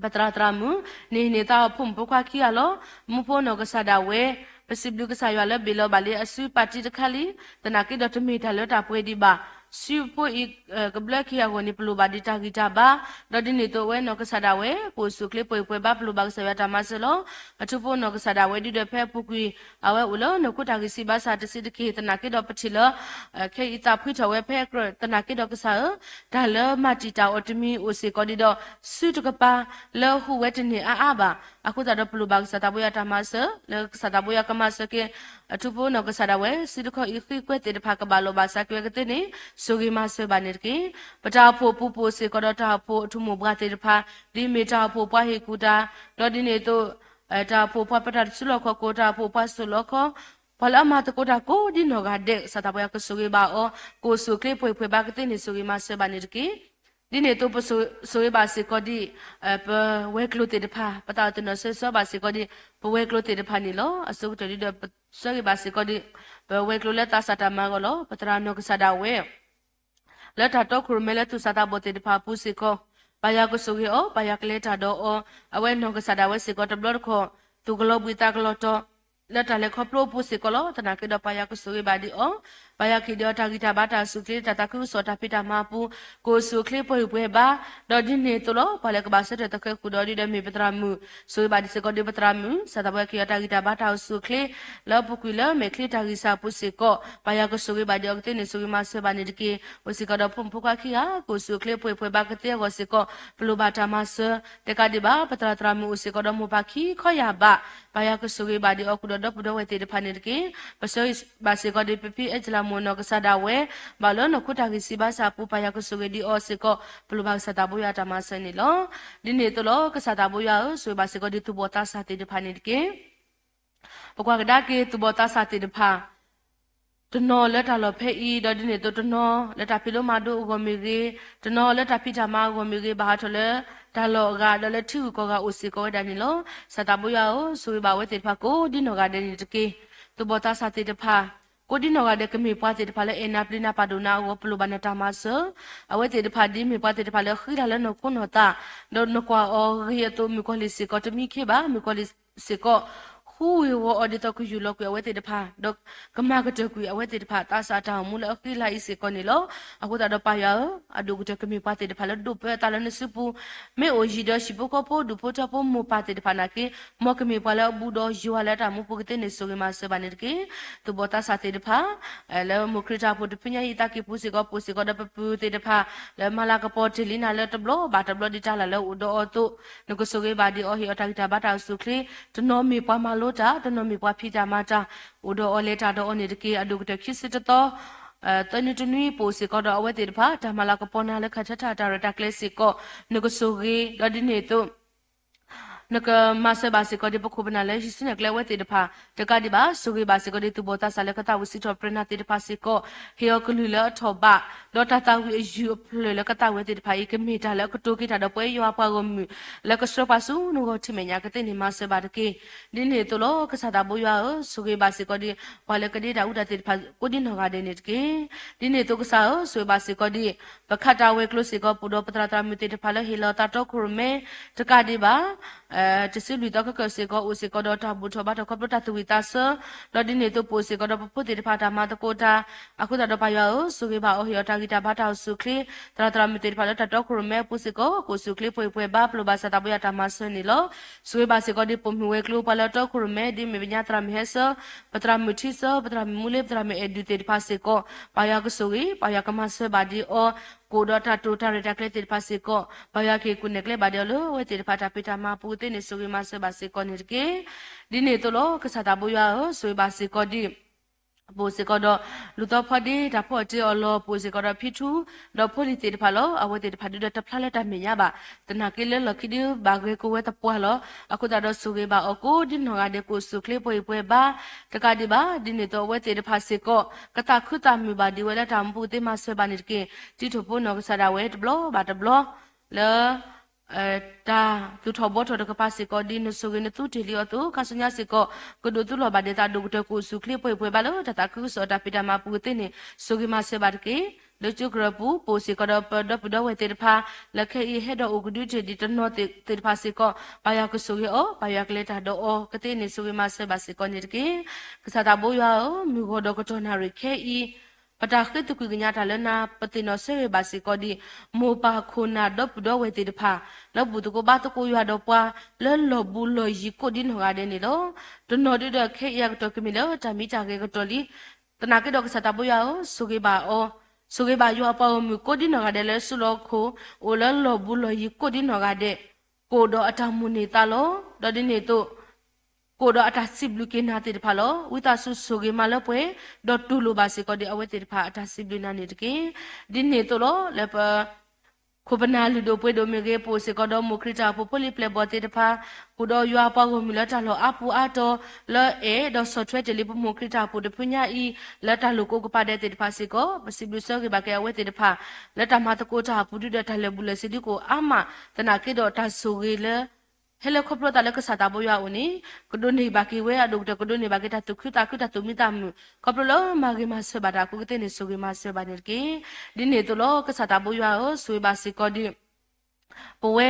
ပသရၣ်သရၣ်မုၣ် န့ၢ်ဟံးန့ၢ်သးအီၤဖိမုၣ်ဖိခွါခံဂၤလီၤ. မူဖိနီၢ်ကစၢ်ဒၣ်ဝဲ ပစံးဘျုးကစၢ်ယွၤလၢဘ့ၣ်လီၤဘၣ်လံအစုပၣ်တံတခါလံ, သနာ်က့ဒီးတမ့ၢ်တၢ်လၢတၢ်ပှဲၤဒံးဘၣ်. စုဖိအံၤ ကဘျၢခံဂၤအဂီၢ်န့ၣ် ပလိၣ်ဘၣ်ဒံးတၢ်ဂံၢ်တၢ်ဘါ, ဒီးဒ်န့ၣ်အသိးအဝဲနီၢ်ကစၢ်ဒၣ်ဝဲ ကအိၣ်ဆူၣ်အိၣ်ချ့ပှဲၤပှဲၤဘါ ပလိၣ်ဘၣ်ကစၢ်ယွၤတၢ်မၤစၢၤလီၤ. အထူဖိနီၢ်ကစၢ်ဒၣ်ဝဲဒ်ဒီးဖဲအပူၤကွံာ် အဝဲအိၣ်လၢနီၢ်ခိတၢ်ဂံၢ်ဆံးဘါစၢ်တဆံးတက့ၢ်, သနာ်က့ဒီးပထံၣ်လၢ ခဲအံၤသးဖှံထီၣ်ဝဲဖဲအကြၢး, သနာ်က့ဒီးကစၢ်ဧၢ, တၢ်လၢမၤတံာ်တာ်အီၤတမံၤအိၣ်စ့ၢ်ကီးဒံးဒီး စုတကပၤလၢဟူးဝဲတန့ၢ်အါအါဘၣ်. အဃိသတးဒီးပလိၣ်ဘၣ်ကစၢ်သးဘိယွၤတၢ်မၤစၢၤ, လၢကစၢ်သးဘိယွၤကမၤစၢၤက့ၤ အထူဖိနီၢ်ကစၢ်ဒၣ်ဝဲ စုတခီအံၤဃံကွဲသ့ၣ်တဖၣ်ကဘၣ်လိၣ်ဘၣ်စးက့ၤဝဲကသ့န့ၣ် ဆိၣ်ဂ့ၤမၤစၢၤဘၣ်န့ၣ်တက့ၢ်. ပတၢ်အိၣ်ဖှိၣ်ပူၤပူၤစ့ၢ်ကီးဒီးတၢ်အိၣ်ဖှိၣ်အထူမိၢ်ပှၢ်သ့ၣ်တဖၣ်, ဒ်မ့ၢ်တၢ်အိၣ်ဖှိၣ်ပှၤဟ့ၣ်ကူၣ်တၢ်, ဒီးဒ်န့ၣ်အသိး တၢ်အိၣ်ဖှိၣ်ပှၤပတၢ်တစုလီၢ်ခီၣ်ခိၣ်, တၢ်အိၣ်ဖှိၣ်ပှၤစိာ်လီခီ, ပှၤလၢအမၤသကိးတၢ်ကိးဒ်နီၢ်ဂၤဒဲး ကစၢ်သးဘိယွၤကဆိၣ်ဂ့ၤဘၣ်အီၤ, ကအိၣ်ဆူၣ်အိၣ်ချ့ပှဲၤပှဲၤဘါကသ့န့ၣ် ဆိၣ်ဂ့ၤမၤစၢၤဘၣ်န့ၣ်တက့ၢ်. ဒ်န့ၣ်အသိးပဆိၣ်ဂ့ၤဘၣ်စ့ၢ်ကီးဒ် ပဝဲၤကျိၤသ့ၣ်တဖၣ်, ပသးအိၣ်သနီၣ်ဆၢဂ့ၤဆၢဝါဘၣ်စ့ၢ်ကီးဒ် ပဝဲၤကျိၤသ့ၣ်တဖၣ်န့ၣ်လီၤ. အဆိကတၢၢ်ဒ်ဒီး ပဆၢဂ့ၤဘၣ်စ့ၢ်ကီးဒ် ပဝဲၤကျိၤလၢသးစၢ်တၢ်မၤအဂီၢ်လီၤ. ပသရၣ်နီၢ်ကစၢ်ဒၣ်ဝဲ လၢတၢ်တီခိၣ်ရိၣ်မဲလၢသူၣ်စၢ်သးဘီၣ်သ့ၣ်တဖၣ်အပူၤစ့ၢ်ကီး, ပၢ်ယွၤကဆိၣ်ဂ့ၤအီၤ, ပၢ်ယွၤကလဲၤတၢ်ဒီးအီၤ, အဝဲနီၢ်ကစၢ်ဒၣ်ဝဲစ့ၢ်ကီးတဘျီတခီၣ် သူၣ်ကလီၤဘှံးသးကလီၤတီၤ လၢတၢ်လဲၤခီဖျိအပူၤစ့ၢ်ကီးလီၤ. သနာ်က့ဒီးပၢ်ယွၤကဆိၣ်ဂ့ၤဘၣ်ဒံးအီၤ, ပၢ်ယွၤကဟ့ၣ်ဒုးအီၤတၢ်ဂံၢ်တၢ်ဘါတၢ်အိၣ်ဆူၣ်အိၣ်ချ့ တၢ်သးခုကစီၣ်တၢ်ဖံးတၢ်မၤအပူၤ ကအိၣ်ဆူၣ်အိၣ်ချ့ပှဲၤဂံၢ်ပှဲၤဘါ, ဒီးဒ်န့ၣ်အသိးလီၤ ပှၤလၢကဘၣ်ဆၢထၢၣ်သဃဲၤဃုာ်ဒီးဒုးဒီးမ့ၢ်ပသရၣ်မုၣ်, ဆိၣ်ဂ့ၤဘၣ်ဒံးစ့ၢ်ကီးဒ်ပသရၣ်မုၣ်, စၢ်သးဘိယွၤကဟ့ၣ်အီၤတၢ်ဂံၢ်တၢ်ဘါတၢ်အိၣ်ဆူၣ်အိၣ်ချ့ လၢအပူၤကွံာ်လၢမဲာ်ချံတၢ်ဂံၢ်စၢ်အပူၤစ့ၢ်ကီး ပၢ်ယွၤကဆိၣ်ဂ့ၤဘၣ်ဒံးအီၤကသ့န့ၣ် ဆိၣ်ဂ့ၤမၤစၢၤဘၣ်န့ၣ်တက့ၢ်. အိၣ်စ့ၢ်ကီးဒီးဖိမုၣ်ဖိခွါခံဂၤ ကအိၣ်ဆူၣ်အိၣ်ချ့ပှဲၤဂံၢ်ပှဲၤဘါကသ့အဂီၢ်စ့ၢ်ကီး ပလိၣ်ဘၣ်တၢ်မၤစၢၤ, တကးဒံးဘၣ် ပသရၣ်သရၣ်မုၣ်အိၣ်စ့ၢ်ကီးဒီးမိၢ်ပၢ်ခံခီယၢ်ဘး, ပၢ်ယွၤကဆိၣ်ဂ့ၤဘၣ်ဒံးအီၤဃုာ်ဒီးဒီပုၢ်ဒီဝဲၢ်သ့ၣ်တဖၣ်န့ၣ်တက့ၢ်. ပဆၢဂ့ၤဘၣ်စ့ၢ်ကီးဒ်ဖံဖံအဲၣ်ကၠလၤမိၢ်နီၢ်ကစၢ်ဒၣ်ဝဲ ဘၣ်လၢနီၢ်ခိတၢ်ဂံၢ်ဆံးဘါစၢ်အပူၤ ပၢ်ယွၤကဆိၣ်ဂ့ၤဒံးအီၤစ့ၢ်ကီး ပလိၣ်ဘၣ်ကစၢ်သးဘိယွၤအတၢ်မၤစၢၤန့ၣ်လီၤ. ဒ်န့ၣ်အသိးလီၤ ကစၢ်သးဘိယွၤဧၢ, ဆိၣ်ဂ့ၤဘၣ်စ့ၢ်ကီးဒ်သူၣ်ဘီၣ်သးစၢ်သ့ၣ်တဖၣ်န့ၣ်တက့ၢ်. ပကွၢ်ကဒါက့ၤသူၣ်ဘီၣ်သးစၢ်သ့ၣ်တဖၣ် တနီၤလၢတၢ်လီၢ်ဖဲအံၤ ဒီးဒ်န့ၣ်အသိးတနီၤလၢတၢ်ဖံးလိမၤဒိအဂီၢ်မ့ၢ်ဂ့ၤ, တနီၤလၢတၢ်ဖံးတၢ်မၤအဂီၢ်မ့ၢ်ဂ့ၤ ဘၣ်ဟးထီၣ်လၢတၢ်လီၢ်အဂၤ ဒီးလၢထံဂုၤကီၢ်ဂၤအိၣ်စ့ၢ်ကီးဝဲဒၣ်န့ၣ်လီၤ. ကစၢ်သးဘိယွၤဧၢ, ဆိၣ်ဂ့ၤဘၣ်အဝဲသ့ၣ်တဖၣ်ကိးဒ်နီၢ်ဂၤဒဲးန့ၣ်တက့ၢ်. သူၣ်ဘီၣ်သးစၢ်သ့ၣ်တဖၣ် ကိးဒ်နီၢ်ဂၤဒဲးကမ့ၢ်ပှၤသ့ၣ်တဖၣ်လၢအဲၣ်နၤပျံၤနၤပာ်ဒိၣ်နၤအဂီၢ် ပလိၣ်ဘၣ်နတၢ်မၤစၢၤ, အဝဲသ့ၣ်တဖၣ်ဒ်မ့ၢ်ပှၤသ့ၣ်တဖၣ်လၢအဃံလၤလၢနီၢ်ခိနီၢ်သး, ဒီးနကွၢ်အီၤဂ့ၤအသိး မုၣ်ကီၤလံၢ်စ့ၢ်ကီးတမံခ့ဘၣ်, မုၣ်ကီၤလံၢ်စ့ၢ်ကီး ဃုဝ့ၤဝီၤအီၤဒ်သိးကယူၢ်လီၤကွံာ်အဝဲသ့ၣ်တဖၣ်, ဒီးကမၤကတၢၢ်ကွံာ်အဝဲသ့ၣ်တဖၣ် သးစၢ်တၢ်အိၣ်မူလၢအဃံလၤအံၤစ့ၢ်ကီးန့ၣ်လီၤ. အဃိသတးဒီးပၢ်ယွၤဧၢ, အဒိၣ်ကတၢၢ်ကမ့ၢ်ပှၤသ့ၣ်တဖၣ်လၢဒိးပၢအသးလၢနစုပူၤ, မ့ၢ်အိၣ်ယံၤဒီးဟံၣ်ဖိဃီဖိဒူၣ်ဖိထၢဖိမိၢ်ပၢ်သ့ၣ်တဖၣ်နာ်က့, မ်ကမ့ၢ်ပှၤလၢအဘူးဒီးယွၤလၢတၢ်မူပူၤကသ့န့ၣ် ဆိၣ်ဂ့ၤမၤစၢၤဘၣ်န့ၣ်တက့ၢ်. သူၣ်ဘီၣ်သးစၢ်သ့ၣ်တဖၣ် လၢမိၢ်ခရံာ်တၢ်အိၣ်ဖှိၣ်တဖုညါအံၤအသးကံၢ်ပူၤစ့ၢ်ကီး ပအိၣ်စ့ၢ်ကီးဒီးပပုၢ်သ့ၣ်တဖၣ် လၢမၤလၤကပီၤတ့ၢ်လံနၤလၢတဘျီဘၣ်တဘျီဒ်တၢ်လၢ်လၢအိၣ်ဒီးအီၤအသိး, နကဆိၣ်ဂ့ၤဘၣ်ဒံးအီၤ ဟ့ၣ်အီၤတၢ်ဂံၢ်တၢ်ဘါတၢ်အိၣ်ဆူၣ်အိၣ်ချ့, တနီၤမ့ၢ်ပှၤမၤလိတၢ်, တနီၤမ့ၢ်ပှၤဖံးတၢ်မၤတၢ်, အိၣ်ဒီးအီၤလဲၤတၢ်ဒီးအီၤန့ၣ်တက့ၢ်. အဒိၣ်ကတၢၢ်ခံဆံတသီ သၢနွံတနွံ ပအိၣ်စ့ၢ်ကီးဒီးအဝဲသ့ၣ်တဖၣ် တၢ်မၤလၤကပီၤနၤလၢခါထၢတၢ်ရဲၣ်တၢ်ကျဲၤစ့ၢ်ကီး, နကဆိၣ်ဂ့ၤ ဒီးဒ်န့ၣ်အသိး နကမၤစၢၤဘၣ်စ့ၢ်ကီးဒ်ပခိၣ်ပနၢ်လၢဟံးစုနဲၣ်ကျဲအဝဲသ့ၣ်တဖၣ်, တကးဒံးဘၣ် ဆိၣ်ဂ့ၤဘၣ်စ့ၢ်ကီးဒ်သူၣ်ဘီၣ်သးစၢ်လၢကသးဝံၣ်စံးထီၣ်ပတြၢၤနၤသ့ၣ်တဖၣ်စ့ၢ်ကီး, ဟ့ၣ်အီၤကလုၢ်လၢအထီၣ်ဘး, ဒီးတၢ်သးဝံၣ်အယုၢ်အဖျၢၣ်လၢကသးဝံၣ်အီၤသ့ၣ်တဖၣ်အံၤ ကမ့ၢ်တၢ်လၢအကတိၤက့ၤတၢ်ဒီးပှၤယွၤအပှၤဂီၢ်မုၢ် လၢကဆှၢပှၤဆူနဂီၢ်ထံမဲာ်ညါကသ့န့ၣ် မၤစၢၤဘၣ်တက့ၢ်. ဒ်န့ၣ်အသိးလီၤ ကစၢ်သးဘိယွၤဧၢ, ဆိၣ်ဂ့ၤဘၣ်စ့ၢ်ကီးဒ် ပှၤလၢကဒ့တၢ်အူတၢ်သ့ၣ်တဖၣ် ကိးဒ်နီၢ်ဂၤဒဲးန့ၣ်တက့ၢ်. ဒ်န့ၣ်အသိးကစၢ်ဧၢ, ဆိၣ်ဂ့ၤဘၣ်စ့ၢ်ကီးဒ် ပခးတၢ်ဝဲၤကျိၤစ့ၢ်ကီး ပအိၣ်ဒီးပသရၣ်သရၣ်မုၣ်သ့ၣ်တဖၣ်လၢဟ့ၣ်လီၤသးတီခိၣ်ရိၣ်မဲ တကးဒံးဘၣ် တဆံလွံၢ်သီခဲကၢၢ်စ့ၢ်ကီး အိၣ်စ့ၢ်ကီးဒီးတၢ်ဘူၣ်ထီၣ်ဘါထီၣ်ခီဖျိတၢ်သူၣ်ဝံၣ်သးဆၢ, ဒီးဒ်န့ၣ်အသိးပအိၣ်စ့ၢ်ကီးဒီးပဖိသ့ၣ်တဖၣ်တၢ်မၤသကိးတၢ်, အဃိသတးဒီးပၢ်ယွၤဧၢ, ဆိၣ်ဂ့ၤဘၣ်အီၤ ဟ့ၣ်အီၤတၢ်ဂံၢ်တၢ်ဘါတၢ်အိၣ်ဆူၣ်အိၣ်ချ့, သရၣ်သရၣ်မုၣ်သ့ၣ်တဖၣ်လၢတၢ်တီခိၣ်ရိၣ်မဲအပူၤစ့ၢ်ကီး ကအိၣ်ဆူၣ်အိၣ်ချ့ပှဲၤဂံၢ်ပှဲၤဘါ ပလိၣ်ဘၣ်ကစၢ်သးဘိယွၤတၢ်မၤစၢၤန့ၣ်လီၤ. ဆိၣ်ဂ့ၤဘၣ်စ့ၢ်ကီးဒ်ပမိၢ်ဝဲၤကျိၤပှၤလၢတီခိၣ်ရိၣ်မဲ ဒ်မ့ၢ်မဲာ်ညါသရၣ်မုၣ်ဟဲဆၢ, ပသရၣ်မုၣ်ထံဆၢ, ပသရၣ်မုၣ်မူလ့, ပသရၣ်မုၣ်အဲၣ်ဒူၣ်သ့ၣ်တဖၣ်စ့ၢ်ကီး, ပၢ်ယွၤကဆိၣ်ဂ့ၤ, ပၢ်ယွၤကမၤစၢၤဘၣ်ဒံးအီၤ, ကအိၣ်ဒီးတၢ်တိာ်တၢ်ရဲၣ်တၢ်ကျဲၤသ့ၣ်တဖၣ်စ့ၢ်ကီး, ပၢ်ယွၤကဟ့ၣ်ကူၣ်နဲၣ်ကျဲဘၣ်ဒံးအီၤလၢအဝဲသ့ၣ်တဖၣ်တၢ်ဖံးတၢ်မၤအပူၤကသ့န့ၣ် ဆိၣ်ဂ့ၤမၤစၢၤဘၣ်စ့ၢ်ကီးန့ၣ်တက့ၢ်. ဒ်န့ၣ်အသိးလီၤ ကစၢ်သးဘိယွၤဧၢ, ဆိၣ်ဂ့ၤဘၣ်စ့ၢ်ကီးဒ် ပအိၣ်စ့ၢ်ကီးဒီး လူၤသီဖီဒ့ တၢ်ဖီအီၣ်တ့အီၣ်လီၤ, ပအိၣ်စ့ၢ်ကီးဒီးဖံထူ ဒီးဖိလံၤသ့ၣ်တဖၣ်လီၤ. အဝဲသ့ၣ်တဖၣ်ဒုးဒီးတဖျါလၢတၢ်မဲာ်ညါဘၣ်, သနာ်က့လၢလီၢ်ခံဒုးဘၣ်ဂဲၤကိးဝဲသပှၢ်လီၤ. အဃိသတးဒီးဆိၣ်ဂ့ၤဘၣ်အီၤကိးဒ်နီၢ်ဂၤဒဲး ကအိၣ်ဆူၣ်အိၣ်ချ့ပှဲၤဂံၢ်ပှဲၤဘါ, တကးဒံးဘၣ် ဒ်န့ၣ်အသိးအဝဲသ့ၣ်တဖၣ်စ့ၢ်ကီး ကသးခုသးမုာ်ဘၣ်ဒံးဝဲလၢတၢ်အိၣ်မူပူၤကသ့မၤစၢၤဘၣ်န့ၣ်တက့ၢ်. တံထီၣ်ဖိနီၢ်ကစၢ်ဒၣ်ဝဲတဘျီဘၣ်တဘျီ လၢ တၢ်သူၣ်ထီၣ်ဘှီထီၣ်တကပၤစ့ၢ်ကီး ဒ်နဆိၣ်ဂ့ၤနသူတ့ၢ်လံအီၤအသိး ခါဆူညါစ့ၢ်ကီး ကဒိးသူလီၤဘၣ်ဒဲးသး ဒိၣ်ကတၢၢ်ကအိၣ်ဆူၣ်အိၣ်ချ့ပှဲၤဂံၢ်ပှဲၤဘါလၢ တၢ်သးခုကစီၣ်တၢ်ဖံးတၢ်မၤပူၤကသ့န့ၣ် ဆိၣ်ဂ့ၤမၤစၢၤဘၣ်တက့ၢ်. လၢကၠိကရၢၢ်ပူၤ ပအိၣ်စ့ၢ်ကီးဒီးပဒီပုၢ်ဒီဝဲၢ်သ့ၣ်တဖၣ် လၢခဲအံၤဟဲဒီးအိၣ်ကဒုတ့ၢ်ဒံးတနီၤသ့ၣ်တဖၣ်စ့ၢ်ကီး ပၢ်ယွၤကဆိၣ်ဂ့ၤအီၤ ပၢ်ယွၤကလဲၤတၢ်ဒီးအီၤကသ့န့ၣ် ဆိၣ်ဂ့ၤမၤစၢၤဘၣ်စ့ၢ်ကီးန့ၣ်တက့ၢ်. ကစၢ်သးဘိယွၤဧၢ, မုၢ်ဂီၤဒီးကတီၢ်နၣ်ရံၣ်ခဲအံၤ ပတၢ်ဃ့သကွံာ်ကညးတၢ်လၢနၤ ပသ့ၣ်နီၣ်ဆၢဂ့ၤဘၣ်စ့ၢ်ကီးဒ် မိၢ်ပၢ်ခိၣ်နၢ်ဒီပုၢ်ဒီဝဲၢ်သ့ၣ်တဖၣ် လၢဘူၣ်သကိးဘါသကိးယွၤဒီးပှၤ လၢလီၢ်ဘူးလီၢ်ယံၤကိးဒ်နီၢ်ဂၤဒဲးန့ၣ်လီၤ. တနီၤဒုးဒီးခဲအံၤအကတီၢ်ကမ့ၢ်လၢတၢ်မံတၢ်ဂဲၤကတီၢ်လံ. သနာ်က့ဒီးကစၢ်သးဘိယွၤဧၢ, ဆိၣ်ဂ့ၤဘၣ်အီၤ, ဆိၣ်ဂ့ၤဘၣ်ယွၤအပှၤဂီၢ်မုၢ်ကိးဒ်နီၢ်ဂၤဒဲးလၢဆူလီၢ်ခိၣ် အိၣ်လၢလီၢ်ဘူးလီၢ်ယံၤကိးဒ်နီၢ်ဂၤဒဲး ကအိၣ်ဒီးအတၢ်မိၣ်န့ၢ်သးလီၤ. ဒီးဒ်န့ၣ်အသိး ကအိၣ်ဒီးအတၢ်စံးဘျုးက့ၤနၤသ့ၣ်တဖၣ်လီၤ. ဝံသးစူၤဆိၣ်ဂ့ၤမၤလၢပှဲၤ ဒီးတူၢ်လိာ်ဘၣ်စ့ၢ်ကီးဒ်အဝဲသ့ၣ်တဖၣ်အတၢ်စံးဘျုးနၤန့ၣ်တက့ၢ်. ဒ်န့ၣ်အသိးလီၤ လၢပ ခိၣ်ပနၢ်လုၢ်ဒိၣ်ပှ့ၤဒိၣ်မ့ၢ်ဂ့ၤ ပအိၣ်စ့ၢ်ကီးဒီးမိၢ်ခရံာ်တၢ်အိၣ်ဖှိၣ်ဖိလံၤပျဲၢ်ဘီၣ်သ့ၣ်တဖၣ် ဃုာ်ဒီးယွၤအပှၤဂီၢ်မုၢ်လၢတၢ်လီၢ်အါပူၤအါတီၤ လၢအဲၣ်ဒီးဆီၣ်ထွဲတ့ၢ်လံပမိၢ်ခရံာ်တၢ်အိၣ်ဖှိၣ်တဖုညါအံၤ လၢတၢ်လိာ်ကိးကပၤဒဲးသ့ၣ်တဖၣ်စ့ၢ်ကီး ပစံးဘျုးဆၢဂ့ၤဘၣ်က့ၤအဝဲသ့ၣ်တဖၣ် လၢတၢ်မၤသကိးတၢ်အပူၤဒုးဒီးတၢ်လၢာ်ဘူၣ်လၢာ်စ့ၤဒုးကအိၣ်အါမး သနာ်က့ဒီးတၢ်ဆိၣ်ဂ့ၤလၢ ဟဲလၢခီဖျိသးလၢကစၢ်သးဘိယွၤအအိၣ်န့ၣ် ကဒိးန့ၢ်ဘၣ်က့ၤဝဲအဒိၣ်ကတၢၢ် ကဒိးန့ၢ်ဘၣ်က့ၤတၢ်သူၣ်ခုသးခု တၢ်သူၣ်မံသးမုာ် ခီဖျိလၢမၤဂ့ၤမၤစၢၤဘၣ်တၢ်အဃိကသ့န့ၣ် ဆိၣ်ဂ့ၤမၤစၢၤဘၣ်န့ၣ်တက့ၢ်. ဒ်န့ၣ်အသိးလီၤ ကစၢ်သးဘိယွၤဧၢ, ဆိၣ်ဂ့ၤဘၣ်စ့ၢ်ကီးဒ် ပဝဲ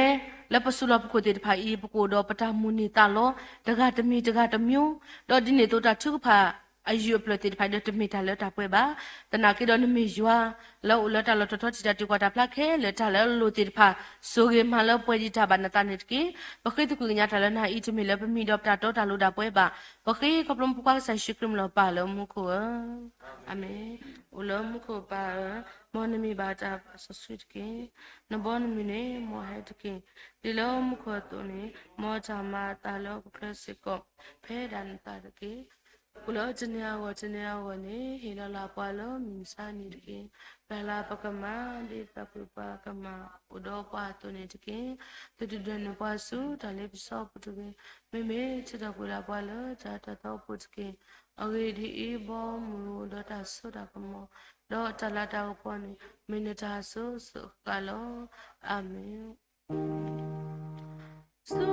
လၢပစုလီၢ်ပခိၣ်သ့ၣ်တဖၣ်အံၤ ပကအိၣ်ဒီးပတၢ်မိၣ်န့ၢ်သးလီ တဂၤတမံၤတဂၤတမျိုး, ဒီးဒ်န့ၣ်အသိးတၢ်ထုကဖၣ် အယူၢ်အပျၢၢ်သ့ၣ်တဖၣ်ဒီးတမ့ၢ်တၢ်လၢတၢ်ပှဲၤဘၣ်. သနာ်က့ဒီးနမ့ၢ်ယွၤလၢအအိၣ်လၢတၢ်လီၢ်တတီၤထီတၢ်တံာ်ကွၢ်တၢ်ဖျါခဲလၢာ် တၢ်လၢအလိၣ်သ့ၣ်တဖၣ် ဆိၣ်ဂ့ၤမၤလၢပှဲၤဒံးတၢ်ဘၣ်နသးန့ၣ်တက့ၢ်. ပဃ့သကွံာ်ကညးတၢ်လၢနၤအံၤ တမ့ၢ်လၢပမံၤဒီးပတၢ်တီတၢ်လိၤတၢ်ပှဲၤဘၣ်. ပဃ့ခီဖျိမုၢ်ဖိခွါကစၢ်ယ့ၣ်ၡူးခရံာ်မံၤလီၤပၢ်လၢမူခိၣ်ဧၢ, အၤမ့ၣ်. အိၣ်လၢမူခိၣ်ပၢ်ဧၢ, မ်နမံၤဘၣ်တၢ်ပာ်စီဆှံတက့ၢ်. နဘီနမုၢ်န့ၣ် မ်အဟဲတက့ၢ်. ဒ်လၢမူခိၣ်အသိးန့ၣ် မ်တၢ်မၤအသးလၢပချၢစ့ၢ်ကီး ဖဲဒၣ်နသးတက့ၢ်. အိၣ်လၢတနံၤအဂီၢ်တနံၤအဂီၢ်န့ၣ် ဟ့ၣ်လီၤလၢ်ပှၤလၢမုၢ်မဆါနံၤတက့ၢ်. ပျၢ်လၢ်ပကမၢ် ဒ်သိးပပှၤကမၢ်အိၣ်ဒီးပှၤအသိးန့ၣ်တက့ၢ်. သုတဒုးနုာ်ပှၤဆူတၢ်လ့ပစီအပူၤတဂ့ၤ. မ့မ့ၢ်ထုးထီၣ်ကွံာ်လၢ်ပှၤလၢတၢ်တၢ်သီအပူၤတက့ၢ်. အဂ့ၢ်ဒ်အံၤ, ဘီမုၢ်အိၣ်ဒီးတၢ်စိတၢ်ကမီၤ, ဒီးတၢ်လၤတၢ်ကပီၤန့ၣ် မ့ၢ်နတၢ်စိၤစိၤဃၣ်ဃၣ်လီၤ. အၤမ့ၣ်. ဆူ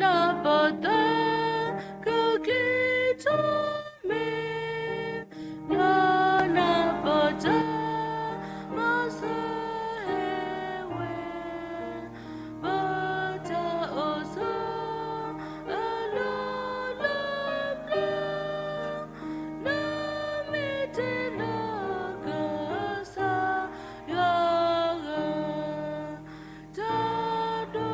နၢ်ပၢၢ်တၢ် ကကျံးထူၣ်မ့ၢ် လၢနၢ်ပၢၢ်တၢ် မၤစၢၤဟဲဝဲ ပတၢ်အိၣ်ဆူအလီၢ်လၢပျၢၤ နမ့ၢ်တ့လီၤကစၢ်ယွၤဂၤ တၢ်ဒိၣ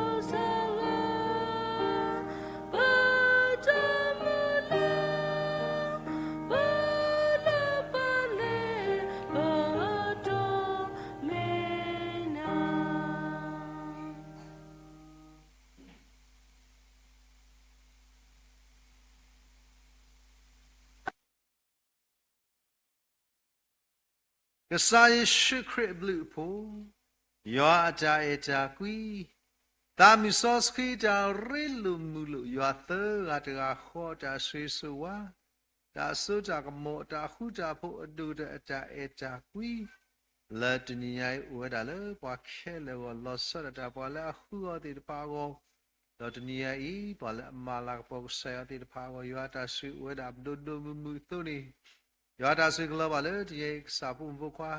်စၢ်ဂၤ ပတၢ်မုၢ်လၢ် ပလၢပလ့ၤ ပဒိးမ့ၢ်နၤ. ကစၢ်ယ့ၣ်ၡူးခရံာ်အဘျုးအဖှိၣ်, ယွၤအတၢ်အဲၣ်တၢ်ကွံ, သးမုၢ်စီဆှံတၢ်ရ့လိာ်မုာ်လိာ် ယွၤသၢဂၤတဂၤဃီ တၢ်ဆိၣ်ဂ့ၤဆိၣ်ဝါ, တၢ်စိတၢ်ကမီၤ တၢ်ဃူတၢ်ဖိး အဒိၣ်ကတၢၢ်အတၢ်အဲၣ်တၢ်ကွံ လၢတနံၤညါအံၤ အိၣ်ဝဲဒၣ်လၢပှၤခဲလၢာ်အဂီၢ် လီၤဆီဒၣ်တၢ် ပှၤလၢအဃုအီၤသ့ၣ်တဖၣ်အဂီၢ်, ဒီးတနံၤညါအံၤ ပှၤလၢအမၤလၤကပီၤကစၢ်ယွၤသ့ၣ်တဖၣ်အဂီၢ် ယွၤတၢ်ဆိၣ်ဂ့ၤအိၣ်ဝဲဒၣ်ဒိၣ်ဒိၣ်မုၢ်မုၢ်အသိးန့ၣ်, ယွၤတၢ်ဆိၣ်ဂ့ၤကလီၤဘၣ်လၢတနံၤညါအံၤ ကစၢ်ဖိမုၣ်ဖိခွါ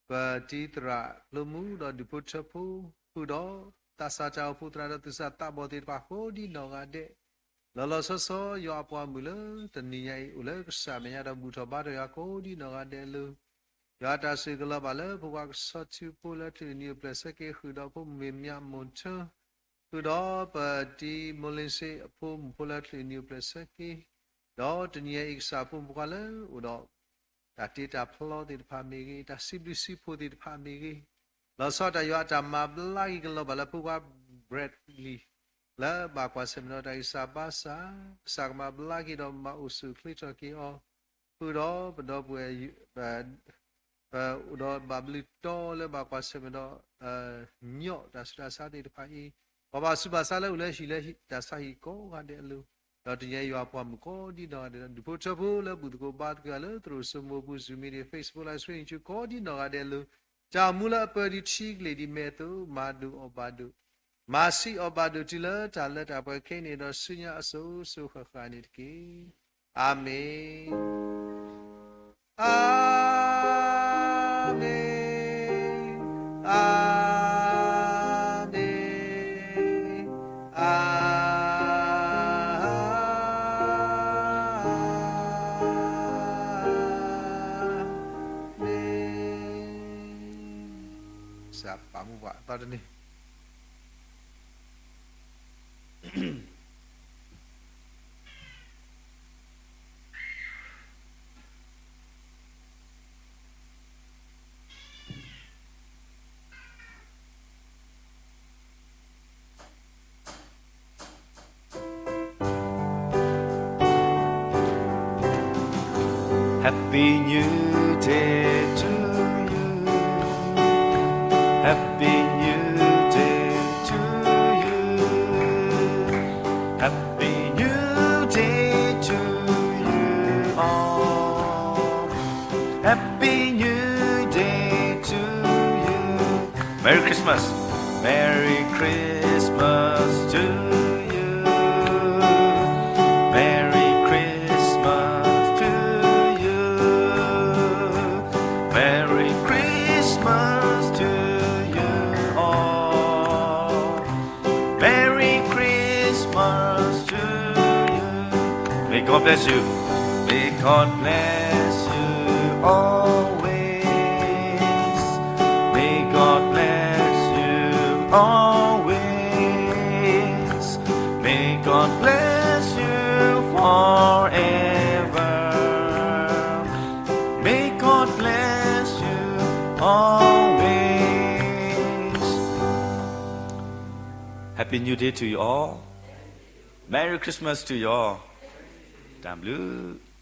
ပတံၤသရၣ်ကျိမူ ဒီးဒူၣ်ဖိထၢဖိ, ဃုာ်ဒီးသးစၢ်တၢ်အိၣ်ဖှိၣ်သရၣ်ဒီးသူၣ်စၢ်သးဘီၣ်သ့ၣ်တဖၣ် ကိးဒံနီၢ်ဂၤဒဲး, လီၤလီၤဆီဆီ ယွၤအပှၤမုၣ်လၢတနံၤညါအံၤ အိၣ်လၢကစၢ်မဲာ်ညါဒီးဘူၣ်ထီၣ်ဘါထီၣ်ယွၤကိးဒံနီၢ်ဂၤဒဲးလၢ ယွၤတၢ်ဆိၣ်ဂ့ၤကလီၤဘၣ်လၢဖိခွါကဆီထူဖိလၢချံၣ်နံၣ်အိၣ်ဖျဲၣ်ဆၢက့ၤ ဃုာ်ဒီးဖိမုၣ်မ့ၢ်မၠးမိၢ်ထၢ ဃုာ်ဒီးပတံၤမိၢ်လ့စ့အဖိမုၣ်ဖိလၢချံၣ်နံၣ်အိၣ်ဖျဲၣ်ဆၢက့ၤ, ဒီးတနံၤညါအံၤကစၢ်ဖိမုၣ်ဖိခွါလၢအိၣ်ဒီး တၢ်တ့တၢ်ဖျီသ့ၣ်တဖၣ်မ့ၢ်ဂ့ၤ, တၢ်စံးဘျုးစံးဖှိၣ်သ့ၣ်တဖၣ်မ့ၢ်ဂ့ၤ, လီၤဆီဒၣ်တၢ်ယွၤအတၢ်မၤဘျါက့ၤကလီၤဘၣ်လၢဖိခွါ Bradley လၢဘၣ်ကွၢ်ဆၢၣ်မဲာ်ဒီးတၢ်ဂံၢ်စၢ်ဘါစၢ်, ကစၢ်ကမၤဘျါက့ၤဒီးမၤအိၣ်ဆူၣ်အိၣ်ချ့ထီၣ်က့ၤအီၤ, ဃုာ်ဒီးပဒီပုၢ်ဝဲၢ် ပအိၣ်ဒီးဘၣ်ဘျုးတီလၢဘၣ်ကွၢ်ဆၢၣ်မဲာ်ဒီး ညီၣ်တၢ်ဆူးတၢ်ဆါသ့ၣ်တဖၣ်အံၤ, ပှၤဘၣ်ဆူးဘၣ်ဆါလၢအိၣ်လၢဟံၣ်လၢတၢ်ဆါဟံၣ်ကိးဂၤဒဲးအလိၤ, ဒီးတနံၤညါယွၤအပှၤမုၣ်ကိးဒံနီၢ်ဂၤဒဲးလၢ ဒူၣ်ဖိထၢဖိလၢဘူၣ်သကိးဘါသကိးလၢသရိာ်စိမိၤပူၤ Zoom meeting, Facebook live stream ကိးဒံနီၢ်ဂၤဒဲးအလိၤ, တၢ်အိၣ်မူလၢအပၢၤဒံးထံကလ့ၢ်ဒံးမဲာ်အသိး မၤဒိၣ်အီၣ်ဘၣ်ဒိၣ်, မၤဆံးအီၣ်ဘၣ်ဒိၣ်တုၤလၢတၢ်လၢတၢ်ပှဲၤခဲအံၤန့ၣ်ဒီးဆူညါအစိၤစိၤဃၣ်ဃၣ်န့ၣ်တက့ၢ်. အၤမ့ၣ်, အၤမ့ၣ်, အၤမ့ၣ်, အၤမ့ၣ်. ကစၢ်ပာ်မူပှၤအသီတနံၤ. Happy New Day to you. Happy New Day to you. Happy New Day to you all. Happy New Day to you. Merry Christmas. Merry Christmas to you. Merry Christmas to you. Merry Christmas to you all. Merry Christmas to you. May God bless you. May God bless you always. May God bless you always. May God bless you forever. May God bless you always. Happy New Year to you all. Merry Christmas to you all. တၢ်ဘျုး